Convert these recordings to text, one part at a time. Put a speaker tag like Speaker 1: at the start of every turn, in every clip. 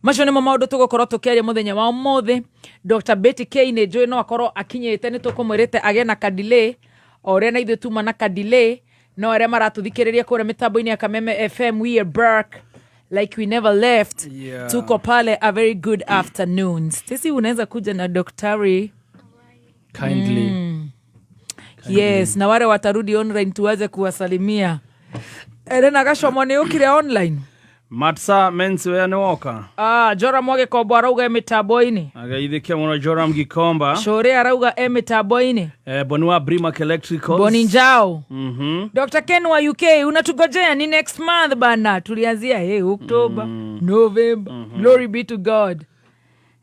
Speaker 1: Macio nĩmo maũndũ tũgũkorwo tũkĩaria mũthenya wa ũmũthĩ. Dr. Betty K nĩ njũĩ no akorwo akinyĩte, nĩ tũkũmwĩrĩte agĩe na ka-delay, o ũrĩa na ithuĩ tuma na ka-delay, no arĩa maratũthikĩrĩria kũrĩa mĩtambo-inĩ ya Kameme FM, we are back like we never left. Tuko pale. A very good afternoon. Stacy, unaweza kuja na daktari
Speaker 2: kindly.
Speaker 1: Yes, na wale watarudi online tuweze kuwasalimia. Elena Gacomo nĩ ũkire online.
Speaker 2: Matsa menswear nĩ woka.
Speaker 1: Ah, Joram Wagikombo arauga e mĩtambo-inĩ.
Speaker 2: Ageithĩke mũno Joram Gikomba.
Speaker 1: Cũrĩ arauga e mĩtambo-inĩ.
Speaker 2: Boni wa Brimac Electricals.
Speaker 1: Boni Njao. Dr. Ken wa UK, unatugojea ni next month bana. Tulianzia, hey, October, November. Glory be to God.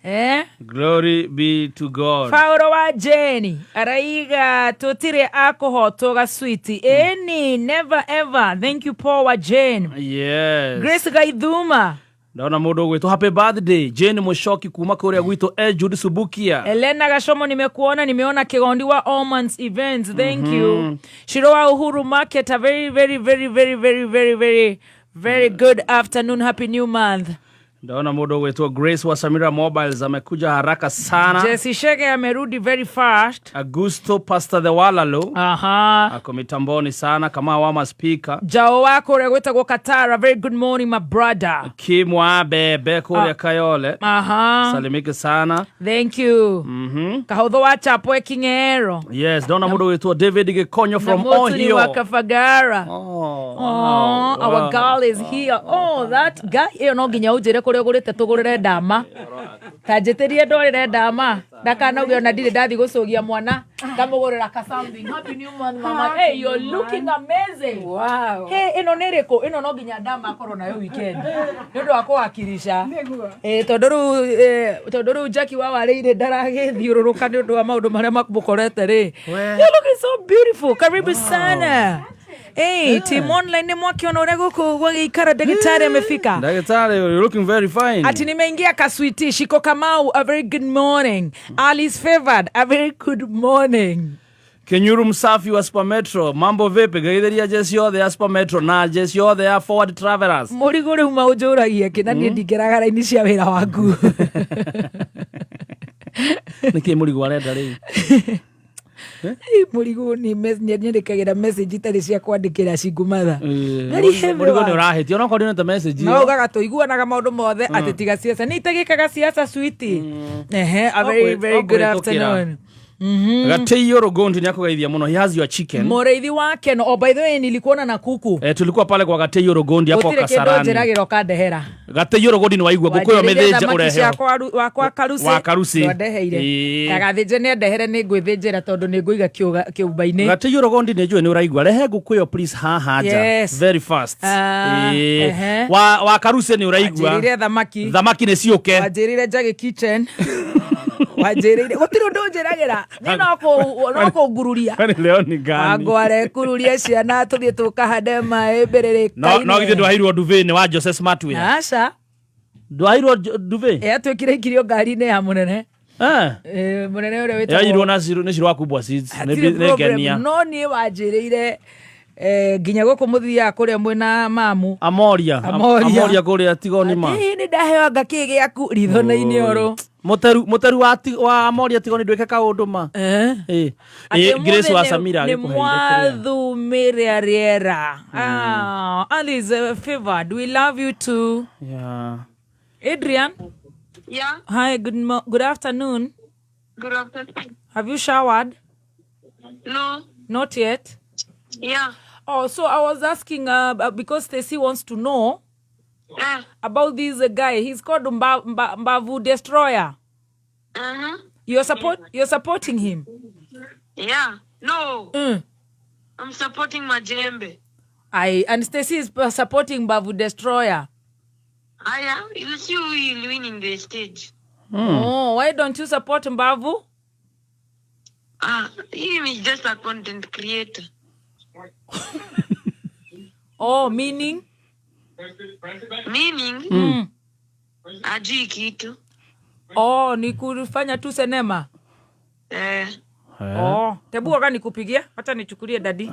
Speaker 1: Eh?
Speaker 2: Glory be to God.
Speaker 1: Paulo wa Jeni araiga tutire akũhotwo gaswiti ĩni, never ever. Thank you, Paul wa Jane. Grace Gaithuma.
Speaker 2: Ndona mũndũ ũgwĩtwo happy birthday Jane Mũcoki kuma kũrĩa gwitũ Ejud Subukia.
Speaker 1: Elena Gashomo, nimekuona, nimeona Kigondi wa Omans Events, thank you. Shiro wa Uhuru Market, a very very very very very very very very good afternoon, happy new month.
Speaker 2: Ndona mũndũ ũgwĩtwo Grace wa Samira Mobiles amekuja haraka sana.
Speaker 1: Jesse Shege amerudi very fast.
Speaker 2: Augusto Pastor the Walalo ako mitamboni sana kama wama speaker.
Speaker 1: Jao wako ũrĩa gwĩtagwo Katara, very good morning, my brother.
Speaker 2: Kimwa Bebe kũrĩa Kayole. Salimike sana.
Speaker 1: Thank you. Kahũthũ wa Chapwe King'ero.
Speaker 2: Yes, ndona mũndũ ũgwĩtwo David Gĩkonyo from
Speaker 1: Na Motuni wa
Speaker 2: Ohio.
Speaker 1: Kafagara.
Speaker 2: Oh,
Speaker 1: Oh,
Speaker 2: wow,
Speaker 1: our
Speaker 2: wow.
Speaker 1: girl is here. Oh, that guy. Ĩyo no nginya ũnjĩre kũrĩa ũgũrĩte tũgũrĩre ndama. Ta njĩtĩrie ndwarĩre ndama. Ndakanauge ona ndirĩ ndathiĩ gũcũgia mwana. Ngamũgũrĩra ka something. Happy new month, mama. Hey, you're looking amazing.
Speaker 3: Wow.
Speaker 1: Hey, ĩno nĩ ĩrĩkũ? Ĩno no nginya ndama akorwo nayo weekend. Nĩ ũndũ wa kũwakirisha. Eh, tondũ rĩu Jackie wa Warĩire ndaragĩthiũrũrũka nĩ ũndũ wa maũndũ marĩa mamũkorete rĩ. You're looking so beautiful. Karibu sana. Hey, team online nĩ mwakĩona ũrĩa gũkũ gwagĩikara, ndagĩtarĩ amefika.
Speaker 2: Daktari, you're looking very fine.
Speaker 1: Ati nimeingia kaswiti. Shiko Kamau, a very good morning. Alice Favored, a very good morning.
Speaker 2: Kinyuru Msafi wa Super Metro, mambo vipi? Geithĩria jeci yothe ya Super Metro na jeci yothe ya Forward Travelers.
Speaker 1: Mũrigo rĩu maũnjũragia kĩ na niĩ ndingĩraga raini cia wĩra waku.
Speaker 2: Nĩkĩ mũrigo arenda rĩu?
Speaker 1: Mũrigo nĩ nyandĩkagĩra message itarĩ cia kwandĩkĩra cingumatha. Very heavy
Speaker 2: Mũrigo nĩ
Speaker 1: one.
Speaker 2: ũrahĩtia onokorwo ndionete message
Speaker 1: No
Speaker 2: ĩyo.
Speaker 1: ugaga tũiguanaga maũndũ mothe atĩ tiga siasa nĩ itagĩkaga siasa switi. Ehe, a very very good
Speaker 2: Okũhĩtũkĩra.
Speaker 1: afternoon.
Speaker 2: Gatĩiyũ Rũgondi nĩ akũgeithia mũno. He has your chicken.
Speaker 1: Mũrĩithi wake no, oh, by the way, nilikuona na kuku.
Speaker 2: Tulikuwa pale kwa Gatĩiyũ Rũgondi hapo
Speaker 1: Gũtirĩ kĩndũ
Speaker 2: Kasarani.
Speaker 1: njĩragĩra ũkandehera.
Speaker 2: Gatĩiyũ Rũgondi nĩ waigua ngũkũ ĩyo
Speaker 1: Wanjĩrĩire
Speaker 2: mĩthĩnje
Speaker 1: thamaki
Speaker 2: ũreheo.
Speaker 1: ciakwa wakwa karuci.
Speaker 2: Wa Karuci.
Speaker 1: Ndwandeheire.
Speaker 2: Ĩĩ.
Speaker 1: Ndagathĩnje nĩ andehere, nĩ ngwĩthĩnjĩra tondũ nĩ ngũiga kĩũmba-inĩ.
Speaker 2: Gatĩiyũ Rũgondi nĩ njũĩ nĩ ũraigua, rehe ngũkũ ĩyo please haha nja.
Speaker 1: Yes.
Speaker 2: Very fast.
Speaker 1: Ah,
Speaker 2: Ĩĩ.
Speaker 1: ehe.
Speaker 2: Wa Karuci nĩ ũraigua.
Speaker 1: Wanjĩrĩire thamaki.
Speaker 2: Thamaki nĩ ciũke.
Speaker 1: Wanjĩrĩire Njagi Kitchen. Wanjĩrĩire gũtirĩ ũndũ ũnjĩragĩra niĩ no kũngururia.
Speaker 2: Kwani leo ni gani?
Speaker 1: Wangware kururie ciana tũthiĩ tũkahande maĩ
Speaker 2: No no githĩ
Speaker 1: mbĩrĩrĩka-inĩ.
Speaker 2: ndwaheirwo duvet nĩ wa Jose Smartwear?
Speaker 1: Aca.
Speaker 2: Ndwaheirwo duvet?
Speaker 1: Yatuĩkire ikirio ngari-inĩ ya mũnene.
Speaker 2: Eh.
Speaker 1: Mũnene ũrĩa
Speaker 2: Yairwo
Speaker 1: wĩtagwo
Speaker 2: na Ciro nĩ Ciro wa Kubwa Seeds. Nĩ
Speaker 1: Hatirĩ
Speaker 2: nĩ
Speaker 1: problem,
Speaker 2: ngenia.
Speaker 1: no niĩ wanjĩrĩire nginya gũkũ mũthiaga kũrĩa mwĩna mamu.
Speaker 2: Amoria.
Speaker 1: Amoria.
Speaker 2: Amoria kũrĩa Tigoni ma.
Speaker 1: Atĩ nĩ ndaheo anga kĩ gĩaku ritho-inĩ ũrũ.
Speaker 2: Mũteru wa Amoria Tigoni ndwĩke kaũndũ ma.
Speaker 1: Eh.
Speaker 2: Ĩ.
Speaker 1: Atĩ
Speaker 2: Ĩ, Grace wa
Speaker 1: ũmũthĩ
Speaker 2: Samira
Speaker 1: nĩ
Speaker 2: agĩkũheire kĩrĩa.
Speaker 1: mwathumĩra rĩera. Ah, Alice Favored, we love you too.
Speaker 2: Yeah.
Speaker 1: Adrian.
Speaker 4: Yeah,
Speaker 1: Hi, good afternoon.
Speaker 4: Good afternoon.
Speaker 1: Have you showered?
Speaker 4: No.
Speaker 1: Not yet.
Speaker 4: Yeah.
Speaker 1: Oh, so I was asking because Stacy wants to know about this guy. He's called Mbavu Destroyer. You're supporting him.
Speaker 4: Yeah. No. I'm supporting Majembe.
Speaker 1: I and Stacy is supporting Mbavu Destroyer.
Speaker 4: I am. You see who will win in the stage.
Speaker 1: Oh, why don't you support Mbavu?
Speaker 4: Ah, him is just a content creator.
Speaker 1: Oh, meaning?
Speaker 4: Meaning, ajui kitu.
Speaker 1: Oh, ni kufanya tu senema.
Speaker 4: Eh.
Speaker 1: Oh, tebu waka nikupigia, hata nichukulie dadi.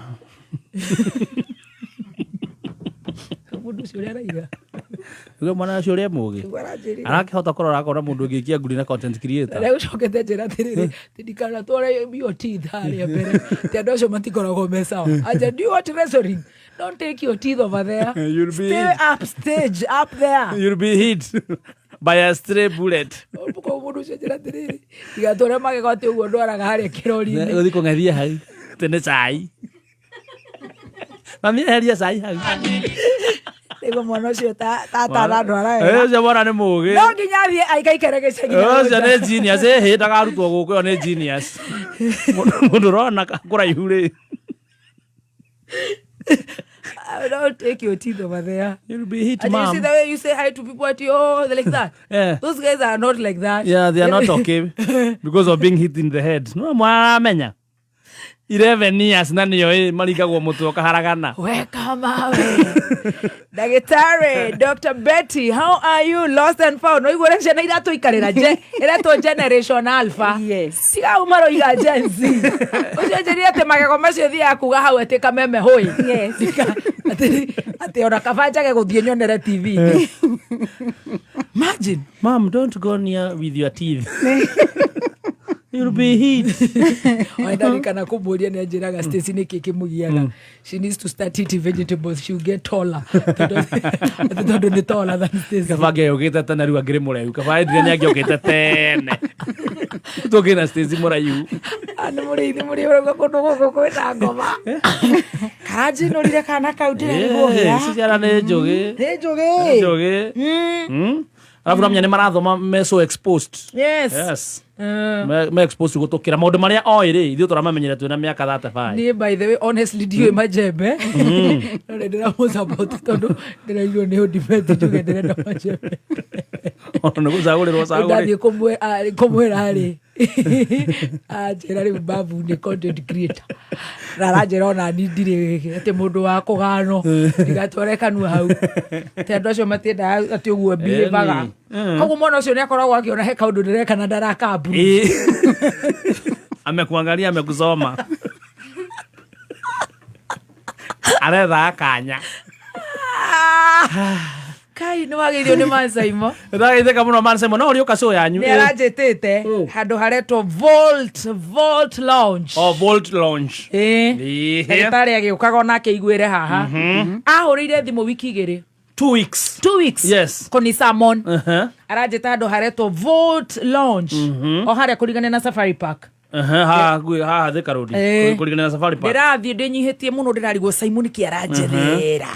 Speaker 1: Mundu ũcio ũrĩa araiga.
Speaker 2: Uge mwana ũcio ũrĩa mũgĩ
Speaker 1: Aranjĩrire.
Speaker 2: Arakĩhota kũrora akona mũndũ ũngĩikia nguri na content creator.
Speaker 1: Rĩu cokete njĩra atĩrĩrĩ, "Ti ndikanatware your teeth harĩa mbere, ti andũ acio matikoragwo me sawa." Anja, "Do you want wrestling? Don't take your teeth over there.
Speaker 2: You'll be
Speaker 1: Stay up stage up there."
Speaker 2: You'll be hit by a stray bullet.
Speaker 1: Koguo mũndũ ũcio njĩra atĩrĩrĩ, ndigatware magego atĩ ũguo ndwaraga harĩa kĩrori-inĩ.
Speaker 2: Ũthiĩ kũng'ethia hau tene cai. Mami eheria cai hau.
Speaker 1: Nĩguo mwana ũcio tatanandwara
Speaker 2: Eh,
Speaker 1: wega.
Speaker 2: Ũcio mwana nĩ mũgĩ.
Speaker 1: No nginya athiĩ aikaikare gĩcagi na
Speaker 2: Ũcio
Speaker 1: rũnja.
Speaker 2: nĩ genius. Ĩhĩ ndakarutwo gũkũ, ĩyo nĩ genius. Mũndũ ũrona kũraihu rĩ.
Speaker 1: Don't take your teeth over there.
Speaker 2: You'll be hit,
Speaker 1: And you see
Speaker 2: mom.
Speaker 1: the way you say hi to people at oh, they're like that.
Speaker 2: Yeah.
Speaker 1: Those guys are not like that.
Speaker 2: Yeah, they are not okay because of being hit in the head. No mwana aramenya. 11 years na nĩyo ĩ maringagwo mũtwe ũkaharagana.
Speaker 1: Welcome awe. Ndagĩtarĩ Dr. Betty, how are you? Lost and found. No igũre ciana iratũikarĩra je, iretwo generation alpha.
Speaker 3: Yes.
Speaker 1: Tiga au maroiga Gen Z. Ũcio njĩrire atĩ magego macio thiaga kuga hau atĩ kameme hũi.
Speaker 3: Yes.
Speaker 1: Atĩ atĩ ona kaba njage gũthiĩ nyonere TV. Imagine.
Speaker 2: Mom, don't go near with your teeth. You'll be hit.
Speaker 1: Ndarikana kũmũria nĩ anjĩraga Stacy nĩkĩ kĩmũgiaga. She needs to start eating vegetables, she'll get taller. Tondũ atĩ tondũ nĩ taller than Stacy.
Speaker 2: Kaba angĩokĩte tene rĩu angĩrĩ mũraihu. Kaba endire nĩ angĩokĩte tene. Tũngĩ na Stacy mũraihu.
Speaker 1: Ah, nĩ mũrĩithi mũrĩ ũrauga kũndũ gũkũ kwĩna ngoma. Karanjinũrire kana kau ndĩrarigwo
Speaker 2: Eh, ici ciana nĩ njũgĩ.
Speaker 1: Nĩ njũgĩ.
Speaker 2: Njũgĩ. Arabu namenya nĩ marathoma me so exposed.
Speaker 1: Yes.
Speaker 2: Yes. Me exposed gũtũkĩra maũndũ marĩa oĩ rĩ ithuĩ tũramamenyera twĩna mĩaka 35.
Speaker 1: Niĩ by the way honestly ndiũĩ majembe. No nĩ ndĩramũsupport tondũ ndĩraigua nĩ ũndimeti njuge ndĩrenda majembe.
Speaker 2: Ona nĩ gũcagũrĩrwo cagũrĩ.
Speaker 1: Ndathiĩ kũmwĩra rĩ anjĩra rĩu babu nĩ content creator na aranjĩra ona ni ndirĩ atĩ mũndũ wa kũgano ndigatware kanua hau atĩ andũ acio matiendaga atĩ ũguo mbihĩvaga.
Speaker 2: Ĩni.
Speaker 1: Koguo mwana ũcio nĩ akoragwo akĩona he kaũndũ ndĩreka na ndaraka
Speaker 2: Ĩ. Amekuangalia, amekusoma. Aretha kanya.
Speaker 1: Kai nĩ wagĩrĩirwo nĩ mancaimo.
Speaker 2: Ndagĩtheka mũno man Simon, no ũrĩũka show yanyu.
Speaker 1: Nĩ aranjĩtĩte handũ haretwo Volt Lounge.
Speaker 2: Oh, Volt Lounge.
Speaker 1: Ĩĩ.
Speaker 2: Ĩĩ.
Speaker 1: Ndagĩtarĩ agĩũkaga onake aiguĩre haha. Ahũrĩire thimũ wiki igĩrĩ.
Speaker 2: 2 weeks.
Speaker 1: 2 weeks.
Speaker 2: Yes.
Speaker 1: Kũni Salmon. Aranjĩta handũ haretwo Volt Lounge. O harĩa kũrigania na Safari Park.
Speaker 2: Haha haha Thika Road.
Speaker 1: Ĩĩ.
Speaker 2: Kũringana na Safari Park.
Speaker 1: Ndĩrathiĩ ndĩnyihĩtie mũno ndĩrarigwo Simon kĩ aranjethera.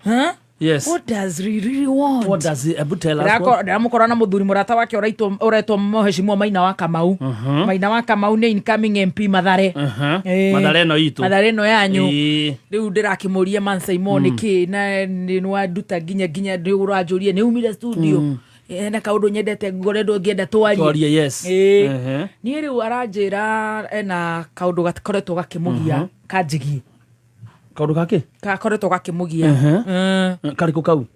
Speaker 1: Huh?
Speaker 2: Yes.
Speaker 1: What does he really want?
Speaker 2: What does it, Ebu tell us? What?
Speaker 1: Ndĩramũkora na mũthuri mũrata wake ũretwo mũhecimwo Maina wa Kamau. Maina wa Kamau nĩ incoming MP Mathare. Ĩĩ.
Speaker 2: Mathare ĩno itũ.
Speaker 1: Mathare ĩno yanyu.
Speaker 2: Ĩĩ.
Speaker 1: Rĩu ndĩrakĩmũria man Simon nĩkĩ na nĩ wanduta nginya nginya nĩ ũranjũria nĩ umire studio ena kaũndũ nyendete ngoretwo ngĩenda twarie.
Speaker 2: Twarie, yes.
Speaker 1: Ĩĩ. Niĩ rĩu aranjĩra ena kaũndũ gakoretwo gakĩmũgia kanjigie.
Speaker 2: Kaũndũ gakĩ?
Speaker 1: Gakoretwo gakĩmũgia.
Speaker 2: Karĩkũ kau?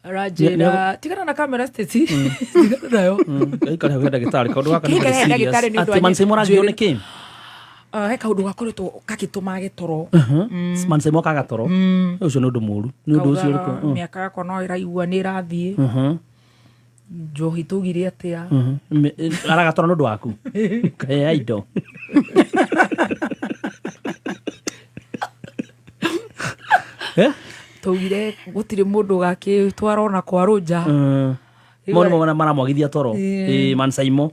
Speaker 1: Aranjĩra tigana na kamera Stacy. Tigana nayo.
Speaker 2: Gaikare hau he ndagĩtarĩ. Kaũndũ gaka nĩ
Speaker 1: Gĩikare he
Speaker 2: very
Speaker 1: ndagĩtarĩ
Speaker 2: serious.
Speaker 1: nĩ ũndũ
Speaker 2: Atĩ Man Simon aragio
Speaker 1: njuĩrĩ.
Speaker 2: nĩ kĩ?
Speaker 1: Ah, he kaũndũ gakoretwo gagĩtũma gĩtoro.
Speaker 2: Man Simon kaga toro. Ũcio nĩ ũndũ mũũru. Nĩ ũndũ ũcio
Speaker 1: Kauga
Speaker 2: ũrĩkũ?
Speaker 1: mĩaka yakwa no ĩraigua nĩ ĩrathiĩ. Njohi tũgire atĩa.
Speaker 2: Aragatoro nĩ ũndũ waku. Kaya indo. Eh?
Speaker 1: Tũgire gũtirĩ mũndũ ũgakĩtwara ona kwa rũnja.
Speaker 2: Mau nĩmo maramwagithia toro. Ĩĩ, Man Simon.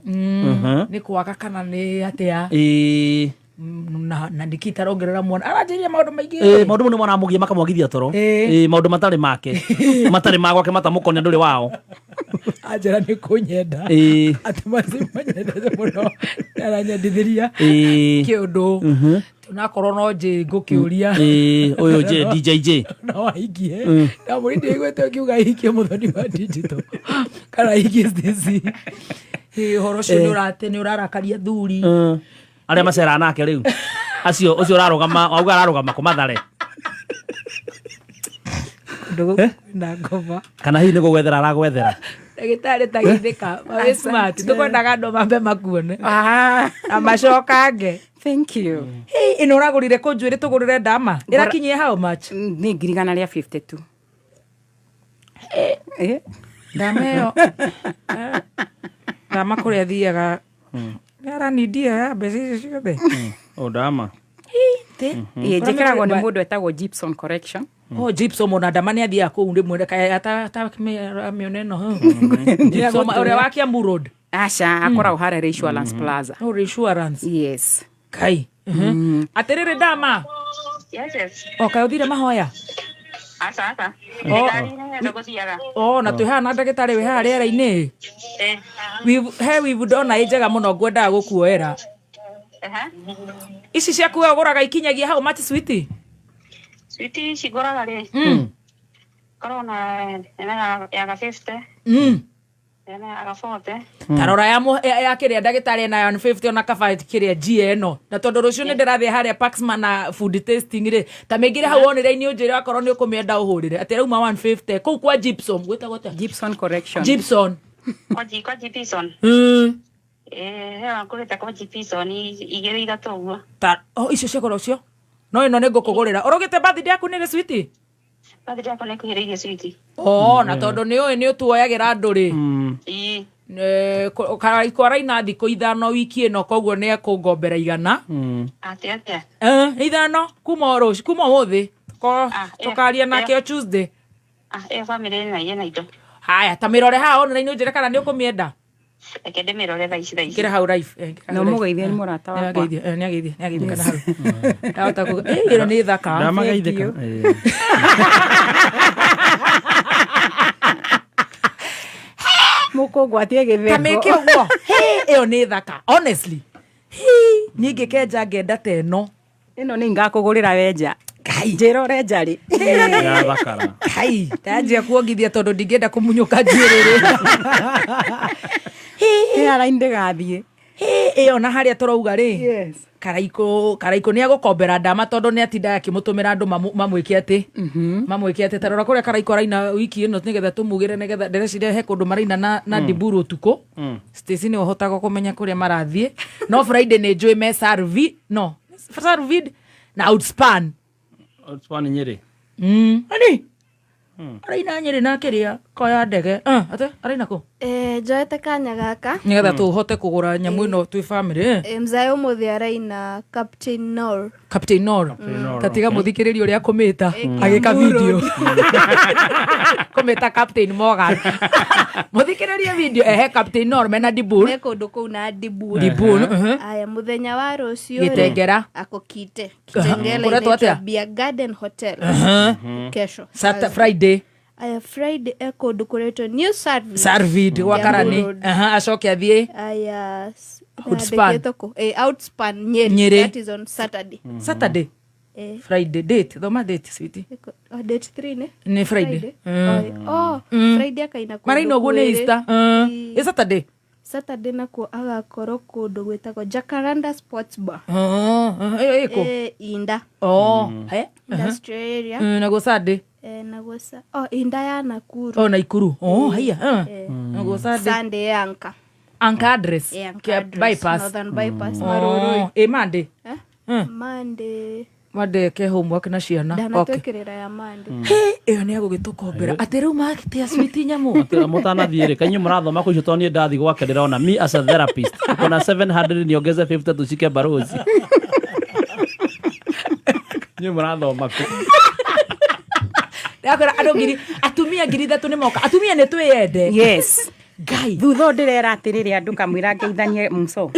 Speaker 1: Nĩ kwaga kana nĩ atĩa.
Speaker 2: Ĩĩ.
Speaker 1: Na nĩkĩ itarongerera mwana aranjĩria maũndũ maingĩ.
Speaker 2: Ĩĩ, maũndũ mau nĩmo maramũgia makamwagithia toro.
Speaker 1: Ĩĩ.
Speaker 2: Ĩĩ, maũndũ matarĩ make. Matarĩ ma gwake matamũkonia ndũrĩ wao.
Speaker 1: Anjĩra nĩ kũnyenda.
Speaker 2: Ĩĩ.
Speaker 1: Atĩ macio manyendete mũno aranyendithĩria
Speaker 2: Ĩĩ.
Speaker 1: kĩũndũ onakorwo no njĩ ngũkĩũria.
Speaker 2: Ĩĩ, ũyũ J DJJ.
Speaker 1: No ahikie ndamũri ndiaiguĩte ũkiuga ahikie mũthoni wa digital kana ahikie Stacy. Ĩ, ũhoro ũcio nĩ ũrate nĩ ũrarakaria thuri.
Speaker 2: Arĩa maceraga nake rĩu acio ũcio ũrarũgama wauga ararũgama kũ Mathare.
Speaker 1: Kũndũ gũkũ kwĩna ngoma.
Speaker 2: Kana hihi nĩ gũgwethera aragwethera.
Speaker 1: Ndagĩtarĩ tagithĩka wĩ smart tũkwendaga andũ mambe makuone
Speaker 3: Ah,
Speaker 1: na macokange.
Speaker 3: thank you.
Speaker 1: Hey, ĩno ũragũrire kũ njuĩrĩ tũgũrĩre ndama ĩrakinyie how much?
Speaker 3: Nĩ 152,000. Eh,
Speaker 1: Ndama ĩyo ndama kũrĩa thiaga nĩ aranindia ya mbeca icio ciothe.
Speaker 2: O ndama.
Speaker 1: Ĩ,
Speaker 3: ĩĩ, njĩkĩragwo nĩ mũndũ etagwo Gibson Correction.
Speaker 1: Oh, Gibson ona ndama nĩ athiaga kũu rĩmwe atamĩona ĩno Gibson ũrĩa wa Kiambu Road.
Speaker 3: Aca, akoragwo harĩa Insurance Plaza.
Speaker 1: Oh, insurance.
Speaker 3: Yes.
Speaker 1: Kai. Atĩrĩrĩ ndama.
Speaker 4: Yes, yes.
Speaker 1: O kaĩ ũthire mahoya?
Speaker 4: Aca, aca.
Speaker 1: Oh.
Speaker 4: Ngari-inĩ ndũgũthiaga.
Speaker 1: O na twĩ haha na ndagĩtarĩ wĩ haha rĩera-inĩ.
Speaker 4: Eh.
Speaker 1: He wivu ndona ĩ njega mũno ngwendaga gũkuoera.
Speaker 4: Ehe.
Speaker 1: Ici ciaku we ũgũraga ikinyagia how much, sweetie?
Speaker 4: Switi ici ngũraga rĩ, korwo na ĩno ya ga 50, ĩno ya ga 40.
Speaker 1: Ta rora ya ya kĩrĩa ndagĩtarĩ ena ya 150 ona kaba kĩrĩa njie ĩno na tondũ rũciũ nĩ ndĩrathiĩ harĩa Paxman na food tasting rĩ, ta mĩingĩre hau online ũnjĩre akorwo nĩ ũkũmĩenda ũhũrĩre atĩ rauma 150 kũu kwa Gibson gwĩtagwo atĩa?
Speaker 3: Gibson Correction.
Speaker 1: Gibson.
Speaker 4: Kwa Gibson. Eh, he ngũrĩte kwa Gibson igĩrĩ ithatũ ũguo.
Speaker 1: Ta oh, icio cia goro ũcio no ĩno nĩ ngũkũgũrĩra ũrũgĩte birthday yaku nĩ rĩ, sweetie?
Speaker 4: Birthday yakwa nĩ ĩkuhĩrĩirie, switi.
Speaker 1: Oh, na tondũ nĩ ũĩ nĩ ũtuoyagĩra andũ rĩ.
Speaker 4: Ĩĩ.
Speaker 1: Karaiko araina thikũ 5 wiki ĩno, koguo nĩ ekũngombera 100.
Speaker 4: Atĩ atĩa?
Speaker 1: Eh, 5 kuma o rũciũ, kuma ũmũthĩ.
Speaker 4: Ah, eh,
Speaker 1: Tũkaria nake
Speaker 4: eh.
Speaker 1: o Tuesday.
Speaker 4: Ah, ĩyo bamĩrĩ ĩna indo.
Speaker 1: Haya, ta mĩrore haha online ũnjĩre kana nĩ ũkũmĩenda.
Speaker 4: Reke ndĩmĩrore thaa ici thaa ici.
Speaker 1: Ingĩra hau live. Ingĩra
Speaker 3: Na
Speaker 1: hau live.
Speaker 3: ũmũgeithie nĩ mũrata wakwa.
Speaker 1: Nĩ ageithie, nĩ ageithie kana hau. Ndahota kuga, ĩno nĩ thaka.
Speaker 2: Ndama geithĩka.
Speaker 3: Thank Mũkũngwatie
Speaker 1: Ta
Speaker 3: gĩtheko.
Speaker 1: mĩke ũguo. Hĩ, ĩyo nĩ thaka. Honestly. Hĩ, niĩ ngĩkenja ngenda ta ĩno.
Speaker 3: Ĩno nĩ ngakũgũrĩra wenja.
Speaker 1: Ngai.
Speaker 3: Njĩra ũrenja rĩ.
Speaker 2: Yathakara.
Speaker 1: Hai, ndanjia kuongithia tondũ ndingĩenda kũmunyũka njuĩrĩ.
Speaker 3: Ĩ araini ndĩgathiĩ.
Speaker 1: Ĩyo na harĩa tũrauga rĩ.
Speaker 3: Yes.
Speaker 1: Karaiko nĩ agũkombera ndama tondũ nĩ atindaga akĩmũtũmĩra andũ mamwĩke atĩ mamwĩke atĩ. Ta rora kũrĩa Karaiko araina wiki ĩno nĩgetha tũmugĩre nĩgetha ndĩreciria he kũndũ maraina na Diburu ũtukũ. Stacy nĩ ũhotaga kũmenya kũrĩa marathiĩ, no Friday nĩ njũĩ me Sarvi, no Sarvid na Outspan.
Speaker 2: Outspan Nyĩrĩ.
Speaker 1: Ani araina Nyĩrĩ na kĩrĩa koya ndege. Ate araina kũ?
Speaker 5: Eh, njoete kanya gaka.
Speaker 1: Nĩgetha tũhote kũgũra nyamũ ĩno twĩ family.
Speaker 5: Eh, mzae ũmũthĩ araina Captain Nor.
Speaker 1: Captain Nor.
Speaker 2: Nor,
Speaker 1: Tatiga
Speaker 2: okay.
Speaker 1: mũthikĩrĩria ũrĩa kũmĩta agĩka video kũmĩta Captain Morgan, mũthikĩrĩrie video ehe Captain Nor mena Dibul.
Speaker 5: Me kũndũ kũu na Dibul.
Speaker 1: Dibul.
Speaker 5: Aya, mũthenya wa rũciũ rĩ,
Speaker 1: Gĩtengera.
Speaker 5: ako Kite Kitengela.
Speaker 1: Kũretwo
Speaker 5: Inaitwa
Speaker 1: atĩa?
Speaker 5: Beer Garden Hotel kesho.
Speaker 1: Thursday. Friday.
Speaker 5: Aya, Friday e kũndũ kũretwo New Service.
Speaker 1: Sarvid gwa
Speaker 5: Kiambu
Speaker 1: Karani.
Speaker 5: Road.
Speaker 1: Acoke athiĩ
Speaker 5: Aya,
Speaker 1: Outspan.
Speaker 5: nandĩkĩtwo kũ? Eh, Outspan Nyeri.
Speaker 1: Nyeri.
Speaker 5: That is on Saturday.
Speaker 1: Saturday.
Speaker 5: Eh,
Speaker 1: Friday date, thoma date, sweetie.
Speaker 5: Oh, date 3 nĩ
Speaker 1: Nĩ Friday.
Speaker 5: Oh, oh, Friday akaina kũndũ
Speaker 1: Maraina ũguo nĩ
Speaker 5: kwĩrĩ.
Speaker 1: Easter.
Speaker 5: Ĩ.
Speaker 1: Ĩ Saturday.
Speaker 5: Saturday nakuo agakorwo kũndũ gwĩtagwo Jacaranda Sports Bar.
Speaker 1: Ĩyo ĩkũ?
Speaker 5: Eh, Inda.
Speaker 1: Oh, he.
Speaker 5: Industrial area.
Speaker 1: Naguo Sunday.
Speaker 5: Eh, naguo oh, Inda ya Nakuru.
Speaker 1: Oh, Naikuru. Oh, haiya.
Speaker 5: Eh.
Speaker 1: Naguo Sunday.
Speaker 5: Sunday Anka.
Speaker 1: Anchor address.
Speaker 5: Eh, Anchor
Speaker 1: Kia
Speaker 5: address,
Speaker 1: bypass.
Speaker 5: Northern Bypass, Marurui.
Speaker 1: Oh, ĩ Monday.
Speaker 5: Eh? Monday.
Speaker 1: Monday ke homework na ciana. Okay.
Speaker 5: Ndanatwĩkĩrĩra ya Monday.
Speaker 1: Hĩ, ĩyo nĩ agũgĩtũkombera atĩ rĩu matia switi nyamũ.
Speaker 2: Mũtanathiĩ rĩ, kainyuĩ mũrathoma kũ icio? Tondũ niĩ ndathiĩ gwake ndĩrona me as a therapist kona 700 niongeze 50 tushike barozi. Inyuĩ mũrathoma kũ?
Speaker 1: Ndakora andũ ngiri, atumia 3,000 nĩ moka. Atumia nĩ twĩyende.
Speaker 3: Yes.
Speaker 1: Ngai.
Speaker 3: Thutha ũyũ ndĩrera atĩrĩrĩ andũ kamwĩra ngeithanie mũco.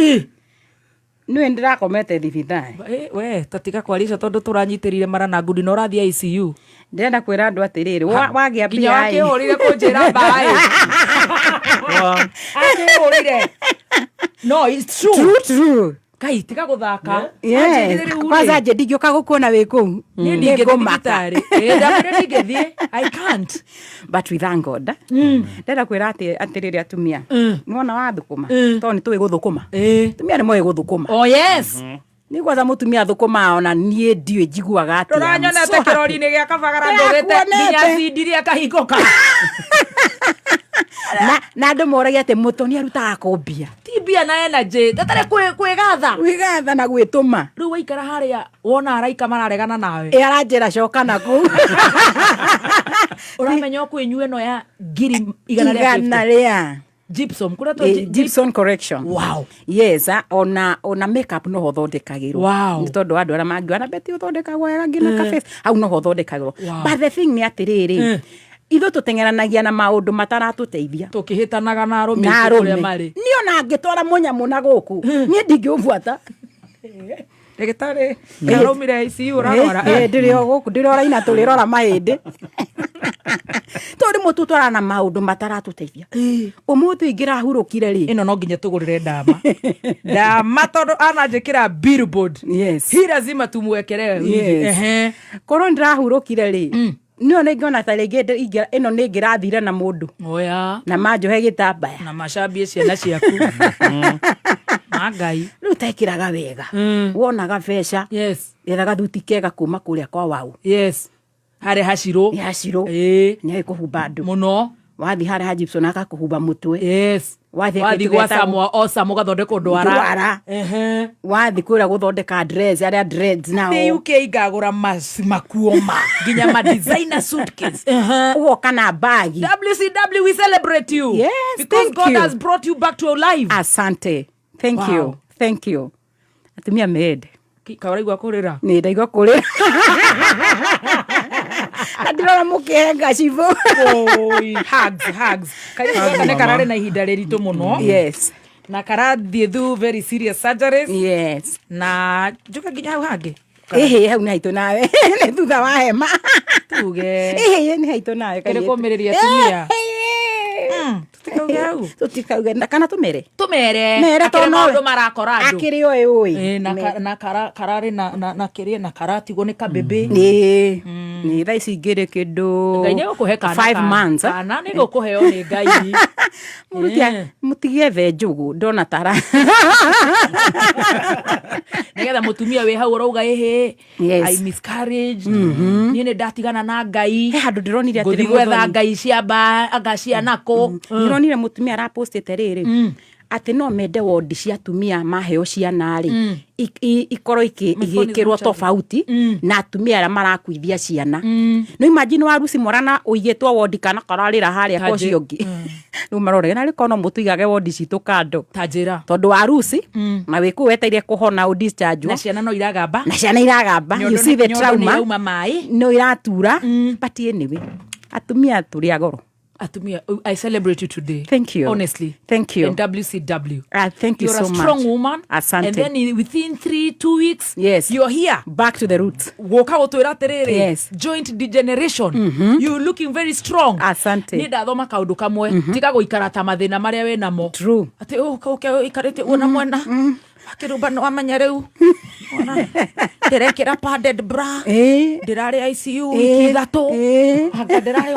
Speaker 3: Nĩwe ndĩrakomete thibitarĩ.
Speaker 1: Eh, we tatiga kwaria icio tondũ tũranyitĩrire mara na ngundi na ũrathiĩ ICU.
Speaker 3: Ndĩrenda kwĩra andũ atĩrĩrĩ, wagĩa
Speaker 1: Nginya
Speaker 3: mbia ĩ.
Speaker 1: wakĩhũrire kũnjĩra mbaĩ. Akĩhũrire, no it's true.
Speaker 3: True, true.
Speaker 1: Ngai, tiga gũthaka.
Speaker 3: Yes.
Speaker 1: Anjĩrire rĩu rĩ,
Speaker 3: Kwanza nje ndingĩũka gũkuona wĩ kũu.
Speaker 1: Niĩ ndingĩthiĩ
Speaker 3: Nĩngũmaka.
Speaker 1: thibitarĩ. Eh, ndamwĩra ndingĩthiĩ, I can't.
Speaker 3: But we thank God. Ndĩrenda kwĩra atĩrĩrĩ atumia, nĩwona wathũkũma, tondũ nĩ tũĩ gũthũkũma. Atumia nĩ moĩ gũthũkũma.
Speaker 1: Oh yes.
Speaker 3: Nĩ kwanza mũtumia thũkũma ona niĩ ndiũĩ njiguaga atĩa. I'm
Speaker 1: Ndũranyonete
Speaker 3: so happy.
Speaker 1: kĩrori-inĩ gĩa Kabagara ndũgĩte
Speaker 3: Ndĩrakuonete.
Speaker 1: nginya cindiri akahingũka.
Speaker 3: Na andũ moragia atĩ mũtoni arutaga kũ mbia.
Speaker 1: Ti mbia na energy tatarĩ kwĩgatha.
Speaker 3: Gwĩgatha na gwĩtũma.
Speaker 1: Rĩu waikara harĩa wona araika mararegana nawe.
Speaker 3: Ĩ aranjĩra coka na kũu.
Speaker 1: Ũramenya ũkwĩnyua ĩno ya 150,000.
Speaker 3: Igana rĩa
Speaker 1: Gypsum kũrĩa twa
Speaker 3: Gibson correction.
Speaker 1: Wow.
Speaker 3: Yes, ona makeup noho thondekagĩrwo.
Speaker 1: Wow.
Speaker 3: Nĩ tondũ wa andũ arĩa mangiona beti ũthondekagwo wega nginya ka face hau noho thondekagĩrwo.
Speaker 1: Wow.
Speaker 3: But the thing nĩ atĩrĩrĩ, ithuĩ tũteng'eranagia na maũndũ mataratũteithia.
Speaker 1: Tũkĩhĩtanaga na arũme
Speaker 3: Na
Speaker 1: aitũ kũrĩa
Speaker 3: arũme
Speaker 1: marĩ.
Speaker 3: Niĩ ona angĩtwara mũnyamũ na gũkũ, niĩ ndingĩũbuata.
Speaker 1: Ndagĩtarĩ araumire ICU ũrarwara.
Speaker 3: Ndĩrĩ o gũkũ, ndĩrĩ oraina tũrĩrora mahĩndĩ. Tondũ rĩmwe tũtwarana na maũndũ mataratũteithia. Ũmũthĩ ingĩrahurũkire rĩ.
Speaker 1: Ĩno no nginya tũgũrĩre ndama ndama tondũ ananjĩkĩra billboard.
Speaker 3: Yes.
Speaker 1: Hii lazima tumwekelee.
Speaker 3: Yes.
Speaker 1: Ehe.
Speaker 3: Korwo ndĩrahurũkire rĩ, nĩo nĩngĩona ta rĩngĩ ĩno nĩ ingĩrathire na mũndũ
Speaker 1: Oya.
Speaker 3: na manjohe gĩtambaya.
Speaker 1: Na macambie ciana ciaku ma Ngai.
Speaker 3: Rĩu tekĩraga wega, wonaga beca,
Speaker 1: Yes.
Speaker 3: ethaga thuti kega kuma kũrĩa kwa wau.
Speaker 1: Yes, harĩa hacirũ.
Speaker 3: Nĩ hacirũ.
Speaker 1: Ĩĩ.
Speaker 3: Nĩ kũhumba andũ.
Speaker 1: Mũno.
Speaker 3: Wathiĩ harĩa ha Gibson akakũhumba mũtwe.
Speaker 1: Yes.
Speaker 3: Wathiĩ
Speaker 1: wathiĩ
Speaker 3: kĩndũ
Speaker 1: gwa
Speaker 3: gĩtagwo-
Speaker 1: Samoa Osam ũgathondekwo ndwara.
Speaker 3: Ndwara.
Speaker 1: Ehe.
Speaker 3: Wathiĩ kũrĩa gũthondeka dress, arĩa dreads nao.
Speaker 1: Thĩ UK ngagũra makuo ma nginya ma designer suitcase. Ehe.
Speaker 3: Ũgoka na bagi.
Speaker 1: WCW, we celebrate you.
Speaker 3: Yes,
Speaker 1: because
Speaker 3: thank
Speaker 1: God
Speaker 3: you.
Speaker 1: has brought you back to life.
Speaker 3: Asante, thank
Speaker 1: Wow.
Speaker 3: you, thank you. Atumia mende.
Speaker 1: Kaũraigua kũrĩra.
Speaker 3: Nĩ ndaigua kũrĩra na ndĩrona mũkĩhenga cibũ.
Speaker 1: Oi, hugs, hugs. Kairĩtu gaka nĩ kararĩ na ihinda rĩritũ mũno.
Speaker 3: Yes.
Speaker 1: Na karathiĩ through very serious surgeries.
Speaker 3: Yes.
Speaker 1: Na njuke nginya hau hangĩ.
Speaker 3: Ĩhĩ, hau nĩ haitũ nawe, nĩ thutha wa hema.
Speaker 1: Tuge.
Speaker 3: Ĩhĩ, nĩ haitũ nawe.
Speaker 1: Kĩrĩ kũũmĩrĩria atumia. Tũtikauge hau.
Speaker 3: Tũtikauge kana tũmere.
Speaker 1: Tũmere.
Speaker 3: Mere
Speaker 1: Akĩrĩ
Speaker 3: tondũ nowe.
Speaker 1: maũndũ marakora andũ.
Speaker 3: Akĩrĩ oĩ ũĩ.
Speaker 1: Ĩ, na kararĩ na kĩrĩa na karatigwo nĩ kabebe.
Speaker 3: Nĩ thaa ici ngĩrĩ kĩndũ
Speaker 1: Ngai nĩ egũkũhe kana
Speaker 3: 5 months, eh?
Speaker 1: Kana nĩ gũkũheo nĩ Ngai.
Speaker 3: Mũruti, mũtigethe njũgũ ndona tara.
Speaker 1: Nĩgetha mũtumia wĩ hau ũrauga ĩhĩ,
Speaker 3: Yes.
Speaker 1: I miscarriage, niĩ nĩ ndatigana na Ngai.
Speaker 3: He handũ ndĩronire atĩrĩ
Speaker 1: ngũthiĩ gwetha
Speaker 3: mũthoni.
Speaker 1: ngai cia anga cia nakũ.
Speaker 3: Ndĩronire mũtumia arapostĩte rĩrĩ atĩ no mende wondi cia atumia maheo ciana rĩ, ikorwo igĩkĩrwo tofauti na atumia arĩa marakuithia ciana. No imagine waruci mwana ũigĩtwo wondi kana kararĩra harĩa kwa ũcio ũngĩ, rĩu marorega narĩ korwo no mũtũigage wondi citũ kando.
Speaker 1: Ta njĩra.
Speaker 3: Tondũ waruci na wĩ kũu wetereire kũhona ũ discharge
Speaker 1: Na ciana no iragamba.
Speaker 3: Na ciana iragamba. You see the
Speaker 1: Nyondo nĩ
Speaker 3: trauma.
Speaker 1: irauma maĩ.
Speaker 3: No iratura. But anyway, atumia tũrĩ a goro.
Speaker 1: Atumia, I celebrate you today.
Speaker 3: Thank you.
Speaker 1: Honestly.
Speaker 3: Thank you.
Speaker 1: And WCW.
Speaker 3: Ah, thank you
Speaker 1: You're
Speaker 3: so
Speaker 1: a strong
Speaker 3: much.
Speaker 1: woman.
Speaker 3: Asante.
Speaker 1: And then within 3-2 weeks,
Speaker 3: Yes.
Speaker 1: you're here.
Speaker 3: Back to the roots.
Speaker 1: Gũka gũtwĩra atĩrĩrĩ,
Speaker 3: Yes.
Speaker 1: joint degeneration, you looking very strong.
Speaker 3: Asante.
Speaker 1: Nĩ ndathoma kaũndũ kamwe, tiga gũikara ta mathĩna marĩa wĩ namo.
Speaker 3: True.
Speaker 1: Atĩ ũke ũikarĩte ũguo na mwena akĩrũmba nĩ wamenya rĩu Wona, ndĩrekĩra padded bra, ndĩrarĩ ICU wiki 3, anga ndĩrarĩ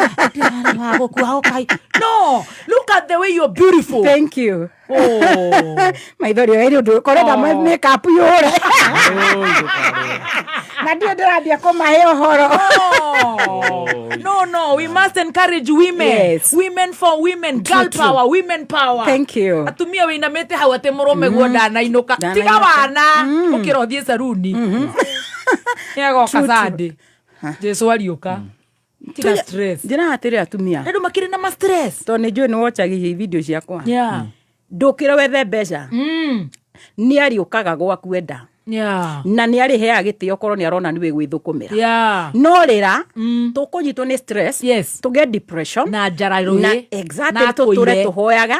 Speaker 1: wa gũkua ũkai. No, look at the way you're beautiful.
Speaker 3: Thank you.
Speaker 1: Oh.
Speaker 3: Maithori ĩrĩ ũndũ korenda makeup yũre na ndio ndĩrambia kũmahe ũhoro.
Speaker 1: Oh. No, we must encourage women.
Speaker 3: Yes.
Speaker 1: Women for women, girl
Speaker 3: True.
Speaker 1: power, women power.
Speaker 3: Thank you.
Speaker 1: Atumia wĩinamĩte hau atĩ mũrũme guo ndanainũka. Tiga
Speaker 3: Ndanainũka.
Speaker 1: wana, ũkĩra ũthiĩ saruni. Nĩagoka
Speaker 3: True, true.
Speaker 1: Sunday. Jesu ariũka. Tiga stress.
Speaker 3: Njĩraga atĩrĩ atumia,
Speaker 1: Andũ makĩrĩ na ma stress.
Speaker 3: tondũ nĩ njũĩ nĩ wochagia video ciakwa,
Speaker 1: Yeah.
Speaker 3: ndũkĩre wethe mbeca, nĩ arĩũkaga gwaku enda na nĩ arĩheaga gĩtĩo korwo nĩ arona nĩ wĩgwĩthũkũmĩra. No rĩra tũkũnyitwo nĩ stress,
Speaker 1: Yes.
Speaker 3: tũgĩe depression
Speaker 1: Na njararũĩ.
Speaker 3: Na exactly,
Speaker 1: Na
Speaker 3: tũtũre
Speaker 1: akũire.
Speaker 3: tũhoyaga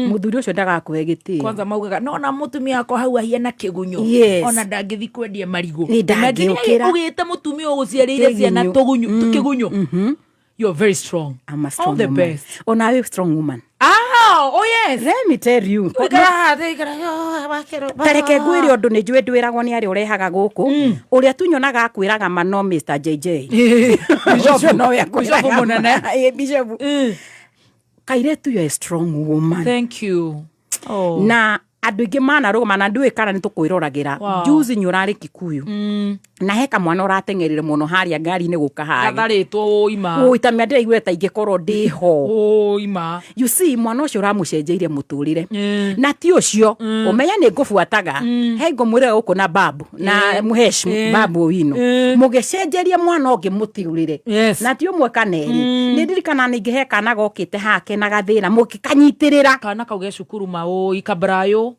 Speaker 3: mũthuri ũcio ndagakũhe gĩtĩo.
Speaker 1: Kwanza maugaga no na mũtumia wakwa hau ahiana kĩgunyũ.
Speaker 3: Yes.
Speaker 1: Ona ndangĩthi kwendia marigũ.
Speaker 3: Nĩ ndangĩũkĩra.
Speaker 1: Ũgĩte mũtumia ũgũciarĩire ciana
Speaker 3: Kĩgunyũ.
Speaker 1: tũgunyũ kĩgunyũ. You're very strong.
Speaker 3: I'm a strong
Speaker 1: All the
Speaker 3: woman.
Speaker 1: best.
Speaker 3: Ona we strong woman.
Speaker 1: Ah, oh yes.
Speaker 3: Let me tell you.
Speaker 1: Ũikara haha, ũikara, oh, wakĩrũ-
Speaker 3: Ta reke ngwĩre ũndũ, nĩ njũĩ ndwĩragwo nĩ arĩa ũrehaga gũkũ, ũrĩa tu nyonaga akwĩraga ma no Mr. JJ. Ũcio nowe akwĩraga
Speaker 1: Bishop
Speaker 3: ma.
Speaker 1: mũnene.
Speaker 3: Ĩ, Bishop. Kairĩtu, you're a strong woman.
Speaker 1: Thank you. Oh.
Speaker 3: Na Andũ aingĩ manarũgama na ndiũĩ kana nĩ tũkwĩroragĩra.
Speaker 1: Wow.
Speaker 3: Juzi nĩ ũrarĩ Kikuyu na he kamwana ũrateng'erire mũno harĩa ngari-inĩ gũka harĩa.
Speaker 1: Gatharĩtwo ũima.
Speaker 3: Ũitamia ndĩraiguire ta ingĩkorwo ndĩho.
Speaker 1: Ũima.
Speaker 3: You see, mwana ũcio ũramũcenjeirie mũtũrĩre. Na ti ũcio ũmenye nĩ ngũbuataga he ngũmwĩra gũkũ na babu na mũhesh babu wino mũgĩcenjeria mwana ũngĩ mũtũrĩre. Na ti ũmwe kana erĩ. Nĩ ndirikana ningĩ he kana gokĩte hake na gathĩna mũgĩkanyitĩrĩra.
Speaker 1: Kana kau ge cukuru maũi kabrayo.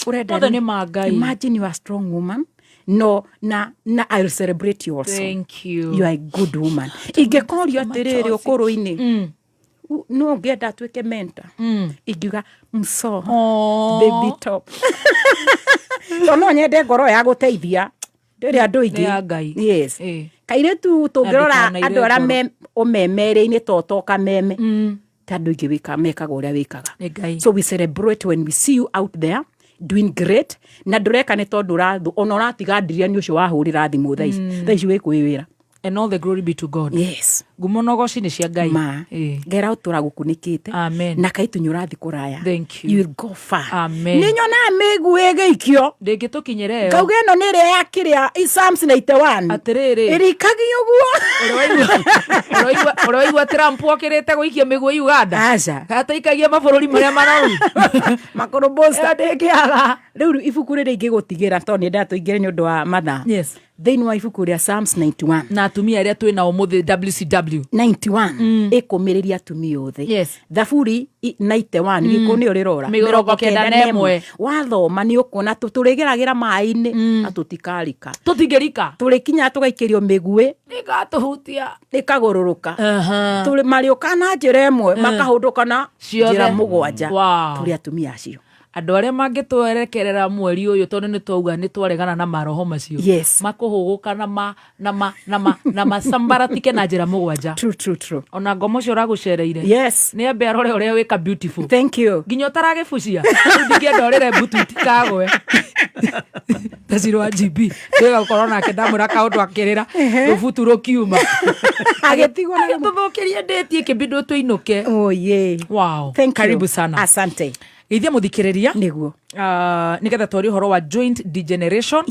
Speaker 3: Ũrenda
Speaker 1: Mothe nĩ ma Ngai.
Speaker 3: Imagine, you are a strong woman. No na I'll celebrate you also.
Speaker 1: Thank you.
Speaker 3: You are a good woman. Ingĩkorio atĩrĩrĩ, ũkũrũ-inĩ no ũngĩenda atuĩke mentor, ingiuga mso
Speaker 1: Aw.
Speaker 3: baby top, to no nyende ngoro ya gũteithia ndĩrĩ andũ aingĩ.
Speaker 1: Nĩ ya Ngai.
Speaker 3: Yes. Kairĩtu tũngĩrora
Speaker 1: Na ndũkanaire
Speaker 3: andũ arĩa
Speaker 1: ngoro.
Speaker 3: me ũmeme-rĩ-inĩ toto kameme ta andũ aingĩ mekaga ũrĩa wĩkaga.
Speaker 1: Nĩ Ngai.
Speaker 3: So we celebrate when we see you out there doing great, na ndũreka nĩ tondũ ũrathũ ona ũratiga ndiria nĩ ũcio wahũrĩra thimũ thaa ici, thaa ici wĩ kwĩ wĩra.
Speaker 1: And all the glory be to God. Ngumo na ũgoci nĩ cia Ngai.
Speaker 3: Ma ngera ũtũra gũkunĩkĩte.
Speaker 1: Amen.
Speaker 3: Na kaitu nĩ ũrathiĩ kũraya.
Speaker 1: Thank you.
Speaker 3: You will go far.
Speaker 1: Amen.
Speaker 3: Nĩ nyonaga mĩguĩ ĩgĩikio.
Speaker 1: Ndĩngĩtũkinyĩra ĩyo.
Speaker 3: Ngauga ĩno nĩ ĩrĩa ya kĩrĩa Psalms 91.
Speaker 1: Atĩrĩrĩ.
Speaker 3: Ĩrikagio ũguo.
Speaker 1: Ũrĩa waigua Trump okĩrĩte gũikia mĩguĩ Uganda.
Speaker 3: Aca.
Speaker 1: Ataikagia mabũrũri marĩa maroru.
Speaker 3: Makũrũmbũca.
Speaker 1: Ĩyo ndĩngĩaga.
Speaker 3: Rĩu ibuku rĩrĩ ingĩgũtigĩra tondũ nĩ ndatũingĩre nĩ ũndũ wa mathaa. Thĩinĩ wa ibuku rĩa Psalms 91.
Speaker 1: Na atumia arĩa twĩ nao mũthĩ WCW.
Speaker 3: 91 ĩkũmĩrĩria atumia othe. Thaburi 91 gĩkũ nĩ ũrĩrora.
Speaker 1: 91.
Speaker 3: Wathoma nĩ ũkuona tũrĩgeragĩra maĩ-inĩ na tũtikarika.
Speaker 1: Tũtingĩrika.
Speaker 3: Tũrĩkinya tũgaikĩrio mĩguĩ.
Speaker 1: Ĩgatũhutia.
Speaker 3: Ĩkagũrũrũka. Tũrĩ marĩũka na njĩra ĩmwe makahũndũka na
Speaker 1: Ciothe.
Speaker 3: njĩra mũgwanja.
Speaker 1: Wow.
Speaker 3: Tũrĩ atumia acio.
Speaker 1: Andũ arĩa mangĩtwerekerera mweri ũyũ, tondũ nĩ twauga nĩ twaregana na maroho macio makũhũgũka na ma na ma na ma na masambaratike na njĩra mũgwanja.
Speaker 3: True, true, true.
Speaker 1: Ona ngoma ũcio ũragũcereire nĩ ambe arore ũrĩa wĩka beautiful.
Speaker 3: Thank you.
Speaker 1: Nginya ũtaragĩbucia rĩu ndingĩenda ũrĩre mbutu itikagwe ta Ciro wa GB twĩga gũkorwo nake ndamwĩra kaũndũ akĩrĩra rũbutu rũkiuma.
Speaker 3: Agĩtigwo na
Speaker 1: Agĩtũthũkĩrie ndĩti ĩkĩbindwo tũinũke.
Speaker 3: Oh, yeah.
Speaker 1: Wow.
Speaker 3: Thank you.
Speaker 1: Karibu sana.
Speaker 3: Asante.
Speaker 1: Geithia mũthikĩrĩria.
Speaker 3: Nĩguo.
Speaker 1: Nĩgetha twarie ũhoro wa joint degeneration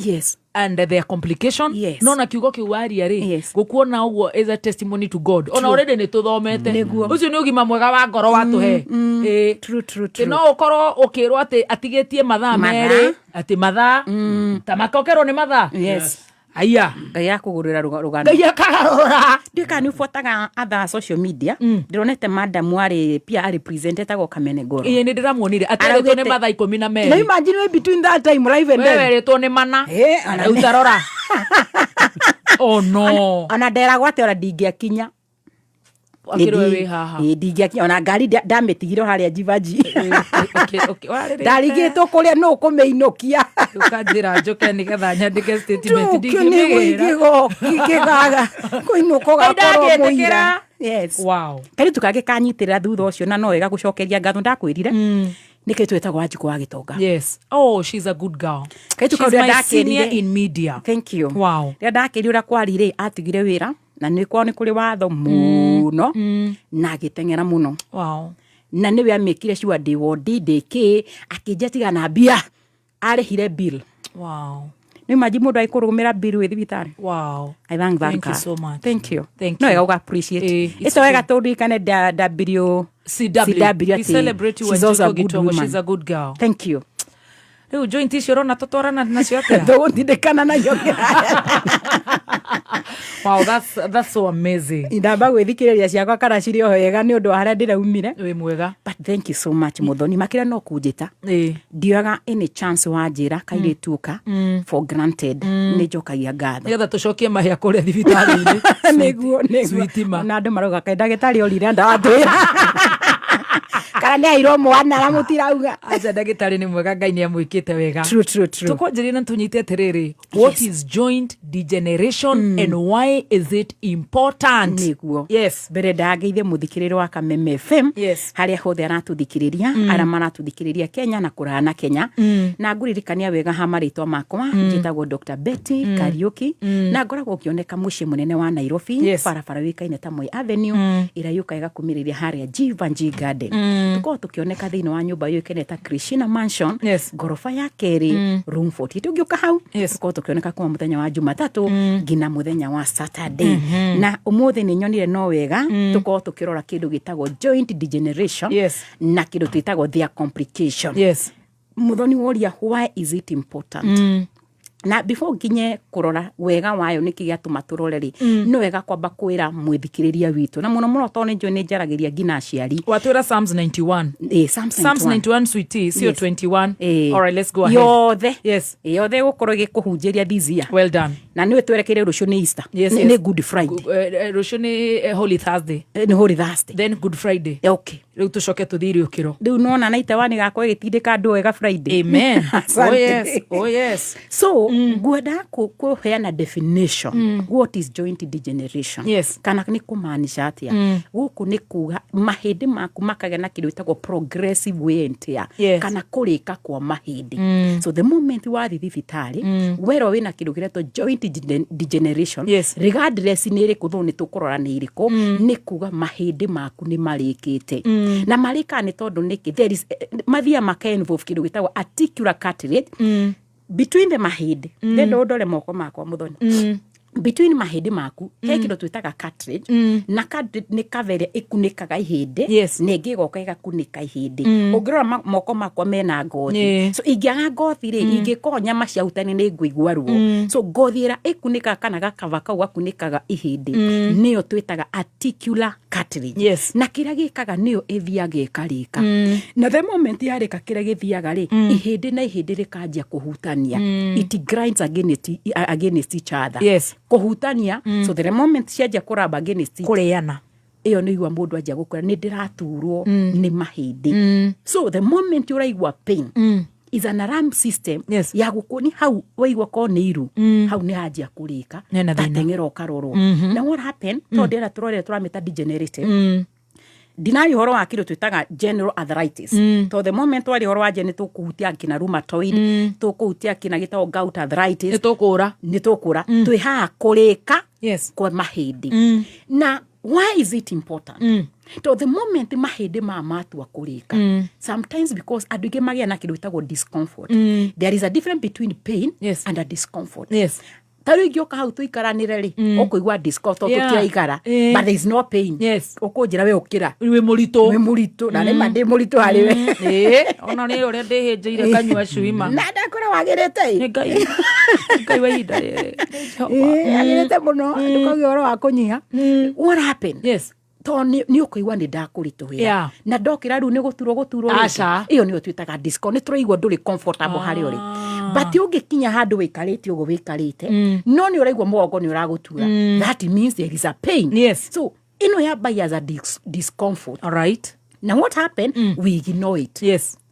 Speaker 1: and their complication. No na kiugo kĩu waria rĩ, gũkuona ũguo is a testimony to God. Ona already nĩ tũthomete. Ũcio nĩ ũgima mwega wa ngoro watũhe.
Speaker 3: True, true,
Speaker 1: Atĩ
Speaker 3: true.
Speaker 1: no ũkorwo ũkĩrwo atĩ atigĩtie mathaa
Speaker 3: Mathaa.
Speaker 1: merĩ, atĩ mathaa ta makokerwo nĩ mathaa. Aya.
Speaker 3: Ngai akũgũrĩra rũgano.
Speaker 1: Ngai akagarũra.
Speaker 3: Ndiũĩ kana nĩ ũbuataga other social media. Ndĩronete madam arĩ pia arĩ present etagwo Kamene Goro.
Speaker 1: Ĩĩ, nĩ ndĩramuonire atĩrĩtwo nĩ mathaa ikũmi na
Speaker 3: Na
Speaker 1: merĩ.
Speaker 3: imagine we between that time, life and
Speaker 1: Wewe
Speaker 3: death.
Speaker 1: werĩtwo nĩ mana.
Speaker 3: Ona
Speaker 1: Rĩu tarora. Oh no.
Speaker 3: Ona nderagwo atĩ ona ndingĩakinya.
Speaker 1: Akĩrwo we wĩ haha.
Speaker 3: Ĩ, ndingĩakinya ona ngari ndamĩtigire o harĩa Jivaji.
Speaker 1: Warĩrĩte.
Speaker 3: Ndarigĩtwo kũrĩa nũ kũmĩinũkia.
Speaker 1: Ũkanjĩra njũke nĩgetha nyandĩke statement.
Speaker 3: Ndũkio nĩguo ingĩgaga kũinũka ũgakorwo
Speaker 1: Ngai
Speaker 3: mũira.
Speaker 1: ndangĩtĩkĩra.
Speaker 3: Yes.
Speaker 1: Wow.
Speaker 3: Kairĩtu kangĩ kanyitĩrĩra thutha ũcio na no wega gũcokeria ngatho ndakwĩrire nĩ kairĩtu getagwo Wanjikũ wa Gĩtonga.
Speaker 1: Yes. Oh, she's a good girl.
Speaker 3: Kairĩtu kau
Speaker 1: She's
Speaker 3: rĩrĩa
Speaker 1: my senior
Speaker 3: ndakĩrire
Speaker 1: in media.
Speaker 3: Thank you.
Speaker 1: Wow.
Speaker 3: Rĩrĩa ndakĩrire ũrĩa kwari rĩ, atigire wĩra na nĩ kwao nĩ kũrĩ watho mũno na agĩteng'era mũno.
Speaker 1: Wow.
Speaker 3: Na nĩwe amĩkire sure ndĩ wondi ndĩ kĩ akĩnjia tiga na mbia arĩhire bill.
Speaker 1: Wow.
Speaker 3: Nĩ imagine mũndũ agĩkũrũmĩra bill wĩ thibitarĩ.
Speaker 1: Wow.
Speaker 3: I thank that
Speaker 1: Thank you
Speaker 3: girl.
Speaker 1: so much.
Speaker 3: Thank you.
Speaker 1: Thank
Speaker 3: No
Speaker 1: you.
Speaker 3: wega ũga appreciate.
Speaker 1: It's
Speaker 3: Ĩto wega
Speaker 1: true.
Speaker 3: tũririkane W
Speaker 1: CW.
Speaker 3: CW
Speaker 1: We
Speaker 3: atĩ
Speaker 1: celebrate you
Speaker 3: she's also a
Speaker 1: Wanjikũ
Speaker 3: good
Speaker 1: Gitongo.
Speaker 3: woman.
Speaker 1: She's a good girl.
Speaker 3: Thank you.
Speaker 1: Rĩu joint icio ũrona tũtwarana nacio atĩa?
Speaker 3: Tũgũtindĩkana nacio.
Speaker 1: Wow, that's so amazing.
Speaker 3: Ndamba gwĩthikĩrĩria ciakwa kana cirĩ o wega nĩ ũndũ wa harĩa ndĩraumire.
Speaker 1: Wĩ mwega.
Speaker 3: But thank you so much Muthoni, makĩria no kũnjĩta. Ndioyaga any chance wanjĩra kairĩtu ũka for granted, nĩ njokagia ngatho.
Speaker 1: Nĩgetha tũcokie mahĩa kũrĩa thibitarĩ-inĩ.
Speaker 3: Nĩguo nĩguo.
Speaker 1: Sweetie.
Speaker 3: Na andũ marauga kaĩ ndagĩtarĩ orire ndatwĩra kana nĩ airwo mwana na mũtirauga.
Speaker 1: Aca, ndagĩtarĩ nĩ mwega, Ngai nĩ amwĩkĩte wega.
Speaker 3: True, true, true.
Speaker 1: Tũkwanjĩrĩria na tũnyite atĩrĩrĩ, what is joint degeneration and why is it important?
Speaker 3: Nĩguo. Mbere ndangĩithie mũthikĩrĩrio wa Kameme FM harĩa hothe aratũthikĩrĩria, arĩa maratũthikĩrĩria Kenya na kũraya na Kenya, na ngũririkania wega ha marĩtwa makwa, njĩtagwo Dr. Betty Kariuki na ngoragwo ngĩoneka mũciĩ mũnene wa Nairobi, barabara yũĩkaine ta Moi Avenue, ĩrĩa yũkaga ĩgakumĩrĩria harĩa Jivanjee Garden. Tũkorwo tũkĩoneka thĩinĩ wa nyũmba yũĩkaine ta Krishina Mansion, ngoroba ya kerĩ, room 48. Ũngĩũka hau, tũkorwo tũkĩoneka kuma mũthenya wa Jumatatũ nginya mũthenya wa Saturday. Na ũmũthĩ nĩ nyonire no wega tũkorwo tũkĩrora kĩndũ gĩtagwo joint degeneration na kĩndũ twĩtagwo their complication. Muthoni woria, why is it important? Na before nginye kũrora wega wayo nĩkĩ gĩatũma tũrore rĩ, nĩ wega kwamba kwĩra mwĩthikĩrĩria witũ, na mũno mũno tondũ nĩ njũĩ nĩ njaragĩria nginya aciari.
Speaker 1: Watwĩra Psalms 91.
Speaker 3: Psalms
Speaker 1: Psalms
Speaker 3: 91.
Speaker 1: 91, sweetie, sio? 21.
Speaker 3: Eh.
Speaker 1: All right, let's go ahead.
Speaker 3: Yothe. Yothe gũkorwo ĩgĩkũhunjĩria this year.
Speaker 1: Well done.
Speaker 3: Na nĩwe twerekeire rũciũ nĩ Easter. Nĩ Good Friday.
Speaker 1: Rũciũ nĩ Holy Thursday.
Speaker 3: Nĩ Holy Thursday.
Speaker 1: Then Good Friday. Rĩu tũcoke tũthiĩ iriũkĩro.
Speaker 3: Rĩu nona na itewani gakwa ĩgĩtindĩka andũ wega Friday.
Speaker 1: Amen. Oh.
Speaker 3: Asante.
Speaker 1: Yes, oh yes.
Speaker 3: So ngwenda kũheana definition, what is joint degeneration, kana nĩ kũmaanisha atĩa. Gũkũ nĩ kuga mahĩndĩ maku makagĩa na kĩndũ gĩtagwo progressive wear and tear, kana kũrĩka kwa mahĩndĩ. So the moment wathiĩ thibitarĩ, werwo wĩna kĩndũ kĩretwo joint degeneration, regardless nĩ ĩrĩkũ, though nĩ tũkũrora nĩ ĩrĩkũ, nĩ kuga mahĩndĩ maku nĩ marĩkĩte. Na marĩkaga nĩ tondũ nĩkĩ? There is mathiaga maka involve kĩndũ gĩtagwo articular cartilage between the mahĩndĩ. Ndenda ũndore moko makwa, Mũthoni. Between mahĩndĩ maku he kĩndũ twĩtaga cartilage, na cartilage nĩ cover ĩrĩa ĩkunĩkaga ihĩndĩ, na ĩngĩ ĩgoka ĩgakunĩka ihĩndĩ. Ũngĩrora moko makwa mena ngothi. So ingĩaga ngothi rĩ, ingĩkorwo nyama ciahutania nĩ ngũigua ruo. So ngothi ĩrĩa ĩkunĩkaga kana gakava kau gakunĩkaga ihĩndĩ nĩyo twĩtaga articular cartilage. Na kĩrĩa gĩkaga, nĩyo ĩthiaga ĩkarĩka, na the moment yarĩka, kĩrĩa gĩthiaga rĩ, ihĩndĩ na ihĩndĩ rĩkanjia kũhutania. It grinds against each other. Kũhutania. So the moment cianjia kũraba against each,
Speaker 1: Kũrĩana.
Speaker 3: Ĩyo nĩ igua mũndũ anjia gũkwĩra, "Nĩ ndĩraturwo nĩ mahĩndĩ." So the moment ũraigua pain is an alarm system ya gũkuoni hau waigua ko nĩ iru, hau nĩ hanjia kũrĩka.
Speaker 1: Hena thĩna.
Speaker 3: Tateng'era ũkarorwo. Na what happen, tondũ ndĩrenda tũrore tũramĩta degenerative, ndinari ũhoro wa kĩndũ twĩtaga general arthritis, tondũ the moment wari ũhoro wa nĩ tũkũhutia kina rheumatoid, tũkũhutia kina gĩtagwo gout arthritis.
Speaker 1: Nĩ tũkũra.
Speaker 3: Nĩ tũkũra. Twĩ haha kũrĩka kwa mahĩndĩ. Na why is it important? To the moment mahĩndĩ maya matua kũrĩka, sometimes because andũ aingĩ magĩa na kĩndũ gĩtagwo discomfort. There is a difference between pain and a discomfort. Ta rĩu ingĩũka hau tũikaranĩre rĩ, ũkũigua discomfort, tũtiraikara, but there is no pain. Ũkũnjĩra, "We ũkĩra."
Speaker 1: Wĩ mũritũ.
Speaker 3: Wĩ mũritũ, na nĩma ndĩ mũritũ harĩ we.
Speaker 1: Ĩĩ, ona nĩ ũrĩa ndĩhĩnjĩire kanyua cuima.
Speaker 3: Na ndakora wagĩrĩte ĩ.
Speaker 1: Nĩ Ngai, nĩ Ngai wa ihinda rĩrĩ. Nĩ Jehova.
Speaker 3: Agĩrĩte mũno, ndũkauge ũhoro wa kũnyiha. What happened, tondũ nĩ ũkũigua nĩ ndakũritũhĩra na ndokĩra rĩu nĩ gũturwo gũturwo rĩngĩ.
Speaker 1: Aca.
Speaker 3: Ĩyo nĩyo twĩtaga disco, nĩ tũraigua ndũrĩ comfortable harĩa ũrĩ, but ũngĩkinya handũ wĩikarĩte ũguo wĩikarĩte, no nĩ ũraigua mũgongo nĩ ũragũtura, that means there is a pain. So ĩno yambagia as a discomfort.
Speaker 1: All right.
Speaker 3: Na what happen, we ignore it.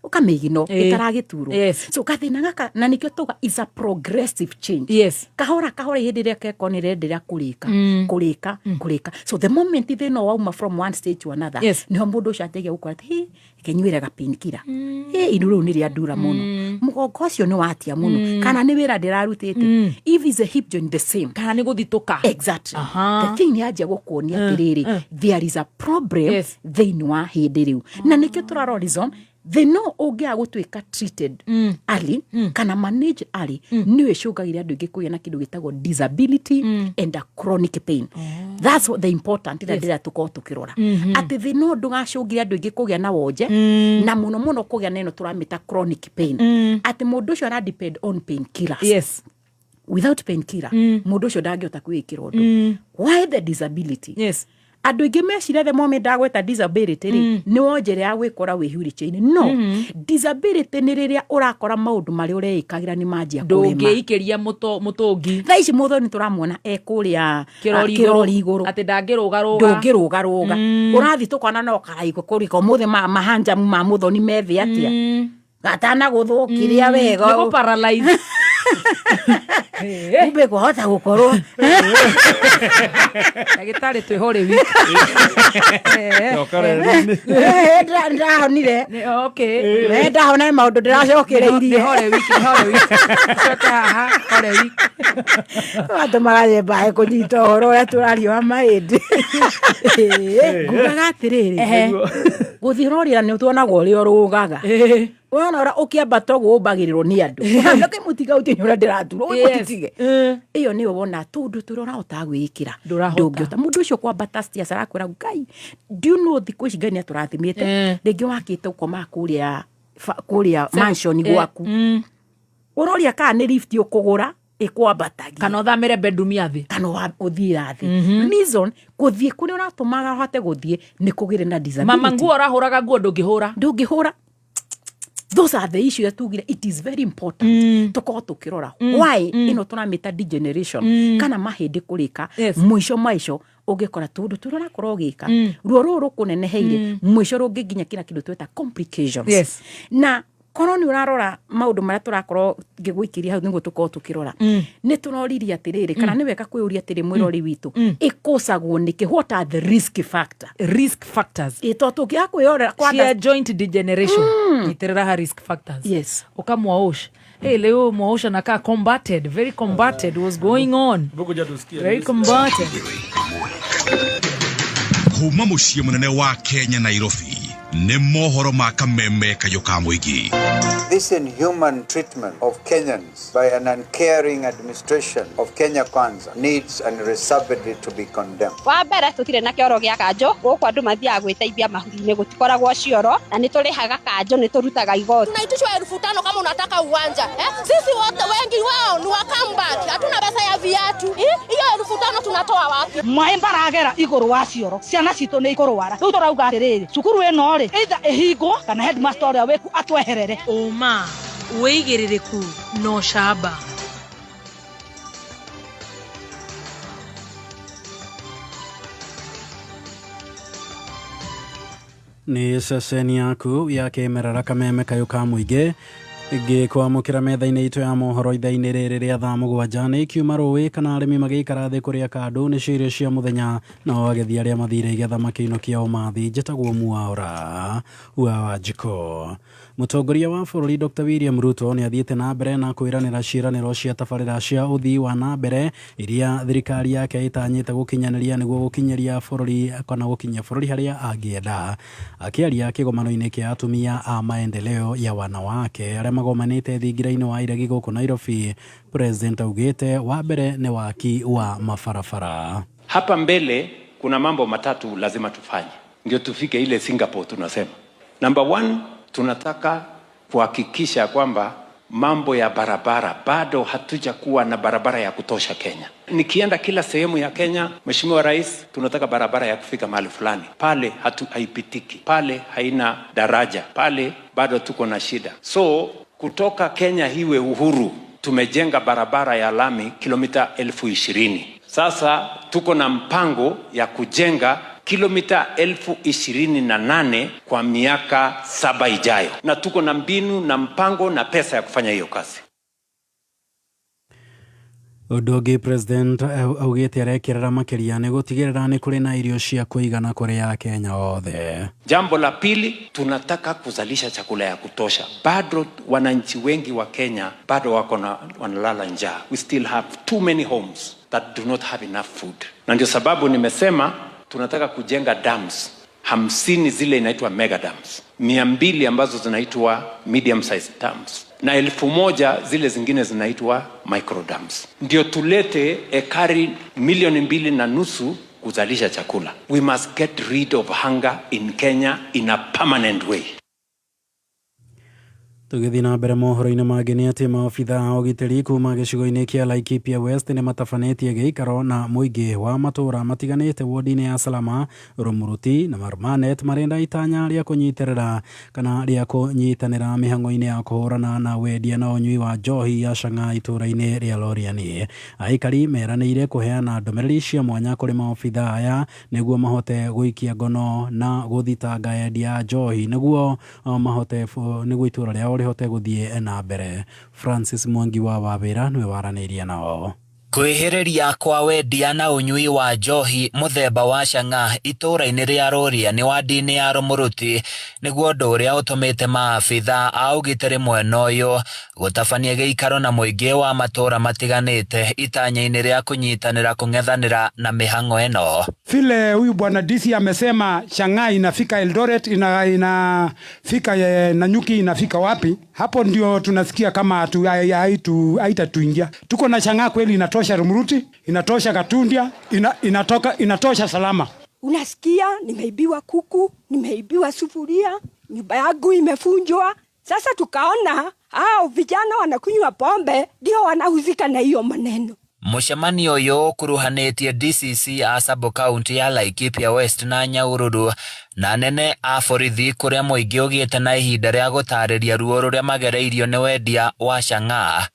Speaker 3: Ũkamĩignore ĩtaragĩturwo. So gathĩna gaka, na nĩkĩo tuga is a progressive change. Kahora kahora ihĩndĩ rĩa keko nĩ rĩenderea kũrĩka, kũrĩka, kũrĩka. So the moment thĩna wauma from one stage to another, nĩho mũndũ ũcio anjagia gũkora atĩ, "Hĩ, kenyuĩre ga painkiller, hĩ, iru rĩu nĩ rĩandura mũno, mũgongo ũcio nĩ watia mũno, kana nĩ wĩra ndĩrarutĩte." If is a hip joint, the same.
Speaker 1: Kana nĩ gũthitũka.
Speaker 3: Exactly. The thing nĩ yanjia gũkuonia atĩrĩrĩ, there is a problem thĩinĩ wa hĩndĩ rĩu, na nĩkĩo tũrarora reason. Thĩna ũngĩaga gũtuĩka treated early kana managed early, nĩyo ĩcũngagĩria andũ aingĩ kũgĩa na kĩndũ gĩtagwo disability and a chronic pain. That's what the important ĩrĩa ndĩrĩa tũkorwo tũkĩrora, atĩ thĩna ũyũ ndũgacũngĩre andũ aingĩ kũgĩa na wonje, na mũno mũno kũgĩa na ĩno tũramĩta chronic pain, atĩ mũndũ ũcio ara depend on pain killers. Without pain killer, mũndũ ũcio ndangĩhota kwĩĩkĩra ũndũ. Why the disability? Andũ aingĩ meciria the moment ndagweta disability rĩ, nĩ wonjere ya gwĩkora wĩ wheelchair. No disability nĩ rĩrĩa ũrakora maũndũ marĩa ũreĩkagĩra nĩ manjia kũrema.
Speaker 1: Ndũngĩikĩria mũtũngi.
Speaker 3: Thaa ici mũthoni tũramuona e kũrĩa
Speaker 1: kĩrori.
Speaker 3: Kĩrori igũrũ.
Speaker 1: Atĩ ndangĩrũgarũga.
Speaker 3: Ndũngĩrũgarũga, ũrathiĩ tũkona no karaigua kũrika ũmũthĩ mahanjamu ma mũthoni methĩ atĩa gatana gũthũkiria wega.
Speaker 1: Nĩ gũ paralyze.
Speaker 3: Kumbe kwahota gũkorwo.
Speaker 1: Ndagĩtarĩ twĩho rĩ wiki.
Speaker 2: Coka reri-inĩ.
Speaker 3: Ndahonire.
Speaker 1: Okay.
Speaker 3: Ndahona maũndũ ndĩracokereirie.
Speaker 1: Nĩ hore wiki, nĩ hore wiki. Coke haha, hore wiki.
Speaker 3: Watũmaga nyembae kũnyita ũhoro ũrĩa tũraria wa mahĩndĩ. Ngugaga atĩrĩrĩ, gũthiĩ ũrorĩra nĩ tuonaga ũrĩa ũrũgaga. Wona ũrĩa ũkĩambata ũguo ũmbagĩrĩrwo nĩ andũ. Ũhana mũtiga ũcio nĩ ũrĩa ndĩraturwo,
Speaker 1: Yes.
Speaker 3: mũtitige. Ĩyo nĩyo wona tũndũ tũrĩa ũrahota gwĩkĩra.
Speaker 1: Ndũrahota.
Speaker 3: Ndũngĩhota. Mũndũ ũcio kwambata stairs arakwĩra Ngai, do you know thikũ ici Ngai nĩ atũrathimĩte. Rĩngĩ wakĩte ũkomaga kũrĩa kũrĩa mansion gwaku. Ũroria kana nĩ lift ũkũgũra ĩkwambatagia
Speaker 1: Kana ũthamĩre bedroom ya thĩ.
Speaker 3: Kana ũthiĩ thĩ. Reason gũthiĩ kũrĩa ũratũmaga ũhote gũthiĩ nĩ kũgĩre na disability.
Speaker 1: Mama, nguo ũrahũraga nguo ndũngĩhũra.
Speaker 3: Ndũngĩhũra. Those are the issues that tugire it is very important tukorwo tukirora why ĩno tũramĩta degeneration kana mahĩndĩ kũrĩka. Mũico maico ũngĩkora tũndũ tũrĩa ũrakorwo ũgĩka ruo rũrũ rũkũneneheire, mũico rũngĩnginya kĩna kĩndũ twĩta complications. Na korwo nĩ ũrarora maũndũ marĩa tũrakorwo ngĩgũikĩria hau nĩguo tũkorwo tũkĩrora, nĩ tũroririe atĩrĩrĩ, kana nĩ wega kwĩyũria atĩrĩ, mwĩrori witũ, ĩkũcagwo nĩkĩ? What are the risk factor?
Speaker 1: Risk factors.
Speaker 3: Ĩ to tũngĩaga kwĩyorera kwa
Speaker 1: cia joint degeneration, nyitĩrĩra ha risk factors. Ukamwaosh. Hey, leo mwaosh anakaa combated, very combated. What's going on?
Speaker 2: Ngoja tusikie.
Speaker 1: Very combated.
Speaker 6: Kuma mũciĩ mũnene wa Kenya, Nairobi, nĩ mohoro ma kameme kayũ ka mũingĩ.
Speaker 7: This inhuman treatment of Kenyans by an uncaring administration of Kenya Kwanza needs unreservedly to be condemned.
Speaker 8: Wa mbere, tũtirĩ na kĩoro gĩa kanjũ gũkũ, andũ mathiaga gwĩteithia mahuti-inĩ, gũtikoragwo cioro, na nĩ tũrĩhaga kanjũ, nĩ tũrutaga igoti.
Speaker 9: Tunaitishwa 5,000 kama unataka uwanja, eh? Sisi wote wengi wao ni Wakamba, hatuna pesa ya viatu, eh? Hiyo 5,000 tunatoa wapi?
Speaker 10: Maĩ maragera igũrũ wa cioro, ciana citũ nĩ ikũrwara. Rĩu tũrauga atĩrĩrĩ, cukuru ĩno rĩ, either ĩhingwo kana headmaster ũrĩa wĩku atweherere.
Speaker 11: Ũma, wĩigĩrĩrĩku na ũcamba.
Speaker 12: Nĩ ceceni yaku ya kĩmerera, kameme kayũ ka mũingĩ, ngĩkwamũkĩra metha-inĩ itũ ya mohoro ithaa-inĩ rĩrĩ rĩa thaa 7. Nĩ ikiuma rũĩ kana arĩmi magĩikara thĩ kũrĩa kandũ nĩcio irio cia mũthenya, nao agethi arĩa mathire igetha makĩinũkia ũmathi. Njĩtagwo Mwaũra wa Wanjikũ. Mũtongoria wa bũrũri Dr William Ruto nĩ athiĩte na mbere na kwĩranĩra ciĩranĩro cia tabarĩra cia ũthii wa na mbere iria thirikari yake ĩtanyĩte gũkinyanĩria nĩguo gũkinyĩria bũrũri kana gũkinyia bũrũri harĩa angĩenda. Akĩaria kĩgomano-inĩ kĩa atumia a maendeleo ya wanawake arĩa magomanĩte thingira-inĩ wa iregi gũkũ Nairobi, President augĩte wa mbere nĩ waki wa mabarabara.
Speaker 13: Hapa mbele kuna mambo matatu lazima tufanye ndio tufike ile Singapore tunasema. Number one, tunataka kuhakikisha kwamba mambo ya barabara, bado hatujakuwa na barabara ya kutosha Kenya. Nikienda kila sehemu ya Kenya, Mheshimiwa Rais, tunataka barabara ya kufika mahali fulani, pale hatu haipitiki, pale haina daraja, pale bado tuko na shida. So kutoka Kenya hiwe uhuru tumejenga barabara ya lami kilomita 20,000. Sasa tuko na mpango ya kujenga kilomita 28,000 kwa miaka 7 ijayo, na tuko na mbinu na mpango na pesa ya kufanya hiyo kazi.
Speaker 12: Ũndũ ũngĩ President augĩte arekĩrĩra makĩria nĩ gũtigĩrĩra nĩ kũrĩ na irio cia kũigana kũrĩ Akenya othe.
Speaker 13: Jambo la pili, tunataka kuzalisha chakula ya kutosha. Bado wananchi wengi wa Kenya bado wako na wanalala njaa. We still have too many homes that do not have enough food, na ndio sababu nimesema tunataka kujenga dams 50 zile inaitwa mega dams, 200 ambazo zinaitwa medium sized dams na 1,000 zile zingine zinaitwa micro dams, ndio tulete ekari milioni 2.5 kuzalisha chakula. We must get rid of hunger in Kenya in a permanent way.
Speaker 12: Tũgĩthiĩ na mbere mohoro-inĩ mangĩ nĩ atĩ maobitha a ũgitĩri kuma gĩcigo-inĩ kĩa Laikipia West nĩ matabanĩtie gĩikaro na mũingĩ wa matũũra matiganĩte wodi-inĩ ya Salama, Rumuruti na Marmanet, marenda itanya rĩa kũnyitĩrĩra kana rĩa kũnyitanĩra mĩhang'o-inĩ ya kũhũrana na wendia na ũnyui wa njohi ya chang'aa itũũra-inĩ rĩa Loriani. Aikari meranĩire kũheana ndũmĩrĩri cia mwanya kũrĩ maobitha aya nĩguo mahote gũikia ngono na gũthitanga endia a njohi nĩguo mahote nĩguo itũũra rĩao. rĩao rĩhote gũthiĩ na mbere. Francis Mwangi wa Wawĩra nĩwe waranĩirie nao.
Speaker 14: Kwĩhĩrĩria kwa wendia na ũnyui wa njohi mũthemba wa chang'aa itũũra-inĩ rĩa Rũriani wadi-inĩ ya Rũmũruti nĩguo ũndũ ũrĩa ũtũmĩte maabitha a ũgitĩri mwena ũyũ gũtabania gĩikaro na mũingĩ wa matũũra matiganĩte itanya-inĩ rĩa kũnyitanĩra kũng'ethanĩra na mĩhang'o ĩno.
Speaker 15: Vile huyu bwana DC amesema chang'aa inafika Eldoret, inafika Nanyuki, inafika wapi? Hapo ndio tunasikia kama haitatuingia. Tuko na chang'aa kweli, inatosha Rumuruti, inatosha Gatundia, inatosha Salama.
Speaker 16: Unasikia nimeibiwa kuku, nimeibiwa sufuria, nyumba yangu imefunjwa. Sasa tukaona hao vijana wanakunywa pombe ndio wanahusika na hiyo maneno.
Speaker 14: Mũcemanio ũyũ ũkuruhanĩtie DCC a sub county ya Laikipia West na Nyahururu na anene a borithi kũrĩa mũingĩ ũgĩte na ihinda rĩa gũtarĩria ruo rũrĩa magereirio nĩ wendia wa chang'aa.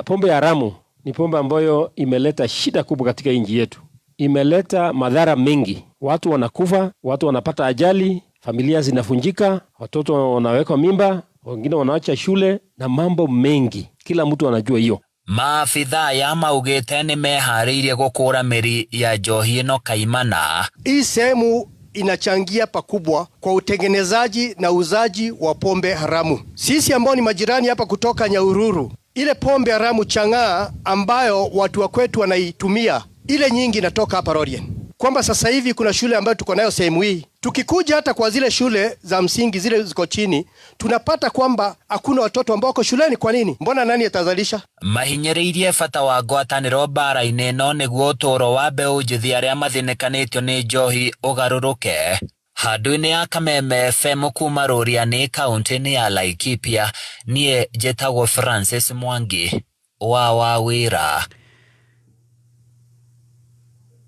Speaker 17: Pombe haramu ni pombe ambayo imeleta shida kubwa katika nchi yetu, imeleta madhara mengi, watu wanakufa, watu wanapata ajali, familia zinafunjika, watoto wanawekwa mimba, wengine wanaacha shule na mambo mengi, kila mtu anajua hiyo.
Speaker 14: Maabitha aya maugĩte nĩ meharĩirie gũkũra mĩri ya njohi ĩno kaimana.
Speaker 18: Hii sehemu inachangia pakubwa kwa utengenezaji na uuzaji wa pombe haramu. Sisi ambao ni majirani hapa kutoka Nyahururu, ile pombe haramu chang'aa ambayo watu wa kwetu wanaitumia, ile nyingi inatoka hapa Rorien. Kwamba sasa hivi kuna shule ambayo tuko nayo sehemu hii. Tukikuja hata kwa zile shule za msingi zile ziko chini, tunapata kwamba hakuna watoto ambao wako shuleni. Kwa nini? Mbona nani atazalisha?
Speaker 14: Mahinyĩrĩirie bata wa ngwatanĩro mbara-inĩ ĩno nĩguo ũtũũro wa mbeũ njĩthĩ arĩa mathĩnĩkanĩtio nĩ njohi ũgarũrũke. Handũ-inĩ ya Kameme FM kuma Rũrianĩ kaũntĩ-inĩ ya Laikipia, niĩ njĩtagwo Francis Mwangi wa Wawĩra.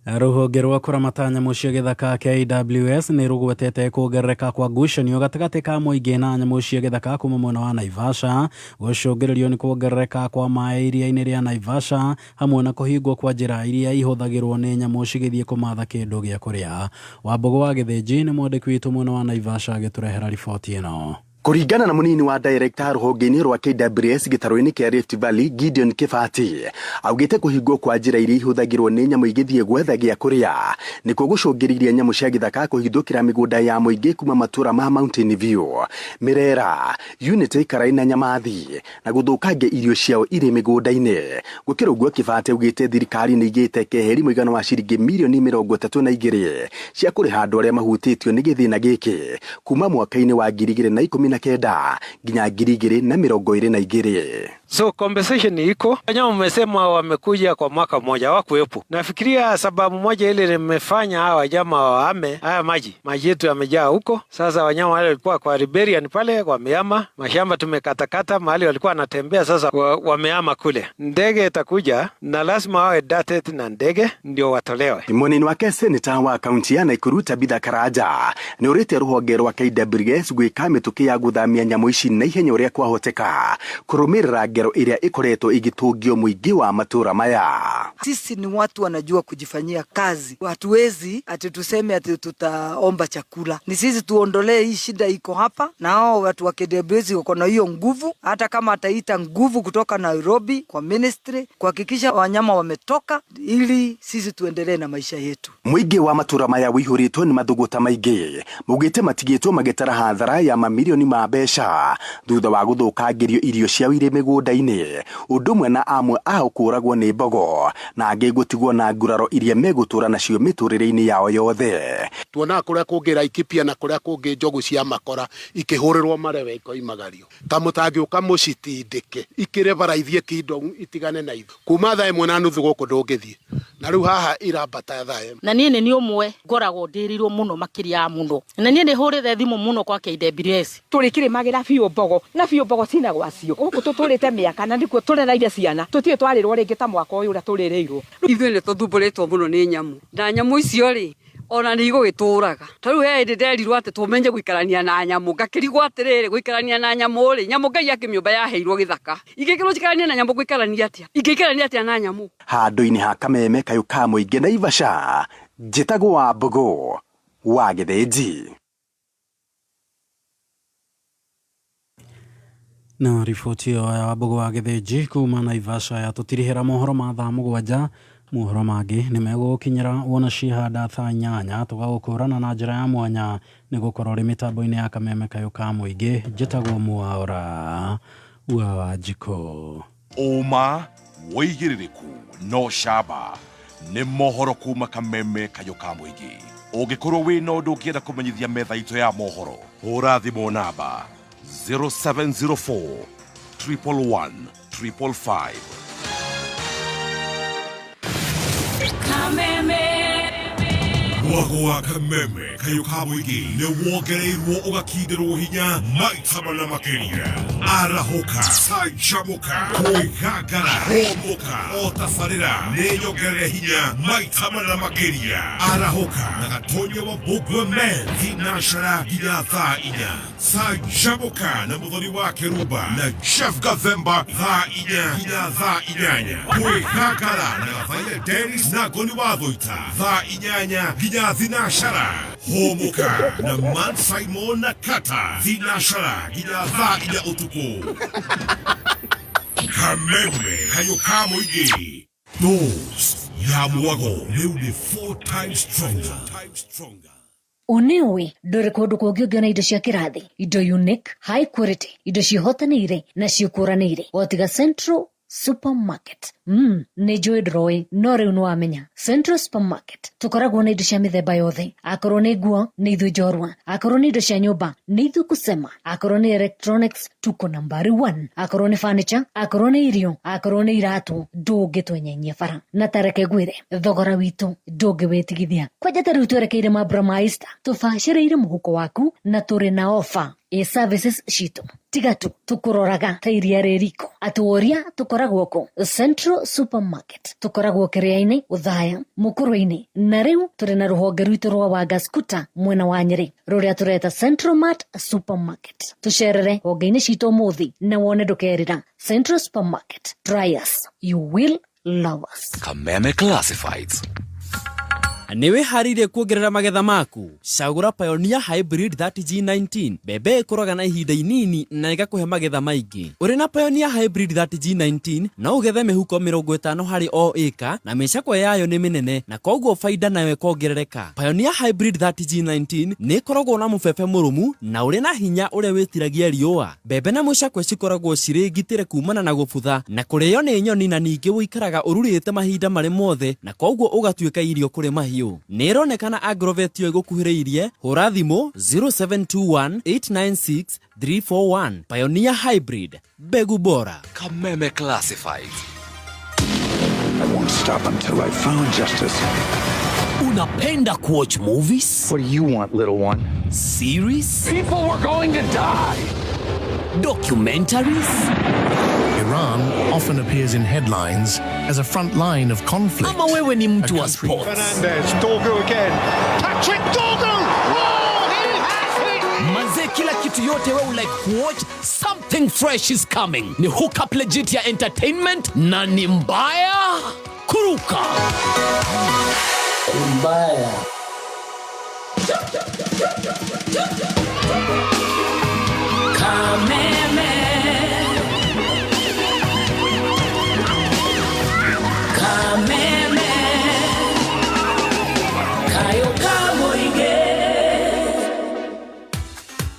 Speaker 12: Rũhonge rwa kũramata nyamũ cia gĩthaka KWS nĩ rũgwetete kuongerereka kwa ngucanio gatagatĩ ka mũingĩ na nyamũ cia gĩthaka kuma mwena wa Naivasha gũcũngĩrĩrio nĩ kuongerereka kwa maĩ iria-inĩ rĩa Naivasha hamwe na kũhingwo kwa njĩra iria ihũthagĩrwo nĩ nyamũ cigĩthiĩ kũmatha kĩndũ gĩa kũrĩa. Wambũgũ wa Gĩthĩnji nĩ mwandĩki witũ mwena wa Naivasha agĩtũrehera riboti ĩno.
Speaker 19: Kũringana na mũnini wa director rũhonge-inĩ rwa KWS gĩtarũ-inĩ kĩa Rift Valley Gideon Kibati augĩte kũhingwo kwa njĩra iria ihũthagĩrwo nĩ nyamũ igĩthiĩ gwetha gĩa kũrĩa nĩkuo gũcũngĩrĩirie nyamũ cia gĩthaka kũhithũkĩra mĩgũnda ya mũingĩ kuma matũra ma Mountain View, Mirera, Unity, Karai na Nyamathi na gũthũkangia irio ciao irĩ mĩgũnda-inĩ. Gũkĩra ũguo Kibati augĩte thirikari nĩ igĩte keheri mũigana wa ciringi mirioni 32 cia kũrĩha andũ arĩa mahutĩtio nĩ gĩthĩna gĩkĩ kuma mwaka-inĩ wa 2019 nginya 2022.
Speaker 20: So compensation iko. Wanyama mmesema wamekuja kwa mwaka mmoja, hawakuwepo. Nafikiria sababu moja ile limefanya hawa wanyama wahame haya maji. Maji yetu yamejaa huko. Sasa wanyama wale walikuwa kwa riparian pale wamehama, mashamba tumekatakata mahali walikuwa wanatembea, sasa wamehama kule. Ndege itakuja na lazima wawe dated na ndege ndio watolewe.
Speaker 19: Mwena-inĩ wake seneta wa kaunti ya Nakuru Tabitha Karanja nĩ ũrĩte rũhonge rwa KWS gwĩka mĩtũkĩ ya gũthamia nyamũ ici na ihenya ũrĩa kwahoteka kũrũmĩrĩra ngero ĩrĩa ĩkoretwo ĩgĩtũngio mũingĩ wa matũra maya.
Speaker 21: Sisi ni watu wanajua kujifanyia kazi, hatuwezi ati tuseme ati tutaomba chakula. Ni sisi tuondolee hii shida iko hapa, na hao watu wa KWS wako na hiyo nguvu, hata kama ataita nguvu kutoka Nairobi kwa ministry kuhakikisha wanyama wametoka, ili sisi tuendelee na maisha yetu.
Speaker 19: Mũingĩ wa matũra maya wĩihũrĩtwo nĩ mathũgũta maingĩ maugĩte matigĩtwo magĩtara hathara ya mamirioni ma mbeca thutha wa gũthũkangĩrio irio ciao irĩ mĩgũnda-inĩ, ũndũ ũmwe na amwe ao kũragwo nĩ mbogo na angĩ gũtigwo na nguraro iria megũtũra nacio mĩtũrĩre-inĩ yao yothe.
Speaker 22: Tuonaga kũrĩa kũngĩ Laikipia na kũrĩa kũngĩ njogu cia makora ikĩhũrĩrwo marewe ikoimagario ta mũtangĩũka mũcitindĩke ikĩre bara ithiĩ Kingdom itigane na ithuĩ kuma thaa 1:30 gũkũ ndũngĩthiĩ na rĩu haha irambata thaa 1.
Speaker 23: Na niĩ nĩ niĩ ũmwe ngoragwo ndĩrĩirwo mũno makĩria ya mũno, na niĩ nĩ hũrĩte thimũ mũno kwa KWS.
Speaker 24: Tũrĩkĩrĩmagĩra biũ mbogo na biũ mbogo cina gwacio gũkũ tũtũrĩte mĩaka na nĩkuo tũrereire ciana, tũtirĩ twarĩrwo rĩngĩ ta mwaka ũyũ ũrĩa tũrĩrĩirwo.
Speaker 25: Ithuĩ nĩ tũthumbũrĩtwo mũno nĩ nyamũ na nyamũ icio rĩ ona nĩ igũgĩtũraga. Ta rĩu he hĩndĩ nderirwo atĩ tũmenye gũikarania na nyamũ, ngakĩrigwo atĩrĩrĩ, gũikarania na nyamũ rĩ, nyamũ Ngai akĩmĩũmba yaheirwo gĩthaka, ingĩkĩrwo njikaranie na nyamũ ngũikarania atĩa? Ingĩikarania atĩa na nyamũ?
Speaker 19: Handũ-inĩ ha Kameme kayũ ka mũingĩ Naivasha, njĩtagwo Wambũgũ wa Gĩthĩnji.
Speaker 12: Na riboti ĩyo ya Wambũgũ wa Gĩthĩnji kuma Naivasha yatũtirihĩra mohoro ma thaa 7. Mohoro mangĩ nĩ megũgũkinyĩra wona ciĩhanda thaa 8 tũgagũkũrana na njĩra ya mwanya nĩ gũkorwo ũrĩ mĩtambo-inĩ ya kameme kayũ ka mũingĩ. Njĩtagwo Mwaũra wa Wanjikũ.
Speaker 6: Ũma, wĩigĩrĩrĩku na ũcamba nĩ mohoro kuma kameme kayũ ka mũingĩ. Ũngĩkorwo wĩna ũndũ ũngĩenda kũmenyithia metha itũ ya mohoro, hũra thimũ namba 0704 111 555.
Speaker 11: Kameme.
Speaker 1: Mwago wa kameme kayũ ka mũingĩ nĩ wongereirwo ũgakindĩrwo hinya maita mana makĩria. Arahũka, canjamũka, kwĩgangara, hũmũka, o tabarĩra nĩ nyongerere hinya maita mana makĩria. Arahũka na Gatonya wa Mbũngwe Men thinacara nginya thaa 4. Canjamũka na Mũthoni wa Kĩrumba na Jeff Gathemba thaa 4 nginya thaa 8. Kwĩgangara na Gathaiya Dennis na Ngoni wa Thũita thaa 8 nginya thinacara. Hũmũka na Man Simon na Kata thinacara nginya thaa 4 ũtukũ. Kameme kayũ ka mũingĩ. Dose ya mwago rĩu nĩ 4 times stronger.
Speaker 2: Ũnĩũĩ ndũrĩ kũndũ kũngĩ ũngĩona indo cia kĩrathi, indo unique, high quality, indo ciĩhotanĩire na ciĩkũranĩire o tiga Central Supermarket. Nĩ njũĩ ndũroĩ no rĩu nĩwamenya. Central Supermarket tũkoragwo na indo cia mĩthemba yothe. Akorwo nĩ nguo nĩ ithuĩ njorua, akorwo nĩ indo cia nyũmba nĩ ithuĩ kusema, akorwo nĩ electronics tuko nambari 1, akorwo nĩ furniture, akorwo nĩ irio, akorwo nĩ iratũ, ndũngĩtwenyenyia bara. Na tareke ngwĩre thogora witũ ndũngĩwĩtigithia. Kwanja ta rĩu twerekeire mambura ma Easter, tũbacĩrĩire mũhuko waku na tũrĩ na offer ĩ services citũ. Tiga tu tũkũroraga ta iria rĩ riko atũũria tũkoragwo kũ Central Supermarket. Tũkoragwo Kĩrĩa-inĩ, Othaya, Mũkũrwe-inĩ, na rĩu tũrĩ na rũhonge rwitũ rwa Wanga Scooter mwena wa Nyĩrĩ rũrĩa tũreta Central Mart Supermarket. Tũcerere honge-inĩ citũ ũmũthĩ na wone ndũkerira. Central Supermarket, try us, you will love us.
Speaker 3: Kameme Classifieds.
Speaker 4: Nĩ wĩharĩirie kuongerera magetha maku? Cagũra Pioneer Hybrid 30G19. Mbembe ĩkũraga na ihinda inini na ĩgakũhe magetha maingĩ. Ũrĩ na Pioneer Hybrid 30G19 no ũgethe mĩhuko 50 harĩ o ĩka na mĩcakwe yayo nĩ mĩnene na koguo baida nayo ĩkongerereka. Pioneer Hybrid 30G19 nĩ ĩkoragwo na mũbebe mũrũmu na ũrĩ na hinya ũrĩa wĩtiragia riũa. Mbembe na mũcakwe cikoragwo cirĩ ngitĩre kumana na gũbutha na kũrĩo nĩ nyoni na ningĩ ũikaraga ũrurĩte mahinda marĩ mothe na koguo ũgatuĩka irio kũrĩ mahiũ. Nĩ ĩronekana Agrovet yo ĩgũkuhĩrĩirie. Hũra thimũ 0721 896 341. Pioneer Hybrid, mbegu bora.
Speaker 3: Kameme Classifieds.
Speaker 5: I won't stop until I found justice.
Speaker 26: Unapenda kuwatch movies?
Speaker 5: What do you want, little one?
Speaker 26: Series?
Speaker 5: People were going to die!
Speaker 26: Documentaries?
Speaker 27: Iran often appears in headlines as a front line of conflict.
Speaker 26: Ama wewe ni mtu wa sports?
Speaker 28: Fernandez, Dorgu again. Patrick Dorgu! Oh, he has it!
Speaker 26: Manze, kila kitu yote wewe like kuwatch, something fresh is coming. Ni hookup legit ya entertainment na ni mbaya kuruka.
Speaker 29: Mbaya.
Speaker 11: Kameme. Kameme. Kayo kamoige.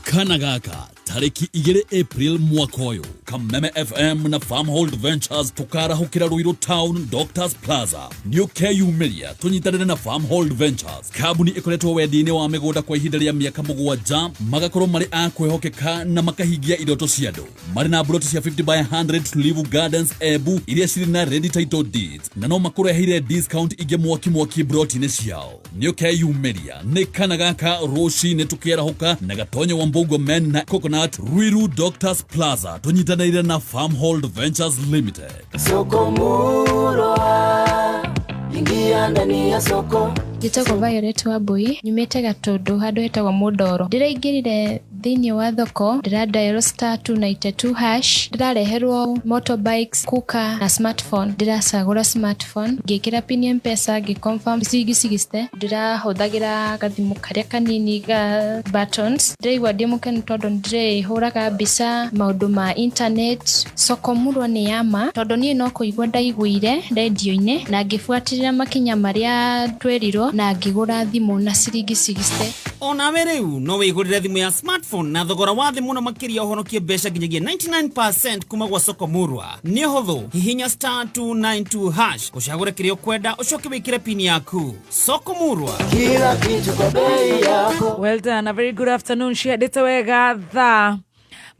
Speaker 30: Kana gaka tarĩki 2 April mwaka ũyũ, Kameme FM na Farmhold Ventures tũkarahũkĩra Ruiru Town Doctors Plaza. Nĩ ũkeyumĩria tũnyitanĩre na Farmhold Ventures, kambuni ĩkoretwo wendia-inĩ wa mĩgũnda kwa ihinda rĩa mĩaka 7, magakorwo marĩ a kwĩhokeka na makahingia iroto cia andũ. Marĩ na mburoti cia 50 by 100 Tulivu Gardens Embu iria cirĩ na ready title deeds na no makũreheire discount ingĩ mwaki mwaki mburoti-inĩ ciao. Nĩ ũkeyumĩria nĩ kana gaka rũcinĩ tũkĩarahũka na Gatonyo wa Mbũngwe Men na Coconut Ruiru Doctors Plaza tũnyitanĩire na Farmhold Ventures Limited.
Speaker 29: Soko Murwa, ingia ndani ya soko.
Speaker 31: Njĩtagwo Violet Wambui, nyumĩte Gatũndũ handũ hetagwo Mũndoro. Ndĩraingĩrire
Speaker 7: Thĩinĩ wa thoko ndĩra dial star 292 hash, ndĩrareherwo motorbikes, cooker na smartphone. Ndĩracagũra smartphone, ngĩkĩra pin ya Mpesa, ngĩ confirm ciringi 60. Ndĩrahũthagĩra gathimũ karĩa kanini ga buttons. Ndĩraigua ndĩ mũkenu tondũ nĩndĩrĩhũraga mbica maũndũ ma internet. Soko Murwa nĩ ya ma tondũ niĩ no kũigua ndaiguire rendio-inĩ na ngĩbuatĩrĩra makinya marĩa twerirwo na ngĩgũra thimũ na ciringi 60.
Speaker 8: Onawe rĩu no wĩgũrĩre thimũ ya smartphone na thogora wa thĩ mũno makĩria ũhonokie mbeca nginyagia 99% kuma gwa Soko Murwa. Nĩ ũhũthũ, hihinya star 292 hash ũcagũre kĩrĩa ũkwenda ũcoke wĩkĩre pin yaku. Soko Murwa.
Speaker 29: Kila kitu kwa bei yako.
Speaker 9: Well done. A very good afternoon. Cihandĩte wega thaa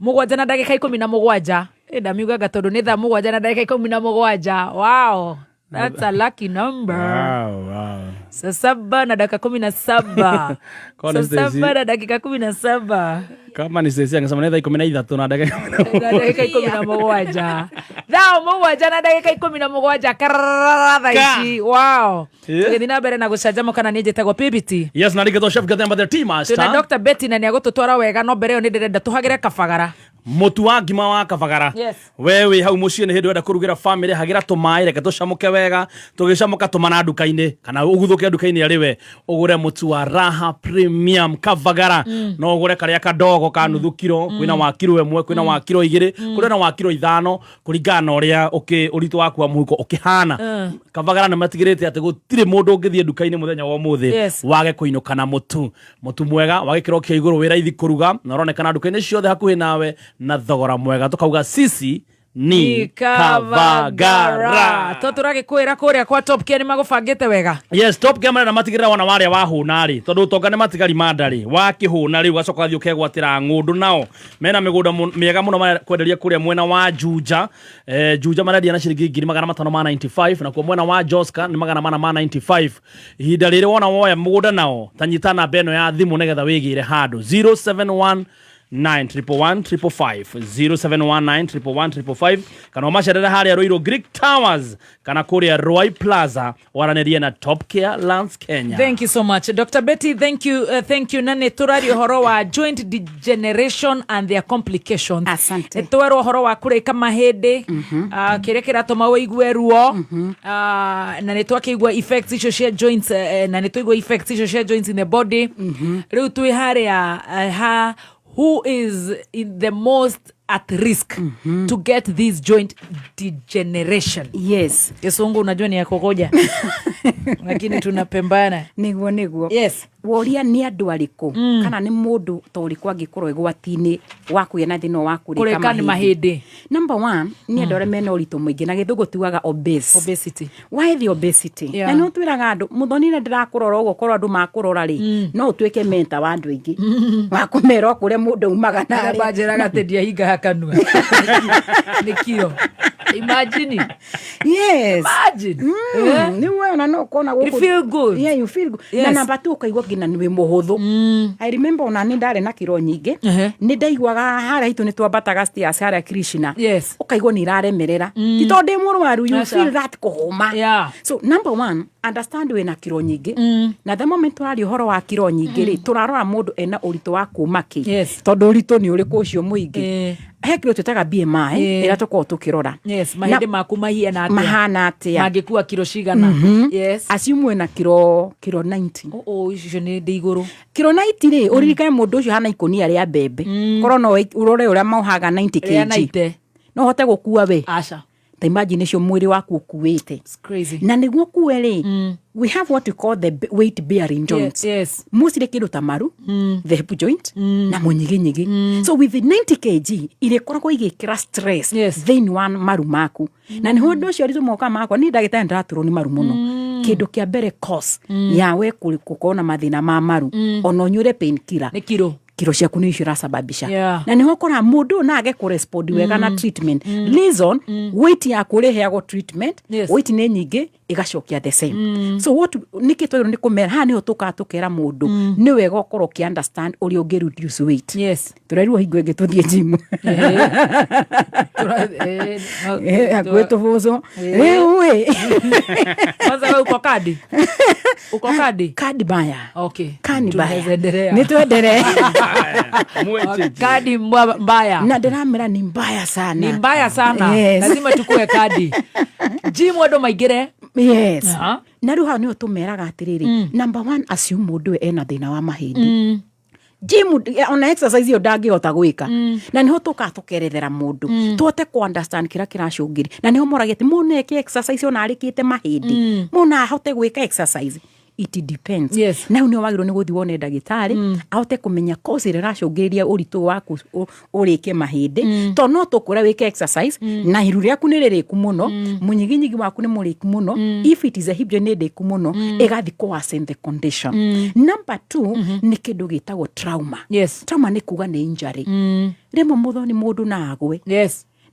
Speaker 9: mũgwanja na ndagĩka 17. Ndamiugaga tondũ nĩ thaa 7 na ndagĩka 17. Wow. That's a lucky number.
Speaker 10: Wow, wow.
Speaker 9: Saa 7 na dakika 17.
Speaker 10: Kona
Speaker 9: Saa
Speaker 10: Stacy.
Speaker 9: 7 na dakika 17.
Speaker 10: Kama ni Stacy angesema nĩ thaa 13 na ndagĩka
Speaker 9: Na ndagĩka 17. Thaa 7 na ndagĩka 17 karara thaa ici. Wow.
Speaker 10: Yeah.
Speaker 9: Tũgĩthiĩ na mbere na gũcanjamũka na niĩ njĩtagwo PBT.
Speaker 10: Yes, na rĩngĩ Chef Gathemba the tea master.
Speaker 9: Twĩna Dr. Betty na nĩagũtũtwara wega no mbere ĩyo nĩ ndĩrenda tũhagĩre kabagara.
Speaker 10: Mũtu wa ngima wa kabagara.
Speaker 9: Yes.
Speaker 10: We wĩ hau mũciĩ nĩ hĩndĩ wenda kũrugĩra famĩlĩ, hagĩra tũmaĩ, reke tũcamũke wega. Tũgĩcamũka tũmana nduka-inĩ kana ũguthũke nduka-inĩ arĩ we ũgũre mũtu wa Raha Premium Kabagara. No ũgũre karĩa kadogo ka nuthu kiro, kwĩna wa kiro 1, kwĩna wa kiro 2, kwĩna na wa kiro 5, kũringana na ũrĩa ũritũ waku wa mũhuko ũkĩhana. Kabagara nĩ matigĩrĩte atĩ gũtirĩ mũndũ ũngĩthiĩ nduka-inĩ mũthenya wa ũmũthĩ wage kũinũka na mũtu. Mũtu mwega wa gĩkĩro kĩa igũrũ, wĩ raithi kũruga na ũronekana nduka-inĩ ciothe hakuhĩ nawe na thogora mwega. Tukauga sisi ni Kabagara.
Speaker 9: To tũragĩkwĩra kũrĩa kwa Top Care nĩ magũbangĩte wega.
Speaker 10: Yes, Top Care marenda matigĩrĩra wona warĩa wahũna rĩ, tondũ ũtonga nĩ matigari ma nda rĩ, wakĩhũna rĩu ũgacoka ũgathiĩ ũkegwatĩra ng'ũndũ. Nao mena mĩgũnda mĩega mũno marekwenderia kũrĩa mwena wa Juja. Juja marendia na ciringi ngiri magana matano ma 95, nakuo mwena wa Joska nĩ magana mana ma 95. Ihinda rĩrĩ wona woya mũgũnda nao, ta nyita namba ĩno ya thimũ nĩgetha wĩgĩre handũ. Zero seven one nine triple one triple five, zero seven one nine triple one triple five, kana ũmacerere harĩa Ruiru Greek Towers kana kũrĩa Ruai Plaza, waranĩrie na Top Care Lands Kenya.
Speaker 9: Thank you so much Dr. Betty, thank you, thank you. Na nĩ tũraria ũhoro wa joint degeneration and their complications.
Speaker 13: Asante.
Speaker 9: Nĩ twerwo ũhoro wa kũrĩka mahĩndĩ, kĩrĩa kĩratũma ũigue ruo, na nĩ twakĩigua effects icio cia joints, na nĩ twaigua effects icio cia joints in the body. Rĩu twĩ harĩa, ha who is in the most at risk to get this joint degeneration?
Speaker 13: Yes.
Speaker 9: Kisungu unajua ni ya kugoja. Lakini tunapembana.
Speaker 13: Niguo, niguo.
Speaker 9: Yes.
Speaker 13: Woria nĩ andũ arĩkũ kana nĩ mũndũ ta ũrĩkũ angĩkorwo ĩgwati-inĩ wa kũgĩa na thĩna wa kũrĩka
Speaker 9: Kũrĩka nĩ mahĩndĩ.
Speaker 13: Number 1, nĩ andũ arĩa mena ũritũ mũingĩ na gĩthũngũ tugaga obese.
Speaker 9: Obesity.
Speaker 13: Why the obesity?
Speaker 9: Yeah.
Speaker 13: Na nĩ ũtwĩraga andũ, mũthoni nĩ ndĩrakũrora ũguo, korwo andũ makũrora rĩ, no ũtuĩke mentor wa andũ aingĩ. Wa kũmera o kũrĩa mũndũ aumaga na
Speaker 9: Arĩa
Speaker 13: arĩa.
Speaker 9: manjĩraga atĩ ndiahingaga kanua. Nĩ kiro. Imagine.
Speaker 13: Yes.
Speaker 9: Imagine. Yeah.
Speaker 13: Nĩ wona no ũkona gũkũ.
Speaker 9: You feel good.
Speaker 13: Yeah, you feel good.
Speaker 9: Yes.
Speaker 13: Na namba 2 ũkaigua nginya nĩ wĩ mũhũthũ. I remember ona nĩ ndarĩ na kiro nyingĩ. Nĩ ndaiguaga harĩa hitũ nĩ twambataga stairs harĩa Krishna.
Speaker 9: Yes.
Speaker 13: Ũkaigua nĩ iraremerera. Ti tondũ ndĩ mũrwaru, you
Speaker 9: Aca.
Speaker 13: feel that kũhũma.
Speaker 9: Yeah.
Speaker 13: So number 1, understand wĩna kiro nyingĩ. Na the moment tũraria ũhoro wa kiro nyingĩ rĩ, tũrarora mũndũ ena ũritũ wa kuma kĩ.
Speaker 9: Yes.
Speaker 13: Tondũ ũritũ nĩ ũrĩkũ ũcio mũingĩ. He kĩndũ twĩtaga BMI, ĩrĩa tũkoragwo tũkĩrora.
Speaker 9: Yes, mahĩndĩ maku mahiana atĩa?
Speaker 13: Mahana atĩa?
Speaker 9: Mangĩkua kiro cigana? Yes.
Speaker 13: Assume wĩna kiro 90.
Speaker 9: Oh, oh, icio nĩ ndĩ igũrũ.
Speaker 13: Kiro 90 rĩ, ũririkane mũndũ ũcio hana ikũnia rĩa mbembe. Korwo no ũrore ũrĩa mohaga 90
Speaker 9: Rĩa
Speaker 13: kg.
Speaker 9: 90.
Speaker 13: No ũhote gũkua we.
Speaker 9: Aca.
Speaker 13: Ta imagine ũcio mwĩrĩ waku ũkuĩte.
Speaker 9: It's crazy.
Speaker 13: Na nĩguo ũkue rĩ, we have what we call the weight bearing joints.
Speaker 9: Yes.
Speaker 13: Mostly kĩndũ ta maru, the hip joint, na mũnyiginyigi. So with the 90 kg, irĩkoragwo igĩkĩra stress thĩinĩ wa maru maku. Na nĩho ũndũ ũcio aritũ moka makwa, niĩ ndagĩtarĩ ndĩraturwo nĩ maru mũno. Kĩndũ kĩa mbere cause ya we gũkorwo na mathĩna ma maru, ona ũnyuĩre pain killer.
Speaker 9: Nĩ kiro.
Speaker 13: Kiro ciaku nĩ icio irasababisha.
Speaker 9: Yeah.
Speaker 13: Na nĩho ũkoraga mũndũ ũyũ no age kũrespond wega na treatment. Reason, weight yaku ũrĩheagwo treatment, weight nĩ nyingĩ, ĩgacokia the same. So what nĩkĩ twagĩrĩirwo nĩ kũmera, haha nĩho tũkaga tũkera mũndũ, nĩ wega ũkorwo ũkĩ understand ũrĩa ũngĩ reduce weight.
Speaker 9: Yes.
Speaker 13: Tũrerirwo hingo ĩngĩ tũthiĩ gym. Hakuhĩ tũbũcwo. Rĩu ĩ.
Speaker 9: Kwanza wewe uko kadi? Uko kadi?
Speaker 13: Kadi baya.
Speaker 9: Okay.
Speaker 13: Kadi baya.
Speaker 9: Tunaweza endelea.
Speaker 13: Nĩ twendelee.
Speaker 9: Kadi mbaya.
Speaker 13: Na ndĩramera ni mbaya sana.
Speaker 9: Ni mbaya sana.
Speaker 13: Yes.
Speaker 9: Lazima tukue kadi gym andũ maingĩre.
Speaker 13: Yes.
Speaker 9: Aha.
Speaker 13: Na rĩu hau nĩho tũmeraga atĩrĩrĩ, number one, assume mũndũ ũyũ ena thĩna wa mahĩndĩ, gym ona exercise ĩyo ndangĩhota gwĩka, na nĩho tũkaga tũkerethera mũndũ tũhote kũ understand kĩrĩa kĩracũngĩria, na nĩho moragia atĩ mũndũ eke exercise ona arĩkĩte mahĩndĩ, mũndũ ahote gwĩka exercise. It depends. Na hau nĩho wagĩrĩirwo nĩ gũthiĩ wone ndagĩtarĩ ahote kũmenya cause ĩrĩa ĩracũngĩrĩria ũritũ waku ũrĩke mahĩndĩ, tondũ no tũkwĩra wĩke exercise na iru rĩaku nĩ rĩrĩku mũno, mũnyiginyigi waku nĩ mũrĩku mũno. If it is a hip joint nĩ ndĩku mũno, ĩgathiĩ kũ worsen the condition. Number two nĩ kĩndũ gĩtagwo trauma. Trauma nĩ kuga nĩ injury. Rĩmwe mũthoni mũndũ na agwe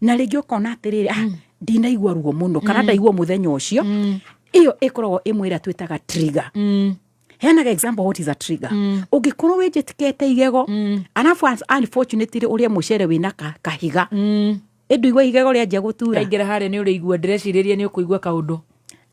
Speaker 13: na rĩngĩ ũkona atĩrĩrĩ, ah, ndinaigua ruo mũno kana ndaigua mũthenya ũcio, ĩyo ĩkoragwo ĩmwe ĩrĩa twĩtaga trigger. Heanaga example, what is a trigger? Ũngĩkorwo wĩnjĩtĩkĩte igego, arabu unfortunately ũrĩe mũcere wĩna kahiga, ĩndũ igego rĩanjia gũtura.
Speaker 9: Kaingĩra harĩa nĩ ũrĩigua, ndĩrecirĩria nĩ ũkũigua kaũndũ.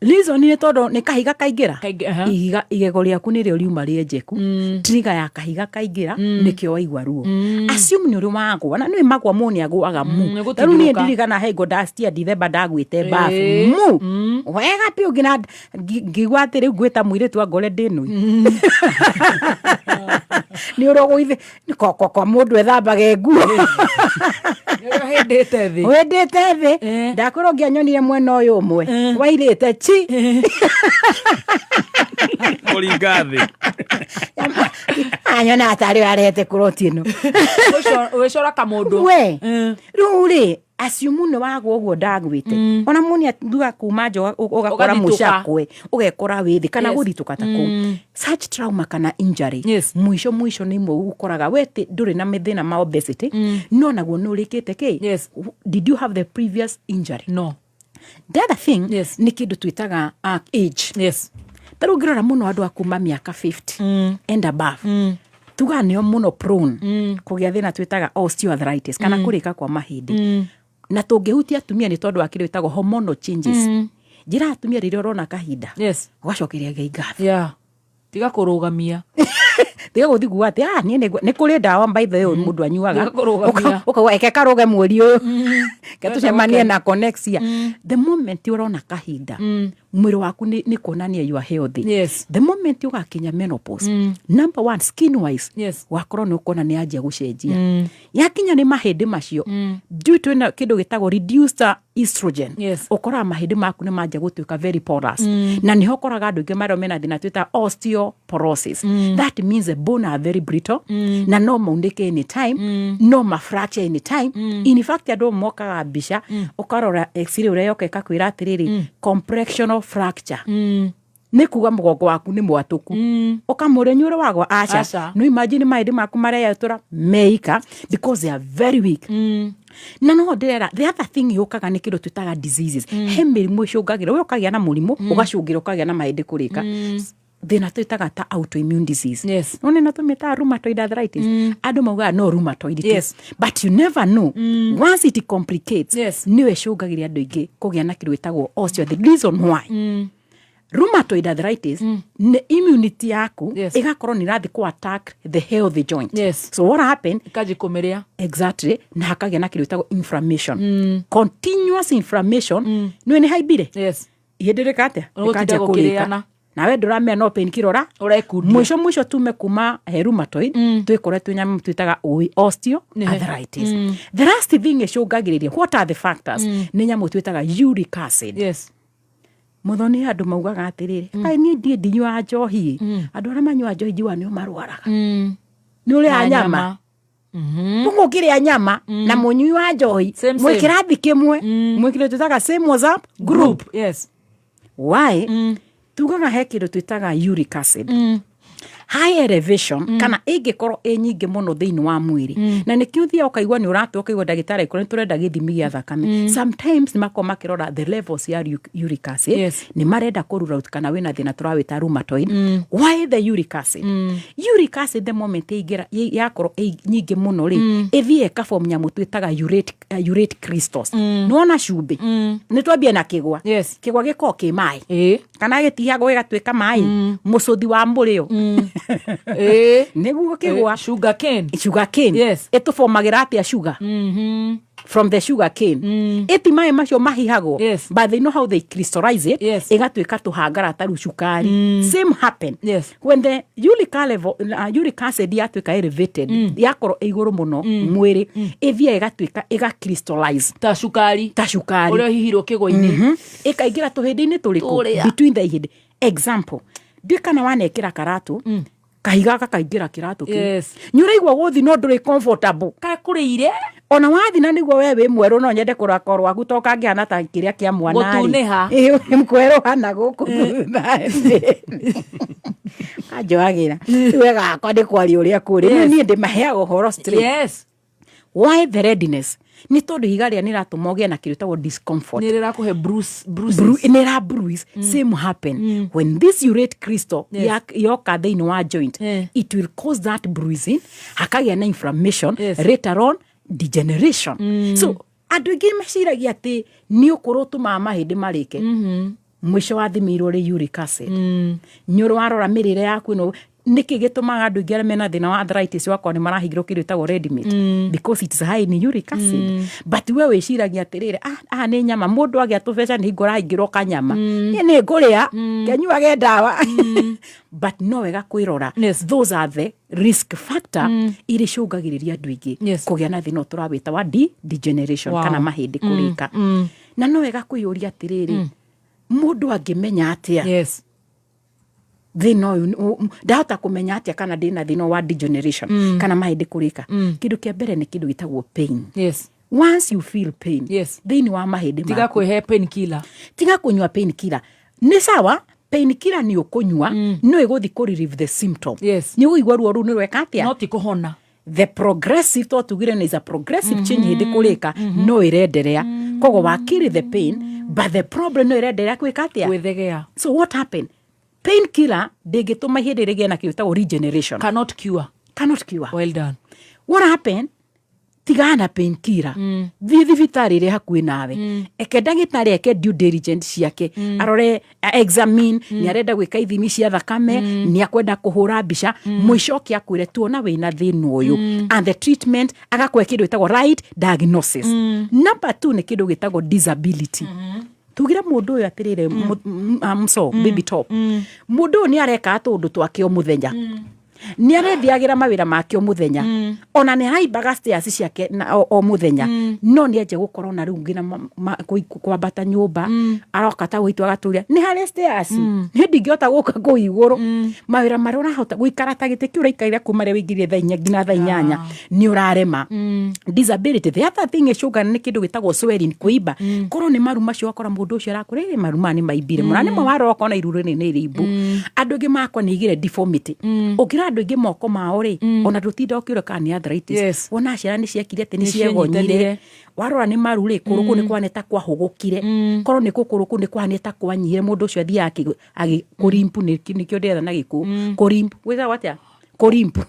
Speaker 13: Reason nĩ tondũ nĩ kahiga kaingĩra.
Speaker 9: Aha.
Speaker 13: Ihiga igego rĩaku nĩrĩo riuma rĩenjeku. Trigger ya kahiga kaingĩra, nĩkĩo waigua ruo. Assume nĩ ũrĩ wagwa, na nĩ magwa mũndũ nĩ agwaga mu.
Speaker 9: Nĩ
Speaker 13: Ta rĩu niĩ
Speaker 9: gũtindĩrũka.
Speaker 13: ndirikana he ngo ndastia Dithemba ndagwĩte bafu mu wega biũ nginya ngĩigua atĩ rĩu ngwĩta mũirĩtu angore ndĩnũi nĩ ũrogũithe kwa mũndũ ethambaga nguo.
Speaker 9: Nĩũrĩa ũhĩndĩte thĩ.
Speaker 13: Wĩndĩte thĩ, ndakwĩrwo ngĩanyonire mwena ũyũ ũmwe wairĩte chi.
Speaker 10: Kũringa thĩ.
Speaker 13: Anyona tarĩ arehete kũroti ĩno.
Speaker 9: Wĩcora kamũndũ.
Speaker 13: We rĩu rĩ, assume nĩ wagwa ũguo ndagwĩte, ona mũni athuga kuma nja ũgakora
Speaker 9: Ũgathitũka.
Speaker 13: mũcakwe ũgekora wĩ thĩ kana gũthitũka ta kũu, such trauma kana injury. Mũico mũico nĩ imwe ũkoraga we ndũrĩ na mĩthĩna ma obesity, no naguo nĩ ũrĩkĩte kĩ. Did you have the previous injury?
Speaker 9: No.
Speaker 13: The other thing nĩ kĩndũ twĩtaga age. Ta rĩu ũngĩrora mũno andũ a kuma mĩaka 50 and above, tugaga nĩo mũno prone kũgĩa thĩna twĩtaga osteoarthritis kana kũrĩka kwa mahĩndĩ. Na tũngĩhutia atumia nĩ tondũ wa kĩndũ gĩtagwo hormonal changes. Njĩra atumia, rĩrĩa ũrona kahinda, ũgacokeria Ngai ngatho.
Speaker 9: Tiga kũrũgamia.
Speaker 13: Tiga gũthiĩ kuga atĩ ah, niĩ nĩ kũrĩ ndawa, by the way, mũndũ anyuaga.
Speaker 9: Tiga kũrũgamia.
Speaker 13: Ũkauga eke karũge mweri ũyũ ke tũcemanie nako next year. The moment ũrona kahinda, mwĩrĩ waku nĩ kuonania you are healthy. The moment ũgakinya menopause, number one, skin wise, wakorwo nĩ ũkuona nĩ yanjia gũcenjia. Yakinya nĩ mahĩndĩ macio, due to ĩno kĩndũ gĩtagwo reduced estrogen, ũkoraga mahĩndĩ maku nĩ manjia gũtuĩka very porous, na nĩho ũkoraga andũ aingĩ marĩa mena thĩna twĩtaga osteoporosis. That means the bone are very brittle, na no maunĩke anytime, no ma fracture anytime. In fact, andũ mokaga mbica, ũkarora x-ray ũrĩa yoka ĩkakwĩra atĩrĩrĩ, compressional fracture, nĩ kuga mũgongo waku nĩ mwatũku. Ũkamũria, nĩ ũrĩ wagwa? Aca.
Speaker 9: Aca.
Speaker 13: No imagine mahĩndĩ maku mareyatũra meika because they are very weak. Na no ndĩrera, the other thing yũkaga nĩ kĩndũ twĩtaga diseases. He mĩrimũ ĩcũngagĩra we ũkagĩa na mũrimũ, ũgacũngĩra ũkagĩa na mahĩndĩ kũrĩka, thĩna twĩtaga ta autoimmune disease. No nĩ tũmĩtaga rheumatoid arthritis. Andũ maugaga no rheumatoid tu. But you never know, once it complicates, nĩyo ĩcũngagĩria andũ aingĩ kũgĩa na kĩndũ gĩtagwo osteo. The reason why rheumatoid arthritis nĩ immunity yaku ĩgakorwo nĩ ĩrathiĩ kũ attack the healthy joint. So what happened?
Speaker 9: Ĩkanji kũmĩrĩa.
Speaker 13: Exactly, na hakagĩa na kĩndũ gĩtagwo inflammation, continuous inflammation. Nĩwe nĩ haimbire ihĩndĩ rĩka atĩa?
Speaker 9: Ũgũtinda
Speaker 13: Rĩkanjia
Speaker 9: gũkĩrĩana.
Speaker 13: kũrĩka, nawe ndũramenya no painkiller ũra
Speaker 9: Ũrekundia.
Speaker 13: Mũico mũico tume kuma he rheumatoid, twĩkore twĩ nyamũ twĩtaga osteoarthritis. The last thing ĩcũngagĩrĩria, what are the factors? Nĩ nyamũ twĩtaga uric acid. Mũthoni, andũ maugaga atĩrĩrĩ, kaĩ niĩ ndiĩ ndinyuaga njohi. Andũ arĩa manyuaga njohi njiugaga nĩo marwaraga. Nĩ ũrĩa
Speaker 9: Na
Speaker 13: nyama mũngũ ũkĩrĩa nyama na mũnyui wa njohi
Speaker 9: Same,
Speaker 13: mwĩ
Speaker 9: same.
Speaker 13: kĩrathi kĩmwe, mwĩ kĩndũ twĩtaga same WhatsApp group. Why? Tugaga he kĩndũ twĩtaga uric acid high elevation, kana ĩngĩkorwo ĩ nyingĩ mũno thĩinĩ wa mwĩrĩ, na nĩkĩo ũthiaga ũkaigua nĩ ũratũa, ũkaigua ndagĩtarĩ angĩkorwo nĩ tũrenda gĩthimi gĩa thakame, sometimes nĩ makoragwo makĩrora the levels ya uric acid. Nĩ marenda kũ rule out kana wĩna thĩna tũrawĩta rheumatoid. Why the uric acid? Uric acid, the moment ĩingĩra yakorwo ĩ nyingĩ mũno rĩ, ĩthiĩ ĩkaform nyamũ twĩtaga urate crystals. Nĩwona cumbĩ, nĩ twambie na kĩgwa. Kĩgwa gĩkoragwo kĩ maĩ kana gĩtihagwo gĩgatuĩka maĩ, mũcũthi wa mũrĩo. Nĩguo kĩgwa.
Speaker 9: Sugar cane.
Speaker 13: Sugar cane.
Speaker 9: Yes.
Speaker 13: Ĩtũbomagĩra atĩa sugar? From the sugar cane. Ĩti maĩ macio mahihagwo.
Speaker 9: Yes.
Speaker 13: But they know how they crystallize it.
Speaker 9: Yes.
Speaker 13: Ĩgatuĩka tũhangara ta rĩu cukari. Same happen.
Speaker 9: Yes.
Speaker 13: When the uric level, uric acid yatuĩka elevated, yakorwo ĩ igũrũ mũno mwĩrĩ, ĩthiaga ĩgatuĩka ĩga crystallize.
Speaker 9: Ta cukari.
Speaker 13: Ta cukari.
Speaker 9: Ũrĩa ũhihirwo kĩgwa-inĩ.
Speaker 13: Ĩkaingĩra tũhĩndĩ-inĩ tũrĩkũ?
Speaker 9: Tũrĩa.
Speaker 13: Between the ihĩndĩ. Example, ndiũĩ kana wanekĩra karatũ, kahiga gakaingĩra kĩratũ kĩu.
Speaker 9: Yes.
Speaker 13: Nĩ ũraigua gũthi no ndũrĩ comfortable.
Speaker 9: Kakũrĩire.
Speaker 13: Ona wathi na nĩguo we wĩ mwerũ no nyende kũrora koro waku to kangĩhana ta kĩrĩa kĩa mwana rĩ.
Speaker 9: Gũtunĩha.
Speaker 13: Ĩ, kwerũha na gũkũ thutha. Kanjohagĩra. Rĩu wega wakwa nĩ kwaria ũrĩa kũrĩ.
Speaker 9: Yes.
Speaker 13: Niĩ ndĩmaheaga ũhoro straight.
Speaker 9: Yes.
Speaker 13: Why the readiness? Nĩ tondũ ihiga rĩrĩa nĩratũma ũgĩe na kĩndũ gĩtagwo discomfort.
Speaker 9: Nĩ rĩrakũhe bruises.
Speaker 13: Nĩ ra bruise. Same happen. When this urate crystal
Speaker 9: Yes.
Speaker 13: yoka thĩinĩ wa joint, it will cause that bruising, hakagĩa na inflammation, later on degeneration. So andũ aingĩ meciragia atĩ nĩ ũkũrũ ũtũmaga mahĩndĩ marĩke. Mũico wathimĩirwo rĩ uric acid. Nĩ ũrĩ warora mĩrĩre yaku ĩno nĩkĩ gĩtũmaga andũ aingĩ arĩa mena thĩna wa arthritis wakorwo nĩ marahingĩrwo kĩndũ gĩtagwo red meat because it's high in uric acid. But we wĩciragia atĩrĩrĩ, ah, nĩ nyama mũndũ agĩa tũbeca nĩ hingo ũrahingĩrwo kanyama, niĩ nĩ ngũrĩa kenyuage ndawa. But no wega kwĩrora. Those are the risk factor iria icũngagĩrĩria andũ aingĩ kũgĩa na thĩna ũyũ tũrawĩta wa degeneration kana mahĩndĩ kũrĩka. Na no wega kwĩyũria atĩrĩrĩ, mũndũ angĩmenya atĩa thĩna ũyũ, ndahota kũmenya atĩa kana ndĩna thĩna wa degeneration kana mahĩndĩ kũrĩka? Kĩndũ kĩa mbere nĩ kĩndũ gĩtagwo pain. Once you feel pain thĩinĩ wa mahĩndĩ
Speaker 9: Tiga
Speaker 13: maku,
Speaker 9: kwĩhe pain killer.
Speaker 13: Tiga kũnyua pain killer. Nĩ sawa, pain killer nĩ ũkũnyua, no ĩgũthi kũ relieve the symptom. Nĩ ũgũigua ruo rũu nĩ rweka atĩa?
Speaker 9: No ti kũhona.
Speaker 13: The progressive, to tugire nĩ is a progressive change, hĩndĩ kũrĩka no ĩrenderea. Koguo wakiri the pain, but the problem no ĩrenderea gwĩka atĩa?
Speaker 9: Gwĩthegea.
Speaker 13: So what happened? Pain killer ndĩngĩtũma ihĩndĩ rĩgĩe na kĩndũ gĩtagwo regeneration.
Speaker 9: Cannot cure.
Speaker 13: Cannot cure.
Speaker 9: Well done.
Speaker 13: What happened? Tigana na pain killer, thiĩ thibitarĩ ĩrĩa hakuhĩ nawe, eke ndagĩtarĩ eke due diligence ciake, arore, examine, nĩ arenda gwĩka ithimi cia thakame, nĩ akwenda kũhũra mbica, mũico oke akwĩre tuona wĩna thĩna ũyũ and the treatment, agakũhe kĩndũ gĩtagwo right diagnosis. Number two nĩ kĩndũ gĩtagwo disability. Tugire mũndũ ũyũ atĩrĩrĩ, mso baby top, mũndũ ũyũ nĩ areka tũũndũ twake o mũthenya, nĩ arethiagĩra mawĩra make o mũthenya, ona nĩ araimbaga stairs ciake na, o mũthenya, no nĩ anjia gũkorwo na rĩu nginya kwambata nyũmba, aroka ta gwitũ agatũria nĩ harĩ stairs, nĩ ndingĩhota gũka kũu igũrũ. Mawĩra marĩa ũrahota gũikara ta gĩtĩ kĩu ũraikarĩra kuma rĩrĩa ũingĩrire thaa 4 nginya thaa 8 nĩ ũrarema. Disability. The other thing ĩcũngana nĩ kĩndũ gĩtagwo swelling, kũimba. Korwo nĩ maru macio, wakora mũndũ ũcio arakũra, "Ĩ, maru maya nĩ maimbire mũno." Na nĩmo warora ũkona iru rĩrĩ nĩ rĩimbu. Andũ aingĩ makwa nĩ igire deformity. Ũngĩra andũ aingĩ moko mao rĩ, ona ndũtinda ũkĩũria kana nĩ arthritis. Wona ciana nĩ ciekire atĩ nĩ
Speaker 9: Nĩ
Speaker 13: ciegonyire.
Speaker 9: cienyitanire.
Speaker 13: Warora nĩ maru rĩ, kũgũrũ kũu nĩ kũhana ta kwahũgũkire, korwo nĩ kũgũrũ kũu nĩ kũhana ta kwanyihire. Mũndũ ũcio athiaga kũrimpu, nĩkĩo ndĩretha na gĩkũyũ, kũrimpu gwĩtagwo atĩa? Kũrimpu,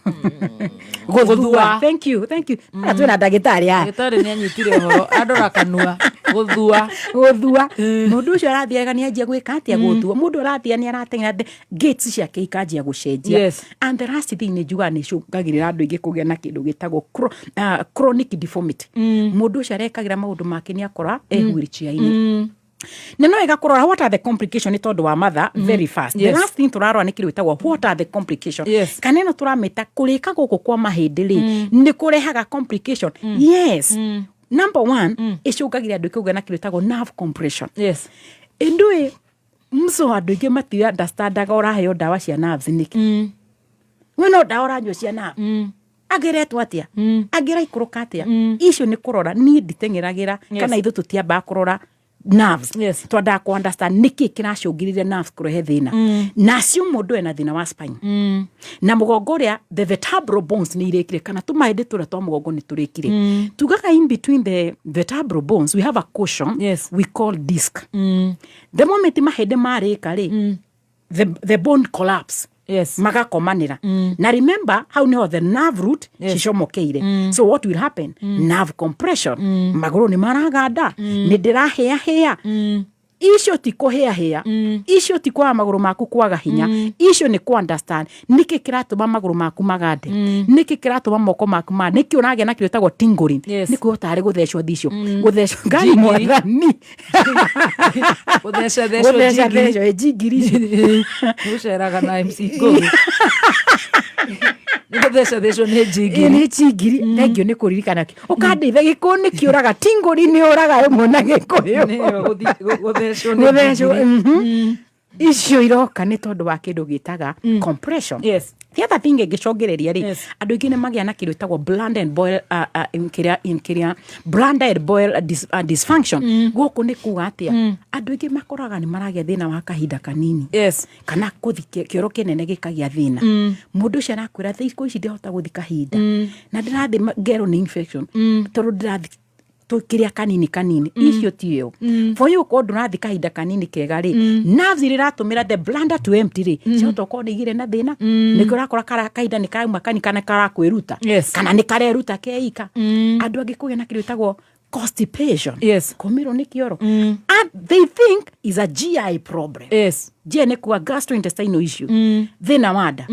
Speaker 13: gũthua.
Speaker 9: Gũthua.
Speaker 13: Thank you, thank you. Na twĩna ndagĩtarĩ aya.
Speaker 9: Ndagĩtarĩ nĩ anyitire ũhoro, andora kanua. Gũthua.
Speaker 13: Gũthua. Mũndũ ũcio arathiaga nĩ anjia gwĩka atĩa? Gũthua. Mũndũ arathia nĩ arateng'era, gates ciake ikanjia gũcenjia. And the last thing nĩ njugaga nĩ icũngagĩrĩra andũ aingĩ kũgĩa na kĩndũ gĩtagwo chronic deformity. Mũndũ ũcio arekagĩra maũndũ make nĩ akora e wheelchair-inĩ. Na no wega kũrora what are the complication, nĩ tondũ wa mother very fast. The last thing tũrarora nĩ kĩndũ gĩtagwo what are the complication, kana ĩno tũramĩta kũrĩka gũkũ kwa mahĩndĩ rĩ, nĩ kũrehaga complication? Yes. Number one, ĩcũngagĩrĩria andũ kũgĩa na kĩndũ gĩtagwo nerve compression. Ĩndũĩ mso andũ aingĩ mati understandaga ũraheo ndawa cia nerves nĩkĩ. We no ndawa ũranyua cia nerve, angĩretwo atĩa, angĩraikũrũka atĩa? Icio nĩ kũrora. Niĩ nditeng'eragĩra kana ithuĩ tũtiambaga kũrora nerves. Twendaga kũ understand nĩkĩ kĩracũngĩrĩria nerves kũrehe thĩna. Na acio mũndũ ena thĩna wa spine na mũgongo ũrĩa the vertebral bones nĩ irĩkire, kana tũmahĩndĩ tũrĩa twa mũgongo nĩ tũrĩkire. Tugaga in between the vertebral bones we have a cushion we call disc. The moment mahĩndĩ marĩka rĩ, the bone collapse, magakomanĩra. Na remember hau niho the nerve root cicomokeire. So what will happen? Nerve compression. Magũrũ nĩ maraganda, nĩ ndĩrahĩahĩa. Icio ti kũhĩahĩa, icio ti kwaga magũrũ maku kwaga hinya, icio nĩ kũ understand nĩkĩ kĩratũma magũrũ maku magande, nĩkĩ kĩratũma moko maku magande, nĩkĩ ũragĩa na kĩndũ gĩtagwo tingling. Nĩ kwĩho tarĩ gũthecwo thicio, gũthecwo ngari
Speaker 9: Njingiri.
Speaker 13: Mwathani.
Speaker 9: Gũtheca thecwo.
Speaker 13: Gũtheca
Speaker 9: njingiri.
Speaker 13: thecwo, njingiri icio.
Speaker 9: Gũceraga na MC Ngũgĩ. Nĩ gũtheca thecwo nĩ njingiri.
Speaker 13: Nĩ njingiri. Thengio nĩ kũririkana ũkandeitha. Gĩkũyũ nĩ kĩũraga, tingũri nĩ ũraga rĩmwe na gĩkũyũ.
Speaker 9: Nĩyo, gũthecwo nĩ
Speaker 13: gũthecwo
Speaker 9: njingiri.
Speaker 13: Icio iroka nĩ tondũ wa kĩndũ gĩtaga compression. The other thing ĩngĩcũngĩrĩria rĩ, andũ aingĩ nĩ magĩa na kĩndũ gĩtagwo bland and boil, kĩrĩa in kĩrĩa bland and boil dysfunction. Gũkũ nĩ kuga atĩa? Andũ aingĩ makoraga nĩ maragĩa thĩna wa kahinda kanini kana kũthi kĩoro kĩnene gĩkagĩa thĩna. Mũndũ ũcio arakwĩra, thikũ ici ndĩhota gũthi kahinda na ndĩrathi ngerwo nĩ infection tondũ ndĩrathi kĩrĩa kanini kanini. Icio tiyo for you. Ũkorwo ndũrathi kahinda kanini kega rĩ, nerves iria iratũmĩra the bladder to empty rĩ, ciahota gũkorwo nĩ igĩrĩ na thĩna. Nĩkĩo ũrakora kahinda nĩ karauma kani kana karakwĩruta kana nĩ kareruta keika. Andũ angĩ kũgĩa na kĩndũ gĩtagwo constipation, kũmĩrwo nĩ kĩoro, and they think is a GI problem. GI nĩ kuga gastrointestinal issue, thĩna wa nda.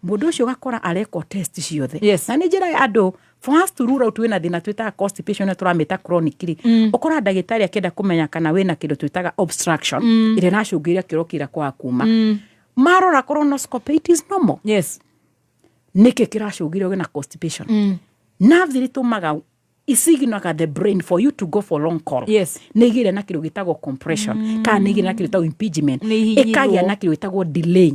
Speaker 13: Mũndũ ũcio ũgakora arekwo test ciothe. Na nĩ njĩra ya andũ for us to rule out wĩna thĩna twĩtaga constipation na tũramĩta chronic rĩ, ũkora ndagĩtarĩ akĩenda kũmenya kana wĩna kĩndũ twĩtaga obstruction ĩrĩa ĩracũngĩrĩria kĩoro kĩra kwaga kuma. Marora colonoscopy, it is normal. Nĩkĩ kĩracũngĩrĩria ũgĩe na constipation? Nerves iria itũmaga isignaga the brain for you to go for long call nĩ igĩrĩ na kĩndũ gĩtagwo compression kana nĩ igĩrĩ na kĩndũ gĩtagwo impingement.
Speaker 9: Nĩ ihinyirwo.
Speaker 13: Ĩkagĩa na kĩndũ gĩtagwo delay.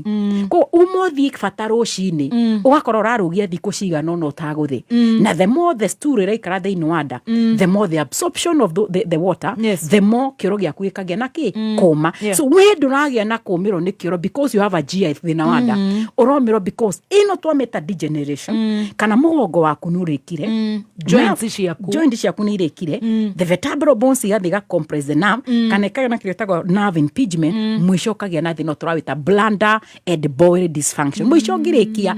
Speaker 13: Koguo uma ũthiĩ bata rũcinĩ, ũgakorwo ũrarũgia thikũ cigana ũna ũtagũthĩ. Na the more the stool ĩraikara thĩinĩ wa nda, the more the absorption of the water, the more kĩoro gĩaku gĩkagĩa na kĩ kũma. So we ndũragĩa na kũmĩrwo nĩ kĩoro because you have a GI thĩna wa nda. Ũromĩrwo because ĩno twamĩta degeneration kana mũgongo waku nĩ ũrĩkire.
Speaker 9: Joints ciaku.
Speaker 13: Joint ciaku nĩ irĩkire, the vertebral bones igathiĩ iga compress the nerve kana ĩkagĩa na kĩrĩa gĩtagwo nerve impingement. Mũico ũkagĩa na thĩna tũrawĩta bladder and bowel dysfunction. Mũico ũngĩrĩkia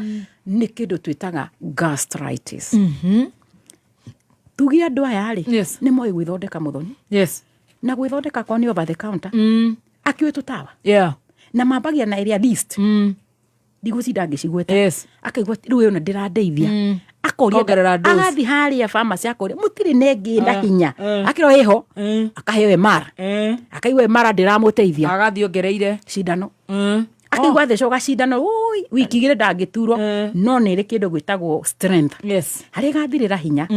Speaker 13: nĩ kĩndũ twĩtaga gastritis. Tuge andũ aya rĩ, nĩ moĩ gwĩthondeka mũthoni na gwĩthondeka kwa nĩ over the counter, akiũĩ tũtawa na mambagia na ĩrĩa least ndigũcinda ngĩcigweta. Akaigua rĩu ĩyo ndĩrandeithia, akoria.
Speaker 9: Ongerera dose.
Speaker 13: Agathiĩ harĩa pharmacy akoria, mũtirĩ na ĩngĩ na hinya? Akĩrwo ĩho, akaheo MR, akaigua MR ndĩramũteithia.
Speaker 9: Agathiĩ ongereire.
Speaker 13: Cindano, akaigua thecwo gacindano ui wiki 2 ndangĩturwo, no nĩ ĩrĩ kĩndũ gwĩtagwo strength harĩa ĩgathirĩra hinya.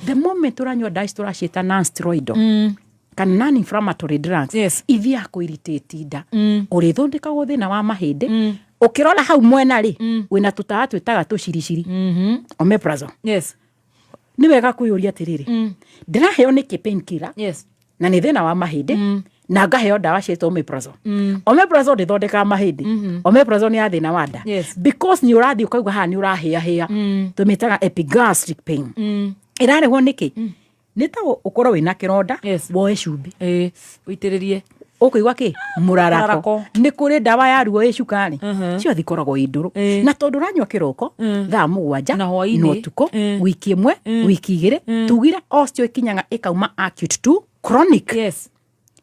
Speaker 13: The moment ũranyua ndawa ici tũraciĩta non-steroidal kana non-inflammatory drugs, ithiaga kũ-irritate nda, ũrĩthondekagwo thĩna wa mahĩndĩ. Ũkĩrora hau mwena rĩ, wĩna tũtawa twĩtaga tũciriciri, omeprazole. Nĩ wega kwĩyũria atĩrĩrĩ, ndĩraheo nĩkĩ painkiller na nĩ thĩna wa mahĩndĩ na ngaheo ndawa ciĩtwo omeprazole? Omeprazole ndĩthondekaga mahĩndĩ. Omeprazole nĩ ya thĩna wa nda. Because nĩ ũrathiĩ ũkauga haha nĩ ũrahĩahĩa, tũmĩtaga epigastric pain. Ĩrarehwo nĩkĩ? Nĩ ta ũkorwo wĩna kĩronda, woe cumbĩ
Speaker 9: ũitĩrĩrie.
Speaker 13: Ũkũigua kĩ mũrarako.
Speaker 9: Mũrarako.
Speaker 13: Nĩ kũrĩ ndawa ya ruo ĩ cukari, ciothe ikoragwo ĩ ndũrũ. Na tondũ ũranyua kĩroko thaa 7
Speaker 9: Na hwaĩ-inĩ.
Speaker 13: na ũtukũ, wiki 1, wiki 2, tugire osteo ĩkinyaga ĩkauma acute to chronic.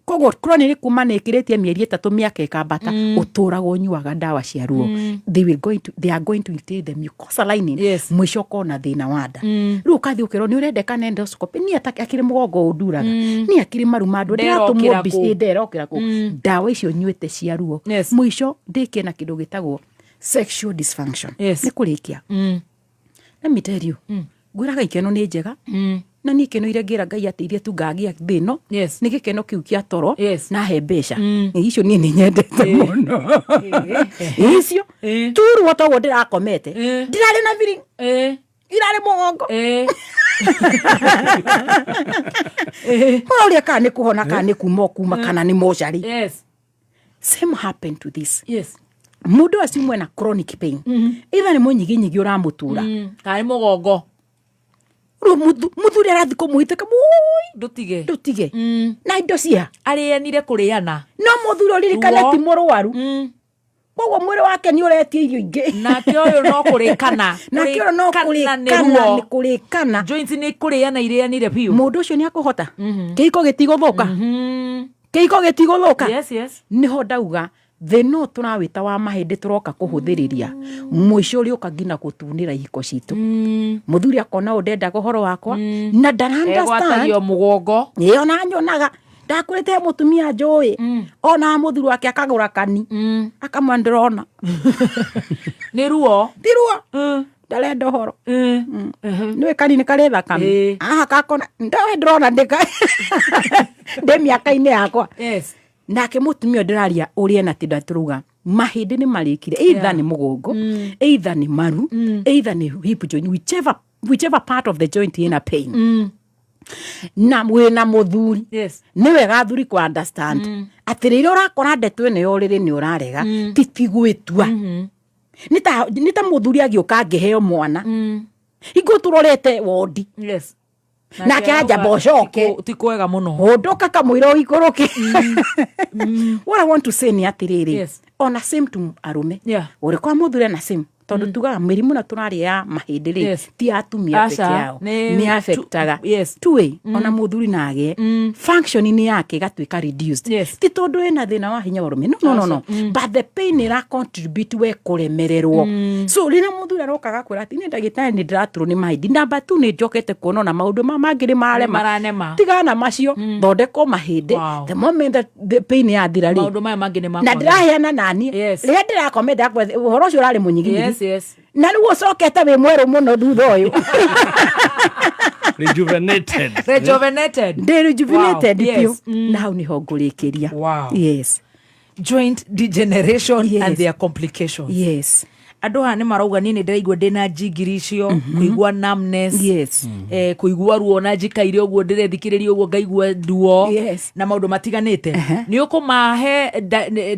Speaker 13: Koguo chronic nĩ kuma nĩ ĩkĩrĩtie mĩeri 3, mĩaka ĩkambata, ũtũraga ũnyuaga ndawa cia ruo. They are going to irritate the mucosal lining. Mũico ũkona thĩna wa nda. Rĩu ũkathiĩ ũkerwo nĩ ũrendekana endoscopy. Niĩ akĩrĩ mũgongo ũnduraga, niĩ akĩrĩ maru ma andũ ndĩratũmwo
Speaker 9: Nderokĩra
Speaker 13: mbica
Speaker 9: kũ.
Speaker 13: Nderokĩra kũ ndawa icio nyuĩte cia ruo. Mũico ndĩkie na kĩndũ gĩtagwo sexual dysfunction. Nĩ kũrĩkia. Let me tell you, ngwĩraga ikeno nĩ njega na niĩ ikeno iria ngĩra Ngai ateithie tu ngagĩa thĩ ĩno nĩ gĩkeno kĩu kĩa toro na he mbeca. Icio niĩ nĩ nyendete mũno icio. Turuo toguo ndĩrakomete, ndirarĩ na feeling, irarĩ mũgongo. Ũroria kana nĩ kũhona kana nĩ kuma kuma kana nĩ mocarĩ. Same happened to this. Mũndũ acio mwena chronic pain, either nĩ mũnyiginyigi ũramũtura
Speaker 9: kana nĩ mũgongo.
Speaker 13: Rĩu mũthuri arathiĩ kũmũhĩtĩka mũi.
Speaker 9: Ndũtige.
Speaker 13: Ndũtige na indo cia
Speaker 9: arĩanire kũrĩana.
Speaker 13: No mũthuri ũririkane
Speaker 9: Ruo.
Speaker 13: ti mũrwaru, koguo mwĩrĩ wake nĩ ũretia irio ingĩ.
Speaker 9: Nake ũyũ no kũrĩkana.
Speaker 13: Nake ũyũ no
Speaker 9: Kũrĩkana nĩ
Speaker 13: kũrĩkana.
Speaker 9: ruo.
Speaker 13: Nĩ kũrĩkana.
Speaker 9: Joints nĩ kũrĩana irĩanire biũ.
Speaker 13: Mũndũ ũcio nĩ akũhota kĩhiko gĩtigũthũka. Kĩhiko gĩtigũthũka.
Speaker 9: Yes, yes.
Speaker 13: Nĩho ndauga thĩna ũyũ tũrawĩta wa mahĩndĩ tũroka kũhũthĩrĩria mũico ũrĩũka nginya gũtunĩra ihiko citũ. Mũthuri akona ũyũ ndendaga ũhoro wakwa na ndara
Speaker 9: Egwatagio mũgongo.
Speaker 13: Ĩ, ona nyonaga ndakũrĩte he mũtumia njũĩ ona mũthuri wake akagũra kani akamwa ndĩrona
Speaker 9: nĩ ruo.
Speaker 13: Ti ruo, ndarenda ũhoro. Nĩwĩ kani nĩ karĩ thakame haha kakona ndawe ndĩrona ndĩka ndĩ mĩaka-inĩ yakwa.
Speaker 9: Yes.
Speaker 13: Nake mũtumia ũyũ ndĩraria ũrĩa na tinda tũrauga mahĩndĩ nĩ marĩkire, either nĩ mũgongo, either nĩ maru, either nĩ hip joint, whichever part of the joint ĩna pain na wĩna mũthuri.
Speaker 9: Yes.
Speaker 13: Nĩ wega athuri kũ understand atĩ rĩrĩa ũrakora ndeto ĩno ya ũrĩrĩ nĩ ũrarega ti gwĩtua. Nĩ ta mũthuri agĩũka angĩheo mwana hingo tũrorete wondi.
Speaker 9: Yes.
Speaker 13: Nake anjamba ũcoke.
Speaker 9: Ti kwega mũno.
Speaker 13: Ũndũka kamũira ũikũrũke. What I want to say nĩ atĩrĩrĩ, ona same to arũme, ũrĩ kwa mũthuri na same, tondũ tugaga mĩrimũ na tũraria ya mahĩndĩ rĩ, ti ya atumia
Speaker 9: Aca,
Speaker 13: peke yao, nĩ affectaga two-way. Ona mũthuri nage functioning yake ĩgatuĩka reduced, ti tondũ ĩna thĩna wa hinya wa ũrũme, no, no, no, no. But the pain ĩra contribute we kũremererwo. So rĩrĩa mũthuri aroka agakwĩra atĩ niĩ ndagĩtarĩ nĩ ndĩraturwo nĩ mahĩndĩ, namba tu nĩ njokete kuona ona maũndũ ma mangĩ nĩ marema.
Speaker 9: Maranema.
Speaker 13: Tigana macio, thondekwo mahĩndĩ. The moment that the pain yathira rĩ,
Speaker 9: maũndũ maya mangĩ nĩ
Speaker 13: na
Speaker 9: makwagĩra.
Speaker 13: ndĩraheana naniĩ rĩrĩa ndĩrakome ndakwethe ũhoro ũcio ũrarĩ mũnyiginyigi.
Speaker 9: Yes.
Speaker 13: Na rĩu ũcokete wĩ mwerũ mũno thutha ũyũ.
Speaker 10: Rejuvenated.
Speaker 9: Rejuvenated.
Speaker 13: Ndĩ rejuvenated
Speaker 9: Wow,
Speaker 13: biũ.
Speaker 9: yes.
Speaker 13: Na hau nĩho ngũrĩkĩria.
Speaker 9: Wow.
Speaker 13: Yes.
Speaker 9: Joint degeneration and their complications.
Speaker 13: Yes.
Speaker 9: Andå haha nä marauga niä nä ndäraigua ndä na njingiri icio, kũigua numbness,
Speaker 13: yes.
Speaker 9: Kũigua ruo na njikaire å guo ndä rethikä rä ria å guo ngaigua ruo,
Speaker 13: yes.
Speaker 9: na maå ndå matiganä te. Nä å kå mahe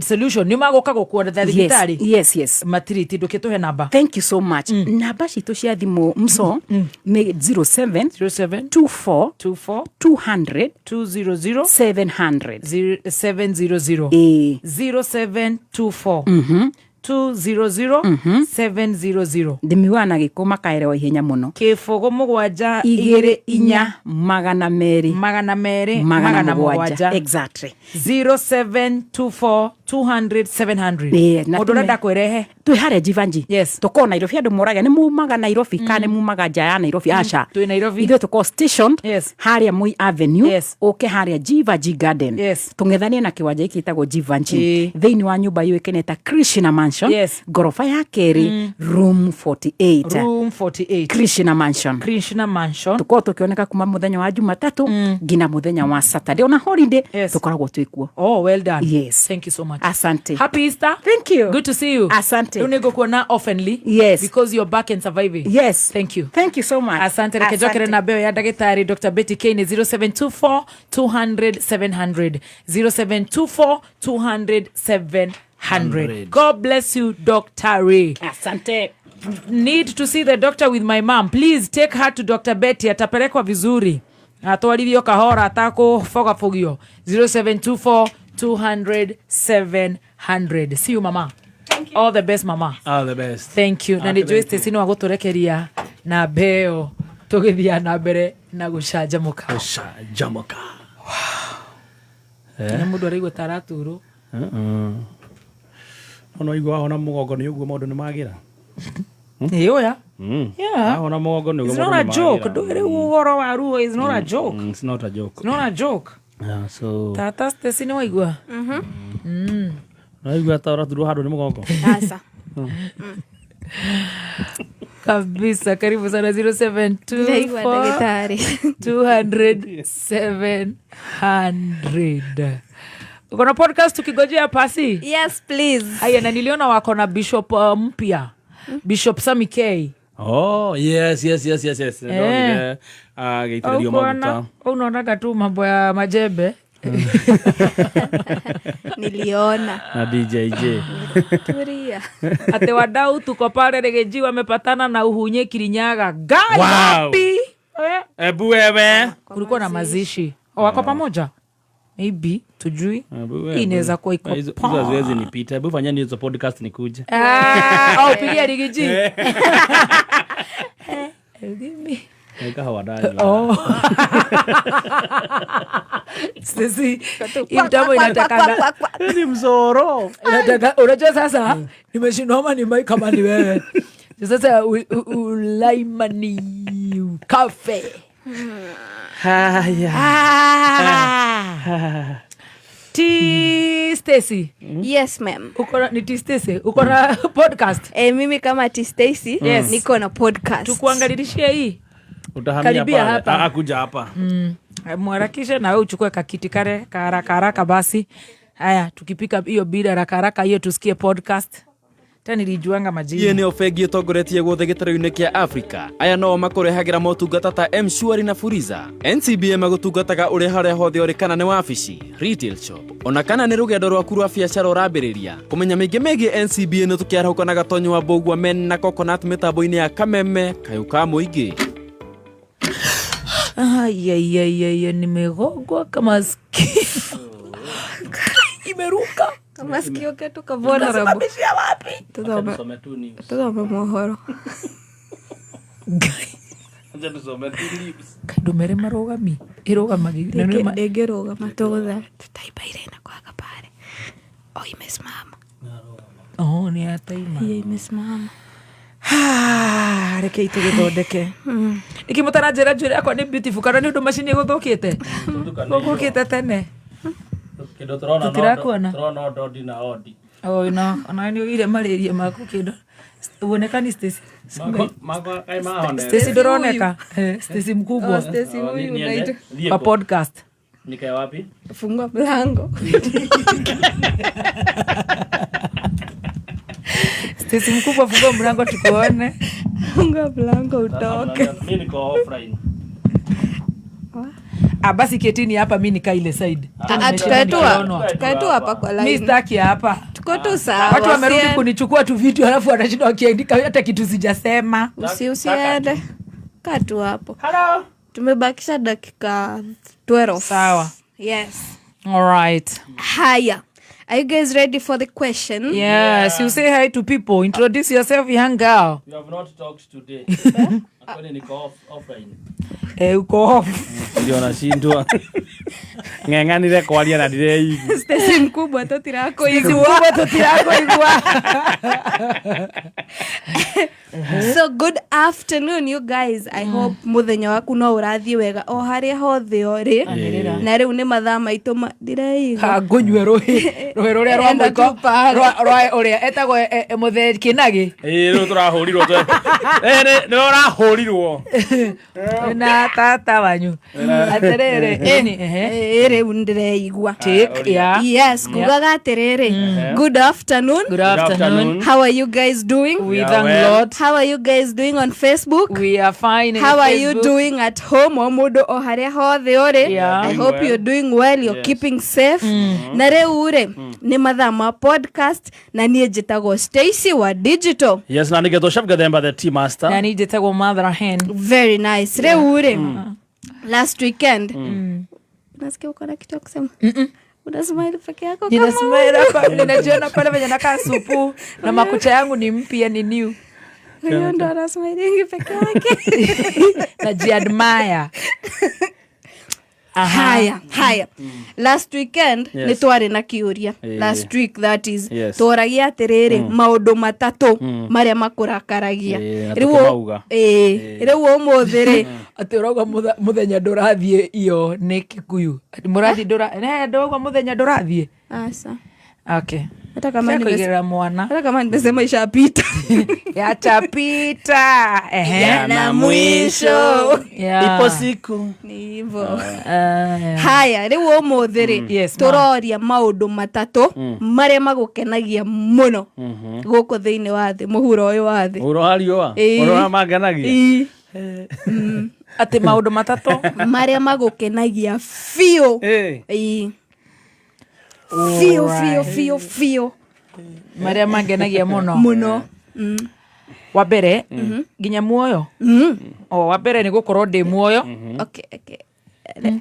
Speaker 9: solution nä magå ka gå kuona thibitarä?
Speaker 13: Yes.
Speaker 9: Matiriti ndå kä tå he namba.
Speaker 13: Thank you so much. Namba citũ cia thimũ mso nĩ 07
Speaker 9: 07
Speaker 13: 24
Speaker 9: 24
Speaker 13: 200
Speaker 9: 200
Speaker 13: 700.
Speaker 9: 700.
Speaker 13: Ĩĩ.
Speaker 9: 0724 200 700.
Speaker 13: Ndĩmiugaga na gĩkũ makaerewa ihenya mũno.
Speaker 9: Kĩbũgũ mũgwanja
Speaker 13: 2 4 200
Speaker 9: 200
Speaker 13: 107.
Speaker 9: 700.
Speaker 13: Exactly.
Speaker 9: 0724 200 700.
Speaker 13: Ĩĩ, na
Speaker 9: Mũndũ ũrenda kwĩrehe
Speaker 13: twĩ harĩa Jivanji.
Speaker 9: Yes.
Speaker 13: Tũkorwo Nairobi, andũ moraga nĩ mumaga Nairobi kana nĩ mumaga nja ya Nairobi? Aca.
Speaker 9: Twĩ Nairobi.
Speaker 13: Ithuĩ tũkorwo stationed
Speaker 9: Yes.
Speaker 13: harĩa Moi Avenue.
Speaker 9: Yes.
Speaker 13: Ũke harĩa Jivanji Garden.
Speaker 9: Yes.
Speaker 13: Tũng'ethanie na kĩwanja gĩkĩ gĩtagwo Jivanji
Speaker 9: Ĩĩ.
Speaker 13: thĩinĩ wa nyũmba yũĩkaine ta Krishna Mansion.
Speaker 9: Yes.
Speaker 13: Ngoroba ya kerĩ, room 48.
Speaker 9: Room 48.
Speaker 13: Krishna Mansion.
Speaker 9: Krishna Mansion.
Speaker 13: Tũkorwo tũkĩoneka kuma mũthenya wa Jumatatũ nginya mũthenya wa Saturday, ona holiday.
Speaker 9: Yes.
Speaker 13: Tũkoragwo twĩ kuo.
Speaker 9: Oh, well done.
Speaker 13: Yes.
Speaker 9: Thank you so much.
Speaker 13: Asante.
Speaker 9: Happy Easter.
Speaker 13: Thank you.
Speaker 9: Good to see you.
Speaker 13: Asante.
Speaker 9: Rĩu nĩngũkuona oftenly.
Speaker 13: Yes.
Speaker 9: Because you're back and surviving.
Speaker 13: Yes.
Speaker 9: Thank you.
Speaker 13: Thank you so much.
Speaker 9: Asante. Reke njokere
Speaker 13: Asante.
Speaker 9: na mbeo ya ndagĩtarĩ Dr. Betty K nĩ 0724 200 700, 0724 200 700. God bless you, Dr. Ray.
Speaker 13: Asante.
Speaker 9: Need to see the doctor with my mom, please take her to Dr. Betty, atapelekwa vizuri, atwarithio kahora atakũbogabogio. 0724 200 700. See you, mama. All the best, mama.
Speaker 10: All the best.
Speaker 9: Thank you. Na nä njå Stacy nä wa gå tå rekeria na mbeo tå gä thiaa na mbere na gå canjamå ka.
Speaker 10: Gũcanjamũka.
Speaker 9: Na må ndå araigua ta araturwo.
Speaker 10: No igua wahona mũgongo nĩ ũguo maũndũ nĩ magĩra.
Speaker 9: Ä å ya. Yeah.
Speaker 10: Wahona mũgongo nĩ ũguo
Speaker 9: It's not
Speaker 10: maũndũ
Speaker 9: a
Speaker 10: nĩ
Speaker 9: joke.
Speaker 10: magĩra.
Speaker 9: Ndå rä u å horo wa ruo is not a joke.
Speaker 10: It's not a joke.
Speaker 9: It's not a joke.
Speaker 10: Yeah, so
Speaker 9: Tata Stacy nä waigua.
Speaker 10: Naigua ta ũraturwo handũ nĩ mũgongo.
Speaker 14: Aca.
Speaker 9: Kabisa. Karibu sana. 0724
Speaker 14: Ndĩraigua ndagĩtarĩ.
Speaker 9: 200 700. Uko na podcast tukigojea pasi?
Speaker 14: Yes, please.
Speaker 9: Haya, na niliona wako na bishop mpya, Bishop Sami K.
Speaker 10: Oh, yes. Ndonire agĩitĩrĩrio maguta.
Speaker 9: Unaonaga tu mambo ya majembe.
Speaker 14: Niliona.
Speaker 10: Na DJJ.
Speaker 14: Turia.
Speaker 9: Ate wadau tuko pale Regeji wamepatana na Uhunye Kirinyaga. Gai
Speaker 10: Wow.
Speaker 9: wapi?
Speaker 10: Ebu wewe.
Speaker 9: Kulikuwa na mazishi. Oh, wako pamoja? Maybe tujui. Hii inaweza kuwa iko
Speaker 10: Hizo hizo haziwezi nipita. Hebu fanyeni hizo podcast nikuje.
Speaker 9: Ah, au pigia Rigiji. Mimi.
Speaker 10: Nĩ kahũa ndanyua.
Speaker 9: Oh. Sisi hii mtambo inatakanga
Speaker 10: Ni mzoro.
Speaker 9: Inataka, unajua sasa nimeshindwa ama ni mic kama ni wewe. Sasa ulaimani cafe.
Speaker 10: Haya.
Speaker 9: Ah. T Stacy.
Speaker 14: Yes, ma'am.
Speaker 9: Uko na ni T Stacy. Uko na podcast.
Speaker 14: Eh, mimi kama T Stacy
Speaker 9: Yes.
Speaker 14: niko na podcast.
Speaker 9: Tukuangalilishie hii.
Speaker 10: Utahamia
Speaker 9: Karibia
Speaker 10: pale.
Speaker 9: hapa.
Speaker 10: Ah, kuja hapa.
Speaker 9: Mharakishe na wewe uchukue kakiti kare ka haraka haraka basi. Haya, tukipika hiyo bila haraka haraka hiyo tusikie podcast. Tena nilijuanga
Speaker 4: Iye
Speaker 9: majina.
Speaker 4: nĩyo bengi ĩtongoretie guothe gĩtarũ-inĩ kĩa Afrika. Aya noo makũrehagĩra motungata ta M-Shwari na Fuliza. NCBA magũtungataga ũrĩ harĩa hothe ũrĩ kana nĩ wabici, retail shop, ona kana nĩ rũgendo rwaku rwa biacara ũrambĩrĩria. Kũmenya mĩingĩ megiĩ NCBA nĩ tũkĩarahũka na Gatonyo wa Mbũgua men na Coconut mĩtambo-inĩ ya Kameme kayũ ka mũingĩ.
Speaker 9: Ayayayaya, nimegongwa kama sikio. Imeruka.
Speaker 14: Kama sikio ketu ka vulnerable.
Speaker 9: Unasimamishia wapi?
Speaker 14: Tuthome tuthome mohoro.
Speaker 10: Acha tusome tu news.
Speaker 9: Kaindå mere marũgami ĩrũgamagĩ
Speaker 14: Ndĩngĩrũgama tũgũtha tutaiba irena kwa kapare. Oh, imesimama.
Speaker 9: Oh, nĩ ataima.
Speaker 14: Hiyo imesimama.
Speaker 9: Rekei tũgĩthondeke nĩkĩ mũtaranjĩra njuĩrĩ yakwa nĩ beautiful kana nĩ ũndũ macini ĩgũthũkĩte gũthũkĩte tene
Speaker 10: Kĩndũ tũrona no-
Speaker 9: Tũtirakuona.
Speaker 10: tũrona ndodi na odi.
Speaker 9: Oh, no, ona nĩ ũgire marĩria maku kĩndũ uonekani Stacy.
Speaker 10: Makwa kaĩ mahonete.
Speaker 9: Stacy ndũroneka. Eh, Stacy mkubwa
Speaker 14: Oh, Stacy
Speaker 10: Oh,
Speaker 14: huyu
Speaker 10: niende.
Speaker 14: unaitwa.
Speaker 10: Thiĩ
Speaker 9: wa
Speaker 10: kũ?
Speaker 9: podcast.
Speaker 10: Nikae wapi?
Speaker 14: Fungua mlango.
Speaker 9: Stacy mkubwa, fungua mlango tukuone.
Speaker 14: Fungua mlango utoke.
Speaker 10: Mimi niko offline.
Speaker 9: Ah, basi ketini hapa mi nikaa ile side.
Speaker 14: Ah, tukae tu hapa kwa
Speaker 9: Mi
Speaker 14: line.
Speaker 9: sitaki hapa.
Speaker 14: Tuko tu sawa.
Speaker 9: Watu wamerudi
Speaker 14: Usiende.
Speaker 9: kunichukua tu video alafu wanashinda wakiandika hata kitu sijasema.
Speaker 14: Usiende. Kaa tu hapo.
Speaker 10: Hello.
Speaker 14: Tumebakisha dakika 12.
Speaker 9: Sawa.
Speaker 14: Yes.
Speaker 9: All right.
Speaker 14: Haya. Are you guys ready for the question?
Speaker 9: Yes, you say hi to people. Introduce yourself, young girl.
Speaker 10: You have not talked today. Kwani niko offline.
Speaker 9: Eh, uko off.
Speaker 10: Ndio nashindwa. Ng'eng'anire kwaria na ndireigua.
Speaker 14: Stacy mkubwa totirakuigua.
Speaker 9: Stacy mkubwa totirakuigua.
Speaker 14: So good afternoon you guys. I hope muthenya waku no urathie wega o haria hothe uri.
Speaker 9: Anĩrĩra.
Speaker 14: Na riu ni mathaa maitu ma ndireigua.
Speaker 9: Ngũnyue rũhĩ rũhĩ rũrĩa rwa
Speaker 14: Enda
Speaker 9: mũiko
Speaker 14: tu pale.
Speaker 9: rwa ũrĩa etagwo mũthee kĩnagĩ.
Speaker 10: Ĩĩ rĩu tũrahũrirwo. Eh nĩ ũrahũrirwo.
Speaker 9: Na tata wanyu. Atĩrĩrĩ, ĩni ehe.
Speaker 14: Ĩ rĩu ndireigua.
Speaker 9: Take, yeah.
Speaker 14: Yes, kugaga atĩrĩrĩ. Good afternoon.
Speaker 9: Good afternoon.
Speaker 14: How are you guys doing?
Speaker 9: We thank Lord.
Speaker 14: How are you guys doing on Facebook?
Speaker 9: We are fine.
Speaker 14: How are you doing at home o mũndũ o harĩa hothe ũrĩ?
Speaker 9: Yeah.
Speaker 14: I
Speaker 9: Doing
Speaker 14: hope
Speaker 9: well.
Speaker 14: you're doing well, you're
Speaker 9: Yes.
Speaker 14: keeping safe. Na rĩu rĩ nĩ mathaa ma podcast na niĩ njĩtagwo Stacy wa digital.
Speaker 10: Yes, na nĩgetwo Chef Gathemba the tea master.
Speaker 9: Na niĩ njĩtagwo Mother Hen.
Speaker 14: Very nice. Rĩu rĩ last weekend unasikia uko na kitu ya kusema? Una smile peke yako kama
Speaker 9: Nina smile hapa,
Speaker 14: huyu.
Speaker 9: ninajiona pale venye nakaa supu na makucha yangu ni mpya ni new.
Speaker 14: Huyu ndo ana smilingi peke yake.
Speaker 9: Najiadmire.
Speaker 14: Haya, haya. Last weekend
Speaker 9: Yes.
Speaker 14: nĩ twarĩ na kĩũria.
Speaker 9: Eh.
Speaker 14: Last week that is.
Speaker 10: Yes.
Speaker 14: Tworagia atĩrĩrĩ maũndũ matatũ marĩa makũrakaragia.
Speaker 10: Eh, na
Speaker 14: Rĩu
Speaker 10: tũkĩmauga.
Speaker 14: ĩĩ, rĩu ũmũthĩ rĩ
Speaker 9: Atĩ ũrauga mũthenya ndũrathiĩ iyo nĩ Kikuyu. Atĩ mũrathiĩ ndũra ne ndauga mũthenya ndũrathiĩ.
Speaker 14: Asa.
Speaker 9: Okay.
Speaker 14: Hata kama
Speaker 9: Sasa
Speaker 14: nimes-
Speaker 9: kuigĩrĩra mwana.
Speaker 14: Hata kama nimesema ishapita.
Speaker 9: Yatapita. Ehe.
Speaker 14: Yana mwisho.
Speaker 9: Yeah.
Speaker 10: Ipo siku.
Speaker 14: Ni hivyo.
Speaker 9: Ah.
Speaker 14: Haya, rĩu ũmũthĩ rĩ
Speaker 9: Yes, ma'am.
Speaker 14: tũroria maũndũ matatũ marĩa magũkenagia mũno gũkũ thĩinĩ wa thĩ mũhuro ũyũ wa thĩ.
Speaker 10: Ũhoro wa riũa.
Speaker 14: Ĩĩ.
Speaker 10: Ũhoro wa mangenagia.
Speaker 14: Ĩĩ.
Speaker 9: Atĩ maũndũ matatũ
Speaker 14: marĩa magũkenagia biũ.
Speaker 10: Ĩĩ.
Speaker 14: Ĩĩ. Biũ biũ biũ biũ
Speaker 9: marĩa mangenagia mũno
Speaker 14: mũno.
Speaker 9: Wa mbere nginya muoyo. O wa mbere nĩ gũkorwo ndĩ muoyo.
Speaker 14: Okay, okay.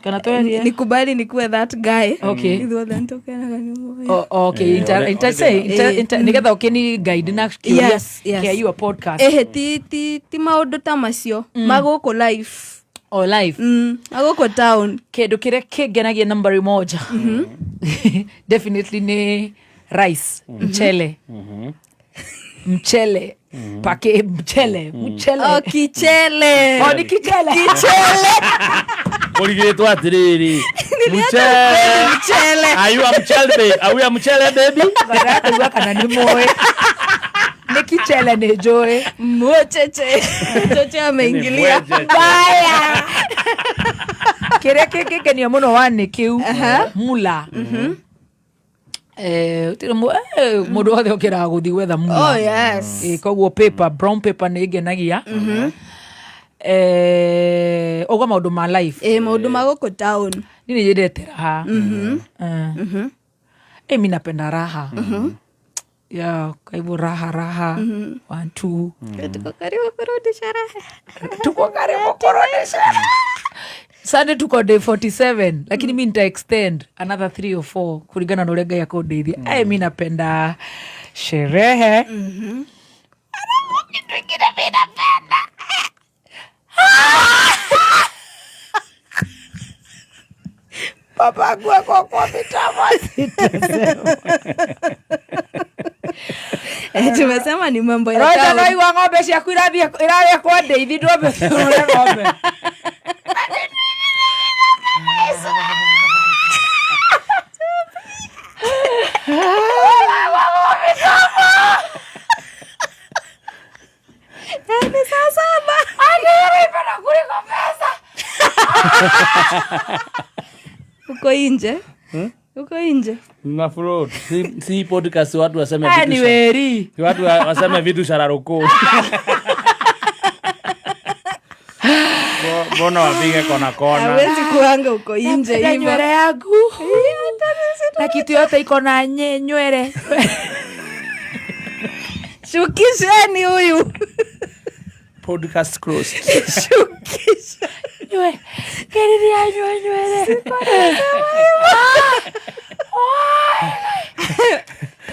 Speaker 9: Kana twerie
Speaker 14: Nikubali nikuwe that guy.
Speaker 9: Okay.
Speaker 14: Ithuothe nĩtũkenaga nĩ muoyo.
Speaker 9: Oh, okay. Nĩgetha ũkĩni guide na kĩũria
Speaker 14: Yes, yes.
Speaker 9: kĩa your podcast.
Speaker 14: Ehe, ti maũndũ ta macio magũkũ life.
Speaker 9: O life.
Speaker 14: Magũkũ town.
Speaker 9: Kĩndũ kĩrĩa kĩngenagia nambari moja definitely nĩ rice, mchele, mchele pake, mchele, mchele.
Speaker 14: Oh, kichele.
Speaker 9: Oh, ni kichele.
Speaker 14: Kichele.
Speaker 10: Kũrigĩtwo atĩrĩrĩ, mchele.
Speaker 14: Mchele.
Speaker 10: Are you a mchele baby? Are we a mchele baby?
Speaker 9: Ngara kana nĩ mũĩ nĩ kichele nĩ njũĩ.
Speaker 14: Mwecheche. Mwecheche ameingilia.
Speaker 9: Mbaya. Kĩrĩa kĩngĩngenia mũno wa nĩ kĩu mula. Gũtirĩ mũndũ wothe ũkĩraga gũthiĩ gwetha mula.
Speaker 14: Oh, yes.
Speaker 9: Koguo paper, brown paper nĩ ĩngenagia. Ũguo maũndũ ma life.
Speaker 14: Maũndũ ma gũkũ town.
Speaker 9: Niĩ nĩ nyendete raha. Mi napenda raha. Yeah, kwa hivyo raha raha. One, two.
Speaker 14: Tuko karibu kurudisha raha.
Speaker 9: Tuko karibu kurudisha raha. Sunday tuko day 47, lakini mi nita extend another 3 or 4 kulingana na ũrĩa Ngai akũndeithia. Mi napenda sherehe. Alafu kitu ingine mi napenda. Babangu ako kwa mitambo, sitasema.
Speaker 14: Tumesema ni mambo ya
Speaker 9: Roger,
Speaker 14: town.
Speaker 9: no igua ng'ombe ciaku irathiĩ iraria kwa ndeithi ndwambe ũrore ng'ombe.
Speaker 14: Ni saa saba.
Speaker 9: Anaipenda kuliko pesa.
Speaker 14: Uko nje? Uko nje?
Speaker 10: Na float. Si podcast watu waseme vitu.
Speaker 9: Anyway,
Speaker 10: watu waseme vitu shararoko. Mbona wapige kona kona?
Speaker 14: Hawezi kuanga uko nje
Speaker 9: Napenda
Speaker 14: hivyo.
Speaker 9: nywele yangu. Na kitu yote iko na nywele.
Speaker 14: Shukisheni huyu.
Speaker 10: Podcast closed.
Speaker 14: Shukisha.
Speaker 9: Nywele. Keriria nywele.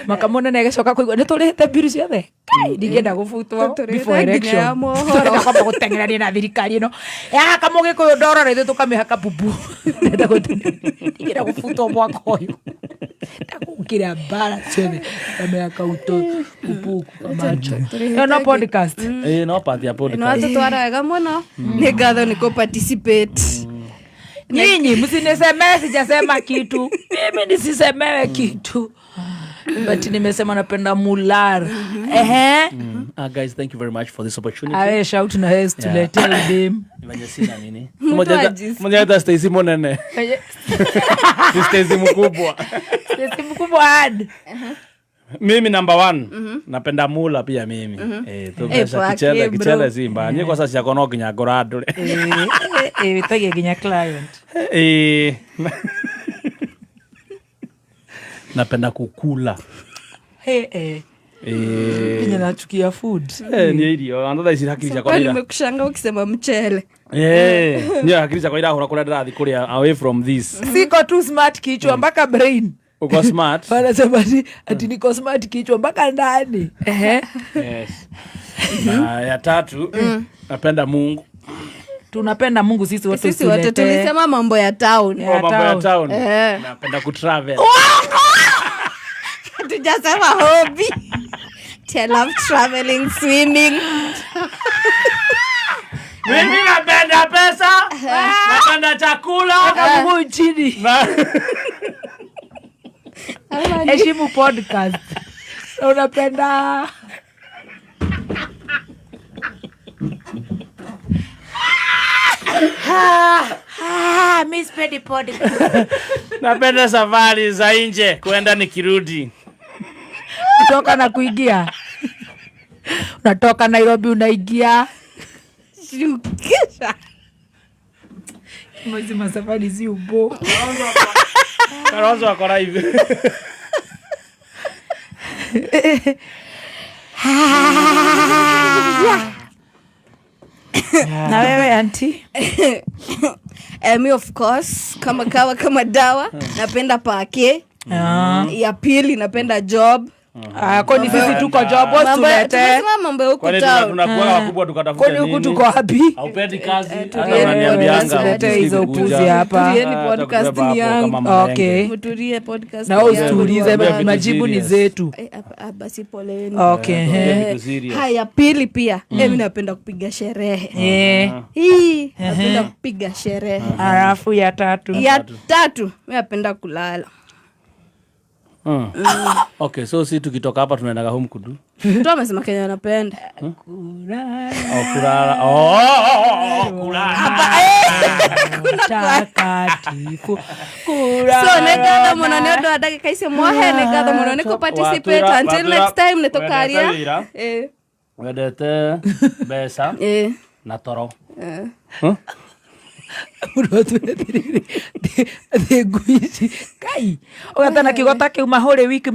Speaker 9: Makamona nĩ agĩcoka kũigua nĩ tũrĩhĩte mbiru ciothe. Kai ndingĩenda gũbutwo
Speaker 14: Tũrĩhĩte
Speaker 9: before
Speaker 14: nginya ya
Speaker 9: election.
Speaker 14: mohoro.
Speaker 9: Tũrenda kwamba gũteng'erania na thirikari ĩno. Yahaka mũgĩkũyũ ndoro na ithuĩ tũkamĩhaka bubu. Ndingĩenda gũbutwo mwaka ũyũ. Ndagũkĩra mbara ciothe ngamĩhaka uto bubu kamacho. Ĩyo no podcast.
Speaker 10: No part ya podcast.
Speaker 14: No atũtwara wega mũno. Nĩ ngatho nĩ kũ participate.
Speaker 9: Nyinyi msinisemee sijasema kitu. Mimi nisisemewe kitu. But nimesema napenda mular. Ehe.
Speaker 10: Guys, thank you very much for this opportunity.
Speaker 9: Awe shout na hes tuletee dem.
Speaker 10: Venye sina nini.
Speaker 14: Mtu ajisikie.
Speaker 10: Mmoja hata Stacy Monene. Ni Stacy mkubwa.
Speaker 9: Stacy mkubwa ad.
Speaker 10: Mimi number 1. Napenda mula pia mimi. Tu pesa
Speaker 14: Pake,
Speaker 10: kichele
Speaker 14: bro.
Speaker 10: kichele si mbaya. Nyie kwa sasa yako no nginya ngora ndure.
Speaker 9: Wĩtagia nginya client.
Speaker 10: Napenda kukula.
Speaker 9: Nginya nachukia food.
Speaker 10: Ni irio. Ando thaa ici hakiri ciakwa
Speaker 14: Kwani
Speaker 10: ira.
Speaker 14: nimekushanga ukisema mchele.
Speaker 10: Ni hakiri ciakwa irahũra kũrĩa ndĩrathiĩ kũrĩa away from this.
Speaker 9: Siko too smart kichwa mpaka brain.
Speaker 10: Uko smart.
Speaker 9: Wanasema ati niko smart kichwa mpaka ndani. Ehe.
Speaker 10: Yes. Na ya tatu, napenda Mungu.
Speaker 9: Tunapenda Mungu sisi wote.
Speaker 14: Sisi wote tulisema mambo ya town.
Speaker 10: Oh, mambo ya town. Napenda kutravel.
Speaker 14: Hatujasema hobby. I love traveling, swimming.
Speaker 10: Mimi napenda pesa, napenda chakula.
Speaker 9: Weka mguu chini. Heshimu podcast. Unapenda mi sipendi podcast.
Speaker 10: Napenda safari za nje, kwenda nikirudi.
Speaker 9: Kutoka na kuingia. Unatoka Nairobi unaingia.
Speaker 14: Shukisha.
Speaker 9: Mwezi masafari si ubo.
Speaker 10: Kalonzo ako live.
Speaker 9: Na wewe anti?
Speaker 14: Mi of course kama kawa kama dawa napenda pake. Ya pili napenda job.
Speaker 9: Ah, kwani sisi tuko job tulete.
Speaker 14: Tumesema mambo ya huku
Speaker 10: Kwani
Speaker 14: town.
Speaker 10: tunakuwa wakubwa tukatafuta
Speaker 9: Kwani
Speaker 10: nini?
Speaker 9: huku tuko wapi?
Speaker 10: Haupendi kazi? Hata
Speaker 14: Tulieni
Speaker 10: unaniambianga
Speaker 14: podcast.
Speaker 10: usikii
Speaker 9: Hizo
Speaker 10: kukuja.
Speaker 9: upuzi hapa.
Speaker 14: Tulieni
Speaker 10: Ah,
Speaker 14: podcast
Speaker 10: tutakubeba
Speaker 14: ni
Speaker 10: hapo
Speaker 14: yangu.
Speaker 10: kama mlenge.
Speaker 9: Okay.
Speaker 14: Mtulie podcast.
Speaker 9: Na wewe
Speaker 14: ni yangu.
Speaker 9: usituulize,
Speaker 10: Tuambie vitu
Speaker 9: majibu ni
Speaker 10: serious.
Speaker 9: zetu.
Speaker 14: Basi poleni.
Speaker 9: Okay.
Speaker 10: Tuambie vitu serious.
Speaker 14: Haya, pili pia mi napenda kupiga sherehe. Hii napenda kupiga sherehe.
Speaker 9: Alafu ya tatu.
Speaker 14: Ya tatu mi napenda kulala.
Speaker 10: Okay, so si tukitoka hapa tunaendaga home kudu.
Speaker 14: Tu amesema Kenya anapenda.
Speaker 10: Oh, kulala. Oh, kulala.
Speaker 9: Takatifu.
Speaker 14: So nĩ ngatho mũno nĩ ũndũ wa ndagĩka icio mwahe, nĩ ngatho mũno nĩ kũ-participate. Until next time nĩ tũkaria.
Speaker 10: Wendete wĩra. Wendete mbeca na toro.
Speaker 9: Mũndũ atwĩre atĩrĩrĩ, thĩ ngui ici kai ũgetana kiugo ta kĩu mahũrĩ wiki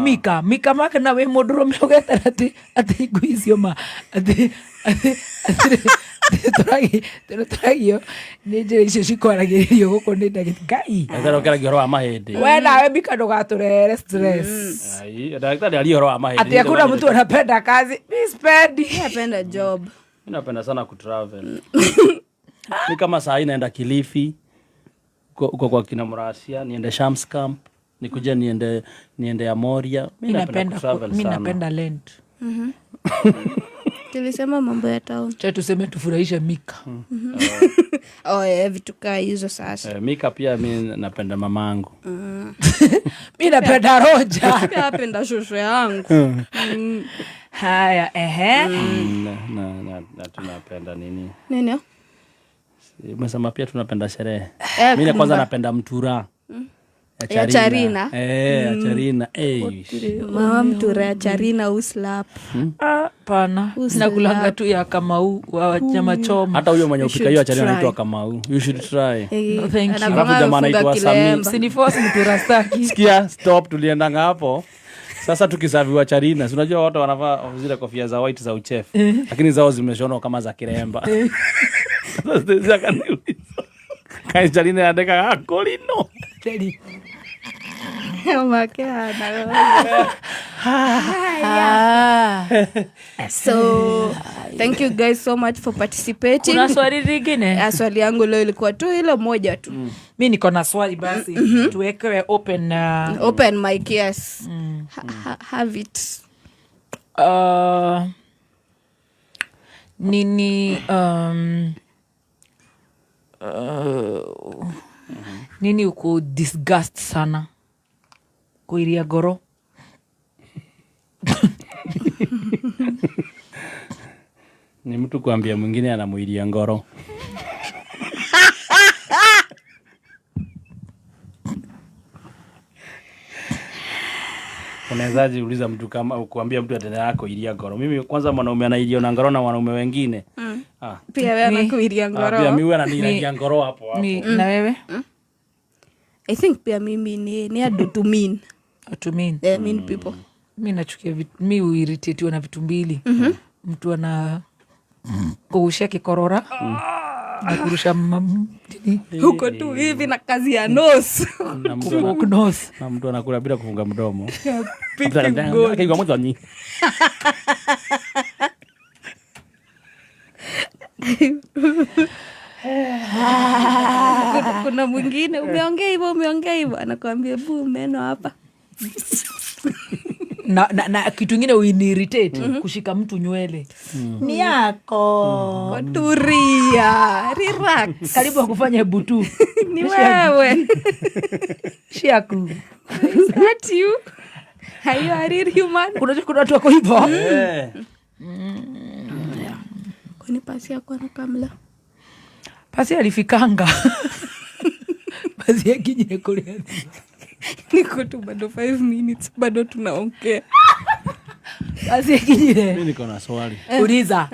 Speaker 9: mika mika make na wĩ mũndũrũme ũgetana atĩ atĩ ngui icio ma atĩ atĩ atĩ tũragio nĩ njĩra icio cikwaragĩrĩrio gũkũ nĩ ndagĩtarĩ ngai.
Speaker 10: Ndagĩtarĩ ũkĩaragia ũhoro wa mahĩndĩ.
Speaker 9: We nawe mika ndũgatũrehere stress.
Speaker 10: Ai, ndagĩtarĩ aria ũhoro wa mahĩndĩ.
Speaker 9: Ati hakuna mtu anapenda kazi, mi sipendi.
Speaker 14: Mi napenda job.
Speaker 10: Mi napenda sana kutravel. Ni kama saa hii naenda Kilifi uko kwa kina Murasia, niende Shams Camp, nikuje niende Amoria. Mi napenda kutravel
Speaker 9: Mi
Speaker 10: sana.
Speaker 9: napenda lent.
Speaker 14: Tulisema mambo ya town.
Speaker 9: Cha tuseme tufurahishe Mika.
Speaker 14: Oh, vitu kaa hizo sasa.
Speaker 10: Mika pia mi napenda mamangu.
Speaker 9: Mi napenda Roja.
Speaker 14: Pia napenda shosho yangu.
Speaker 9: Haya, ehe.
Speaker 10: Na tunapenda nini?
Speaker 14: Nini?
Speaker 10: Umesema pia tunapenda sherehe. Mimi kwanza napenda mtura.
Speaker 14: Ya Charina.
Speaker 10: Ya Charina.
Speaker 14: Mama mtura ya Charina uslap.
Speaker 9: Pana. Nakulanga tu ya Kamau wa nyama choma.
Speaker 10: Hata huyo mwenye upika hiyo ya Charina
Speaker 14: try.
Speaker 10: anaitwa Kamau. You should try.
Speaker 9: No, thank you.
Speaker 10: Alafu jamaa anaitwa Sami.
Speaker 9: Siniforce mtura staki.
Speaker 10: Sikia, stop, tuliendanga hapo. Sasa tukisaviwa Charina, si unajua watu wanavaa zile kofia za white za uchefu, lakini zao zimeshonwa kama za kiremba. Sasa Stacy akaniuliza, kai Charina andeka akolino.
Speaker 9: Teli.
Speaker 14: Make hana. So thank you guys so much for participating.
Speaker 9: Kuna swali lingine?
Speaker 14: Swali yangu leo ilikuwa tu hilo moja tu.
Speaker 9: Mi niko na swali basi. Tuwekewe open
Speaker 14: open mic, yes. Have it.
Speaker 9: Nini nini uko disgust sana kuiria ngoro?
Speaker 10: Ni mtu kuambia mwingine anamuiria ngoro. Unawezaje uliza mtu kama kuambia mtu atenda yako iria ngoro? Mimi kwanza mwanaume anairia na ngoro na wanaume wengine.
Speaker 14: Pia wewe anakuiria ngoro.
Speaker 10: Pia mimi wewe ananiiria ngoro hapo hapo.
Speaker 9: Na wewe?
Speaker 14: I think pia mimi ni adu to mean.
Speaker 9: To mean.
Speaker 14: Yeah, mean people.
Speaker 9: Mimi nachukia mimi uirritatiwa na vitu mbili. Mtu ana kuushia kikorora. Na kurusha
Speaker 14: huko tu hivi na kazi ya nose.
Speaker 10: Na mtu anakula bila kufunga mdomo.
Speaker 14: Picking
Speaker 10: goat.
Speaker 14: Kuna mwingine umeongea hivyo anakuambia bu meno hapa.
Speaker 9: Na kitu kingine uinirritate kushika mtu nywele. Ni yako.
Speaker 14: Turia, relax.
Speaker 9: Karibu akufanye butu.
Speaker 14: Ni wewe.
Speaker 9: Shiaku.
Speaker 14: It's not you. Are you a real human?
Speaker 9: Kuna watu wako hivyo.
Speaker 14: Kwani pasi yako na kamla?
Speaker 9: Pasi alifikanga. Pasi yakinyire kulia.
Speaker 14: Niko tu bado 5 minutes bado tunaongea.
Speaker 9: Basi yakinyire.
Speaker 10: Mimi niko na swali.
Speaker 9: Uliza.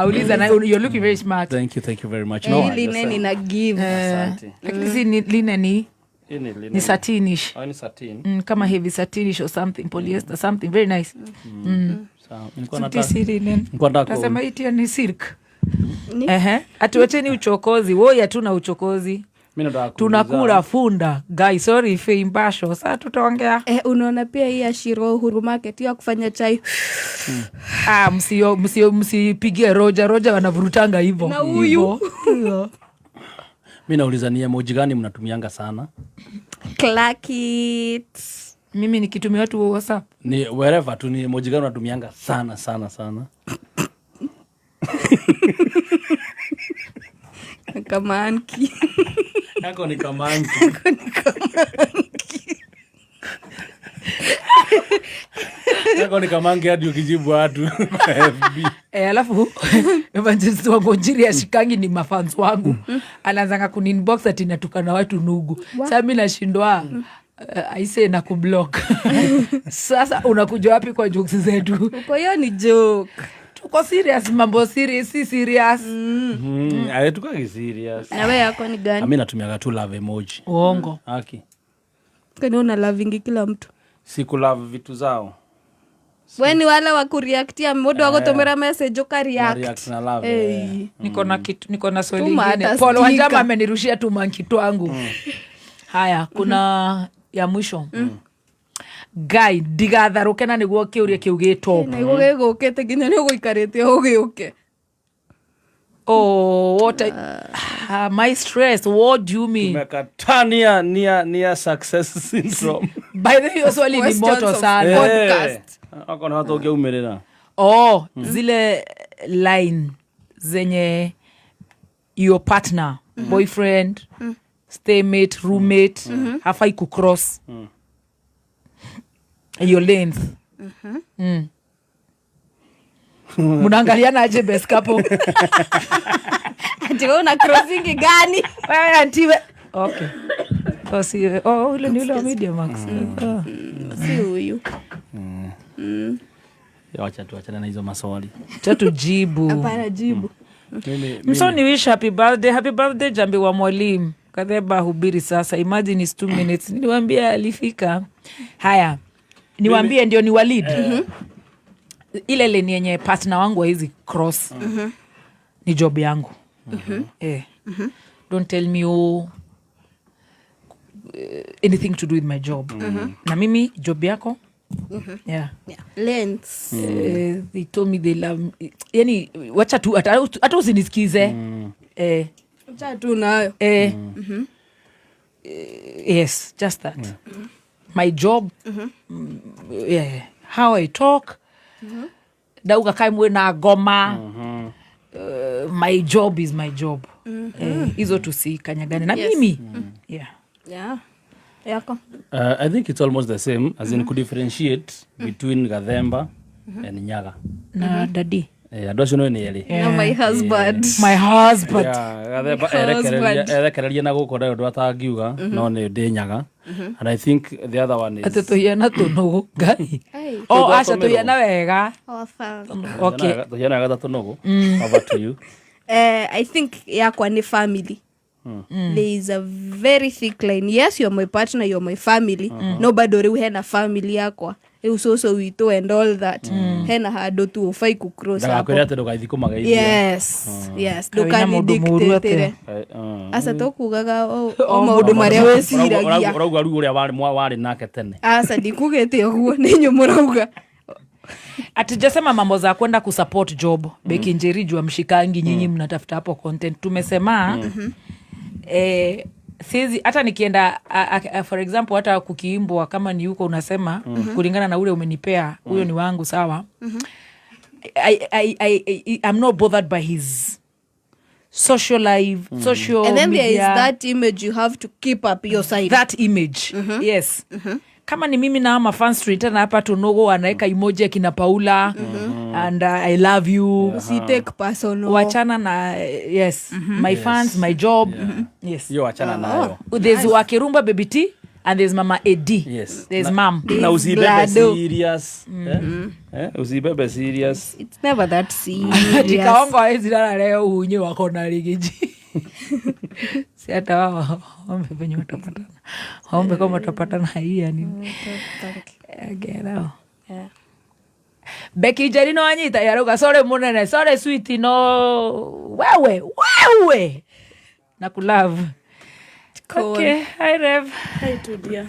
Speaker 9: Uliza na you're looking very smart.
Speaker 10: Thank you very much. No,
Speaker 14: linen ina give.
Speaker 10: Asante.
Speaker 9: Lakini si linen ni ni satinish.
Speaker 10: Oh, ni satin.
Speaker 9: Kama heavy satinish or something, polyester something very nice.
Speaker 10: Sawa. Nilikuwa nataka.
Speaker 9: Nasema hii ni silk. Ehe, atuwacheni uchokozi. Woi, hatuna uchokozi.
Speaker 10: Mimi nataka kuuliza-
Speaker 9: Tunakula funda. Guy, sorry feimbasho. Sasa tutaongea.
Speaker 14: Eh, unaona pia hii ya Shiro Uhuru Market hiyo ya kufanya chai.
Speaker 9: Ah, msio msio msipigie roja roja, wanavurutanga hivyo.
Speaker 14: Na huyu.
Speaker 9: Hivyo.
Speaker 10: Mi nauliza ni emoji gani mnatumianga sana?
Speaker 14: Clack it.
Speaker 9: Mimi nikitumia watu WhatsApp.
Speaker 10: Ni wherever tu, ni emoji gani unatumianga sana sana sana?
Speaker 14: Kama anki.
Speaker 10: Yako ni kamanki. Yako ni kamanki hadi ukijibu watu kwa FB.
Speaker 9: Eh, alafu Evangelist wangu Njiri ashikangi ni mafans wangu. Anaanzanga kuninbox ati natukana watu nugu. Sasa mimi nashindwa aise na kublock. Sasa unakuja wapi kwa jokes zetu?
Speaker 14: Kwa hiyo ni joke.
Speaker 9: Tuko serious, mambo serious, si serious.
Speaker 10: Hatukagi serious.
Speaker 14: Na wewe yako ni gani?
Speaker 10: Mi natumiaga tu love emoji.
Speaker 9: Uongo.
Speaker 10: Haki.
Speaker 14: Kwani una lovingi kila mtu?
Speaker 10: Sikulove vitu zao.
Speaker 14: We ni wale wa kureactia mundu agutumira message ukareact.
Speaker 10: React na love.
Speaker 14: Hey.
Speaker 10: Eh.
Speaker 9: Niko na kitu, niko na swali
Speaker 14: Tuma
Speaker 9: lingine.
Speaker 14: hata
Speaker 9: Paul
Speaker 14: sticker.
Speaker 9: Wanjama amenirushia tu manki twangu. Haya, kuna ya mwisho. Guy, ndigatharũke na nĩguo kĩũria kĩu gĩ top.
Speaker 14: Na igå gä gå kä te nginya nä å gå ikarä te å gä å ke.
Speaker 9: Oh, what I, my stress, what do you mean?
Speaker 10: Tumekataa nia success syndrome.
Speaker 9: By the way, hiyo swali ni
Speaker 14: Questions
Speaker 9: moto
Speaker 14: of
Speaker 9: sana.
Speaker 14: podcast.
Speaker 10: Wako na watu ũngĩaumĩrĩra.
Speaker 9: Oh, zile line zenye your partner, boyfriend, staymate, roommate, hafai kucross your length. Mnaangaliana aje best couple?
Speaker 14: Ati wewe una crossingi gani?
Speaker 9: Wewe auntie we. Okay. Oh, si, oh, ule ni ule wa Media Max. Oh.
Speaker 14: Si huyu.
Speaker 10: Wacha tuachane na hizo maswali.
Speaker 9: Tatujibu.
Speaker 14: Hapana jibu.
Speaker 9: Msoni wish happy birthday, happy birthday Jambi wa mwalimu. Kadheba hubiri sasa. Imagine it's 2 minutes. Niwaambie alifika. Haya. Niwaambie ndio ni Walid. Ile lane yenye partner wangu wa hizi cross. Ni job yangu. Eh. Don't tell me oh anything to do with my job. Na mimi job yako. Yeah.
Speaker 14: Yeah. Lens.
Speaker 9: They told me they love me. Yani wacha tu hata usinisikize. Eh,
Speaker 14: Acha tu nayo.
Speaker 9: eh, yes, just that. My job. Yeah. How I talk. Ndauga kai mwena ngoma. My job is my job. Hizo tusikanyagane na
Speaker 14: Yes.
Speaker 9: mimi. Yeah.
Speaker 14: Yeah. Yako.
Speaker 10: I think it's almost the same as in kudifferentiate between Gathemba and Nyaga.
Speaker 9: Na daddy.
Speaker 10: Eh, andũ acio no nĩ erĩ.
Speaker 14: Na my husband.
Speaker 9: My husband.
Speaker 10: Yeah, Gathemba
Speaker 14: My husband.
Speaker 10: erekereria na gũkũ ndarĩ ũndũ atangiuga no nĩ ndĩ Nyaga. And I think the other one is
Speaker 9: Atĩ tũhiana tũnũgũ Ngai.
Speaker 14: Ai.
Speaker 9: Oh, aca tũhiana wega.
Speaker 14: Our fam.
Speaker 9: Okay.
Speaker 10: Tũhiana wega ta tũnũgũ. Over to you.
Speaker 14: I think yakwa ni family. There is a very thick line. Yes, you're my partner, you're my family. No bado riu hena family yakwa. Riu cũcũ witũ and all that. Hena handũ tu ũbai kũ-cross hapo.
Speaker 10: Ndagakwĩre atĩ ndũgathiĩ kũmageithia.
Speaker 14: Yes, yes.
Speaker 9: Kaĩ wĩna mũndũ mũũru
Speaker 14: Ndũkanidictatĩre.
Speaker 9: atĩa?
Speaker 14: Aca tũkugaga o maũndũ marĩa wĩciragia.
Speaker 10: Ũrauga rĩu ũrĩa warĩ nake tene.
Speaker 14: Aca ndikugĩte ũguo nĩ inyuĩ mũrauga.
Speaker 9: Atijasema mambo za kwenda kusupport job. Beki Njeri jua mshikangi nyinyi mnatafuta hapo content. Tumesema siezi hata nikienda for example hata kukiimbwa kama ni huko unasema kulingana na ule umenipea huyo ni wangu sawa. I'm not bothered by his social life, social
Speaker 14: And then there is
Speaker 9: media.
Speaker 14: that image you have to keep up your side.
Speaker 9: That image. Yes. Kama ni mimi na ama fan street tena hapa tunogo anaweka emoji ya kina Paula and I love you.
Speaker 14: Usitake personal.
Speaker 9: Wachana na yes, my
Speaker 10: Yes.
Speaker 9: fans, my job. Yes.
Speaker 10: Hiyo wachana nayo.
Speaker 9: There's Wakirumba Baby T and there's Mama AD.
Speaker 10: Yes.
Speaker 9: There's mom.
Speaker 10: Na usibebe
Speaker 14: Glado.
Speaker 10: serious. Eh? Usibebe serious.
Speaker 14: It's never that serious.
Speaker 9: Tikaongo hawezi lala leo unye wako na rigiji. Si hata wao waombe venye watapatana. Waombe kama watapatana hii ya nini. Okay, now.
Speaker 14: Yeah.
Speaker 9: Becky Njeri no anyita yarauga sorry munene, sorry sweet, no wewe wewe na kulove.
Speaker 15: Cool.
Speaker 9: Okay, hi Rev.
Speaker 15: Hi Tudia.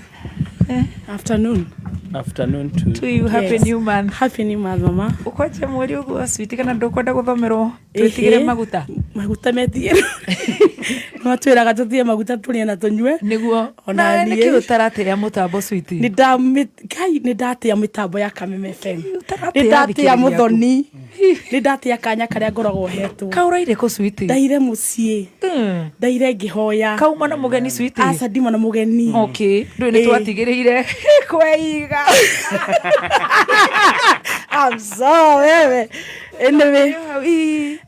Speaker 15: Afternoon.
Speaker 10: Afternoon to,
Speaker 9: To you, happy
Speaker 15: Yes.
Speaker 9: new month.
Speaker 15: Happy new month, mama.
Speaker 9: Ukwache mweri uguo sweet kana ndukwenda guthomerwo twitigire
Speaker 15: Ĩhĩ.
Speaker 9: Maguta.
Speaker 15: Maguta metigĩrwo. Nĩmatwĩraga tũtige maguta tũrĩe na tũnyue.
Speaker 9: Nĩguo.
Speaker 15: Ona
Speaker 9: Na
Speaker 15: niĩ.
Speaker 9: nĩkĩ ũtaratea mũtambo sweet?
Speaker 15: Ngai nĩ ndatĩa mĩtambo ya Kameme FM. Nĩ
Speaker 9: Ũtaratea
Speaker 15: ndatĩa
Speaker 9: thikĩrĩria
Speaker 15: mũthoni. Nĩ ndatĩa kanya karĩa ngoragwo hetwo.
Speaker 9: Kaũraire kũ sweet?
Speaker 15: Ndaire mũciĩ. Ndaire ngĩhoya.
Speaker 9: Kauma na mũgeni sweet?
Speaker 15: Aca ndima na mũgeni.
Speaker 9: Okay, ndũĩ nĩ
Speaker 15: Ĩĩ.
Speaker 9: twatigĩrĩire kweiga.
Speaker 15: I'm sorry, wewe. Anyway,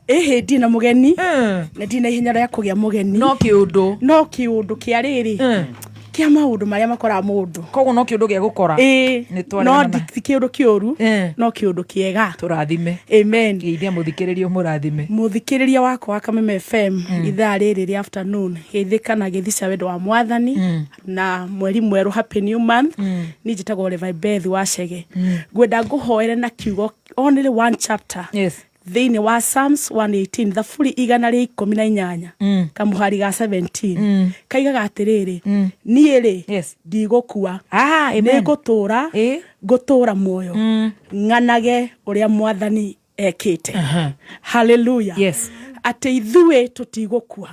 Speaker 15: ĩhĩ ndina mũgeni na ndina ihenya rĩa kũgĩa mũgeni.
Speaker 9: No kĩũndũ.
Speaker 15: No kĩũndũ kĩa rĩrĩ kĩa maũndũ marĩa makoraga mũndũ.
Speaker 9: Koguo no kĩũndũ gĩa gũkora.
Speaker 15: Ĩĩ.
Speaker 9: Nĩ twarĩ
Speaker 15: No
Speaker 9: na-
Speaker 15: ti kĩũndũ kĩũru, no kĩũndũ kĩega.
Speaker 9: Tũrathime.
Speaker 15: Amen.
Speaker 9: Geithia mũthikĩrĩria ũmũrathime.
Speaker 15: Mũthikĩrĩria wakwa wa Kameme FM ithaa rĩrĩ rĩa afternoon, geithĩka na gĩthi cia wendo wa mwathani na mweri mwerũ, happy new month. Niĩ njĩtagwo Rev Beth wa Chege. Ngwenda ngũhoere na kiugo only one chapter.
Speaker 9: Yes.
Speaker 15: Thĩinĩ wa Psalms 118, thaburi 118, kamũhari ga 17, kaigaga atĩrĩrĩ, niĩ rĩ ndigũkua,
Speaker 9: amen.
Speaker 15: Nĩ ngũtũũra, ngũtũũra muoyo ng'anage ũrĩa mwathani ekĩte. Haleluya.
Speaker 9: Yes.
Speaker 15: Atĩ ithuĩ tũtigũkua,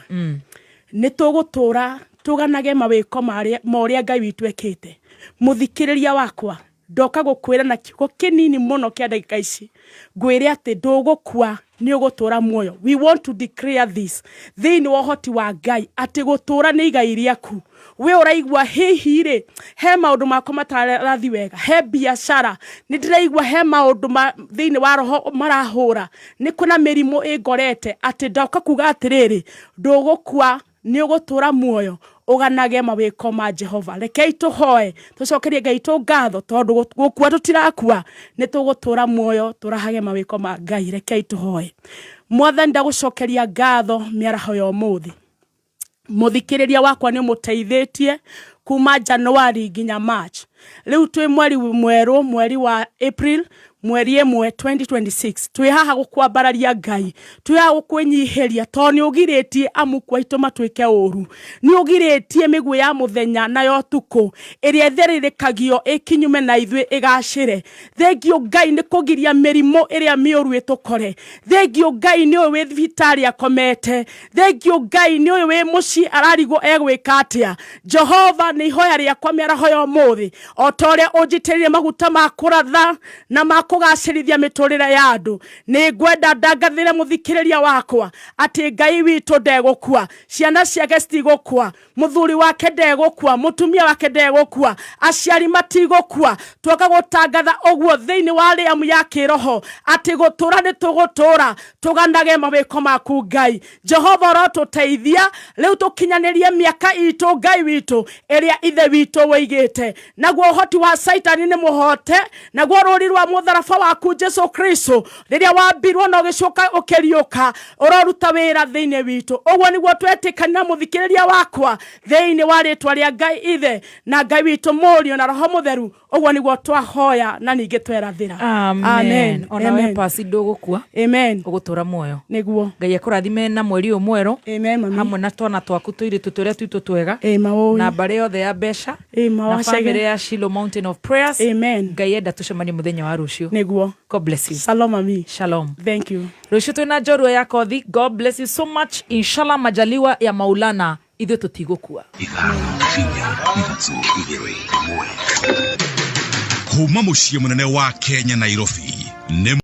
Speaker 15: nĩ tũgũtũũra tũganage mawĩko ma ũrĩa Ngai witũ ekĩte. Mũthikĩrĩria wakwa, ndoka gũkwĩra na kiugo kĩnini mũno kĩa ndagĩka ici, ngwĩre atĩ ndũgũkua, nĩ ũgũtũũra muoyo. We want to declare this thĩinĩ wa ũhoti wa Ngai atĩ gũtũũra nĩ igai rĩaku. We ũraigua hihi rĩ he maũndũ makwa matarathi wega, he biacara nĩ ndĩraigua he maũndũ thĩinĩ wa roho marahũra, nĩ kwĩna mĩrimũ ĩngorete, atĩ ndoka kuga atĩrĩrĩ, ndũgũkua, nĩ ũgũtũũra muoyo ũganage mawĩko ma Jehova. Rekei tũhoe tũcokerie Ngai tũ ngatho tondũ gũkua tũtirakua, nĩ tũgũtũũra muoyo tũrahage mawĩko ma Ngai. Rekei tũhoe. Mwathani, ndagũcokeria ngatho mĩaraho ya ũmũthĩ. Mũthikĩrĩria wakwa nĩ ũmũteithĩtie kuma January nginya March. Rĩu twĩ mweri mwerũ, mweri wa April, mweri 1 2026. Twĩ haha gũkwambararia Ngai, twĩ haha gũkwĩnyihĩria tondũ nĩ ũgirĩtie amuku aitũ matuĩke ũru, nĩ ũgirĩtie mĩguĩ ya mũthenya na ya ũtukũ ĩrĩa ĩtherĩrĩkagio ĩkinyume na ithuĩ ĩgacĩre. Thengio Ngai nĩ kũgiria mĩrimũ ĩrĩa mĩũru ĩtũkore. Thengio Ngai nĩ ũyũ wĩ thibitarĩ akomete. Thengio Ngai nĩ ũyũ wĩ mũciĩ ararigwo egwĩka atĩa. Jehova, nĩ ihoya rĩakwa mĩaraho ya ũmũthĩ, o ta ũrĩa ũnjitĩrĩire maguta ma kũratha na ma kũgacĩrithia mĩtũrĩre ya andũ, nĩ ngwenda ndangathĩre mũthikĩrĩria wakwa atĩ Ngai witũ ndegũkua, ciana ciake citigũkua, mũthuri wake ndegũkua, mũtumia wake ndegũkua, aciari matigũkua. Twoka gũtangatha ũguo thĩinĩ wa rĩamu ya kĩroho atĩ gũtũra nĩ tũgũtũra tũganage mawĩko maku Ngai. Jehova, ũrotũteithia rĩu tũkinyanĩrie mĩaka itũ Ngai witũ ĩrĩa ithe witũ wĩigĩte, naguo ũhoti wa Caitani nĩ mũhote, naguo rũri rwa mũtharaba waku Jesu Kristo rĩrĩa wambirwo na ũgĩcoka ũkĩriũka ũroruta wĩra thĩinĩ witũ. Ũguo nĩguo twetĩkanĩra mũthikĩrĩria wakwa thĩinĩ wa rĩtwa rĩa Ngai Ithe na Ngai witũ Mũriũ na Roho Mũtheru. Ũguo nĩguo twahoya na ningĩ twerathĩra.
Speaker 9: Amen. Ona we
Speaker 15: Amen.
Speaker 9: pasi ndũgũkua.
Speaker 15: Amen.
Speaker 9: Ũgũtũra muoyo.
Speaker 15: Nĩguo.
Speaker 9: Ngai akũrathime na mweri ũyũ mwerũ.
Speaker 15: Amen, mami.
Speaker 9: Hamwe na twana twaku tũirĩtu tũrĩa twitũ twega. Na mbarĩ yothe ya mbeca.
Speaker 15: Ĩma
Speaker 9: Na
Speaker 15: wa Chege.
Speaker 9: famĩlĩ ya Shiloh Mountain of Prayers.
Speaker 15: Amen.
Speaker 9: Ngai enda tũcemanie mũthenya wa rũciũ.
Speaker 15: Nĩguo.
Speaker 9: God bless you.
Speaker 15: Shalom, mami.
Speaker 9: Shalom.
Speaker 15: Thank you.
Speaker 9: Rũciũ twĩna njorua ya kothi. God bless you so much. Inshallah majaliwa ya Maulana ithuĩ tũtigũkua.
Speaker 1: Kuma mũciĩ mũnene wa Kenya, Nairobi nĩ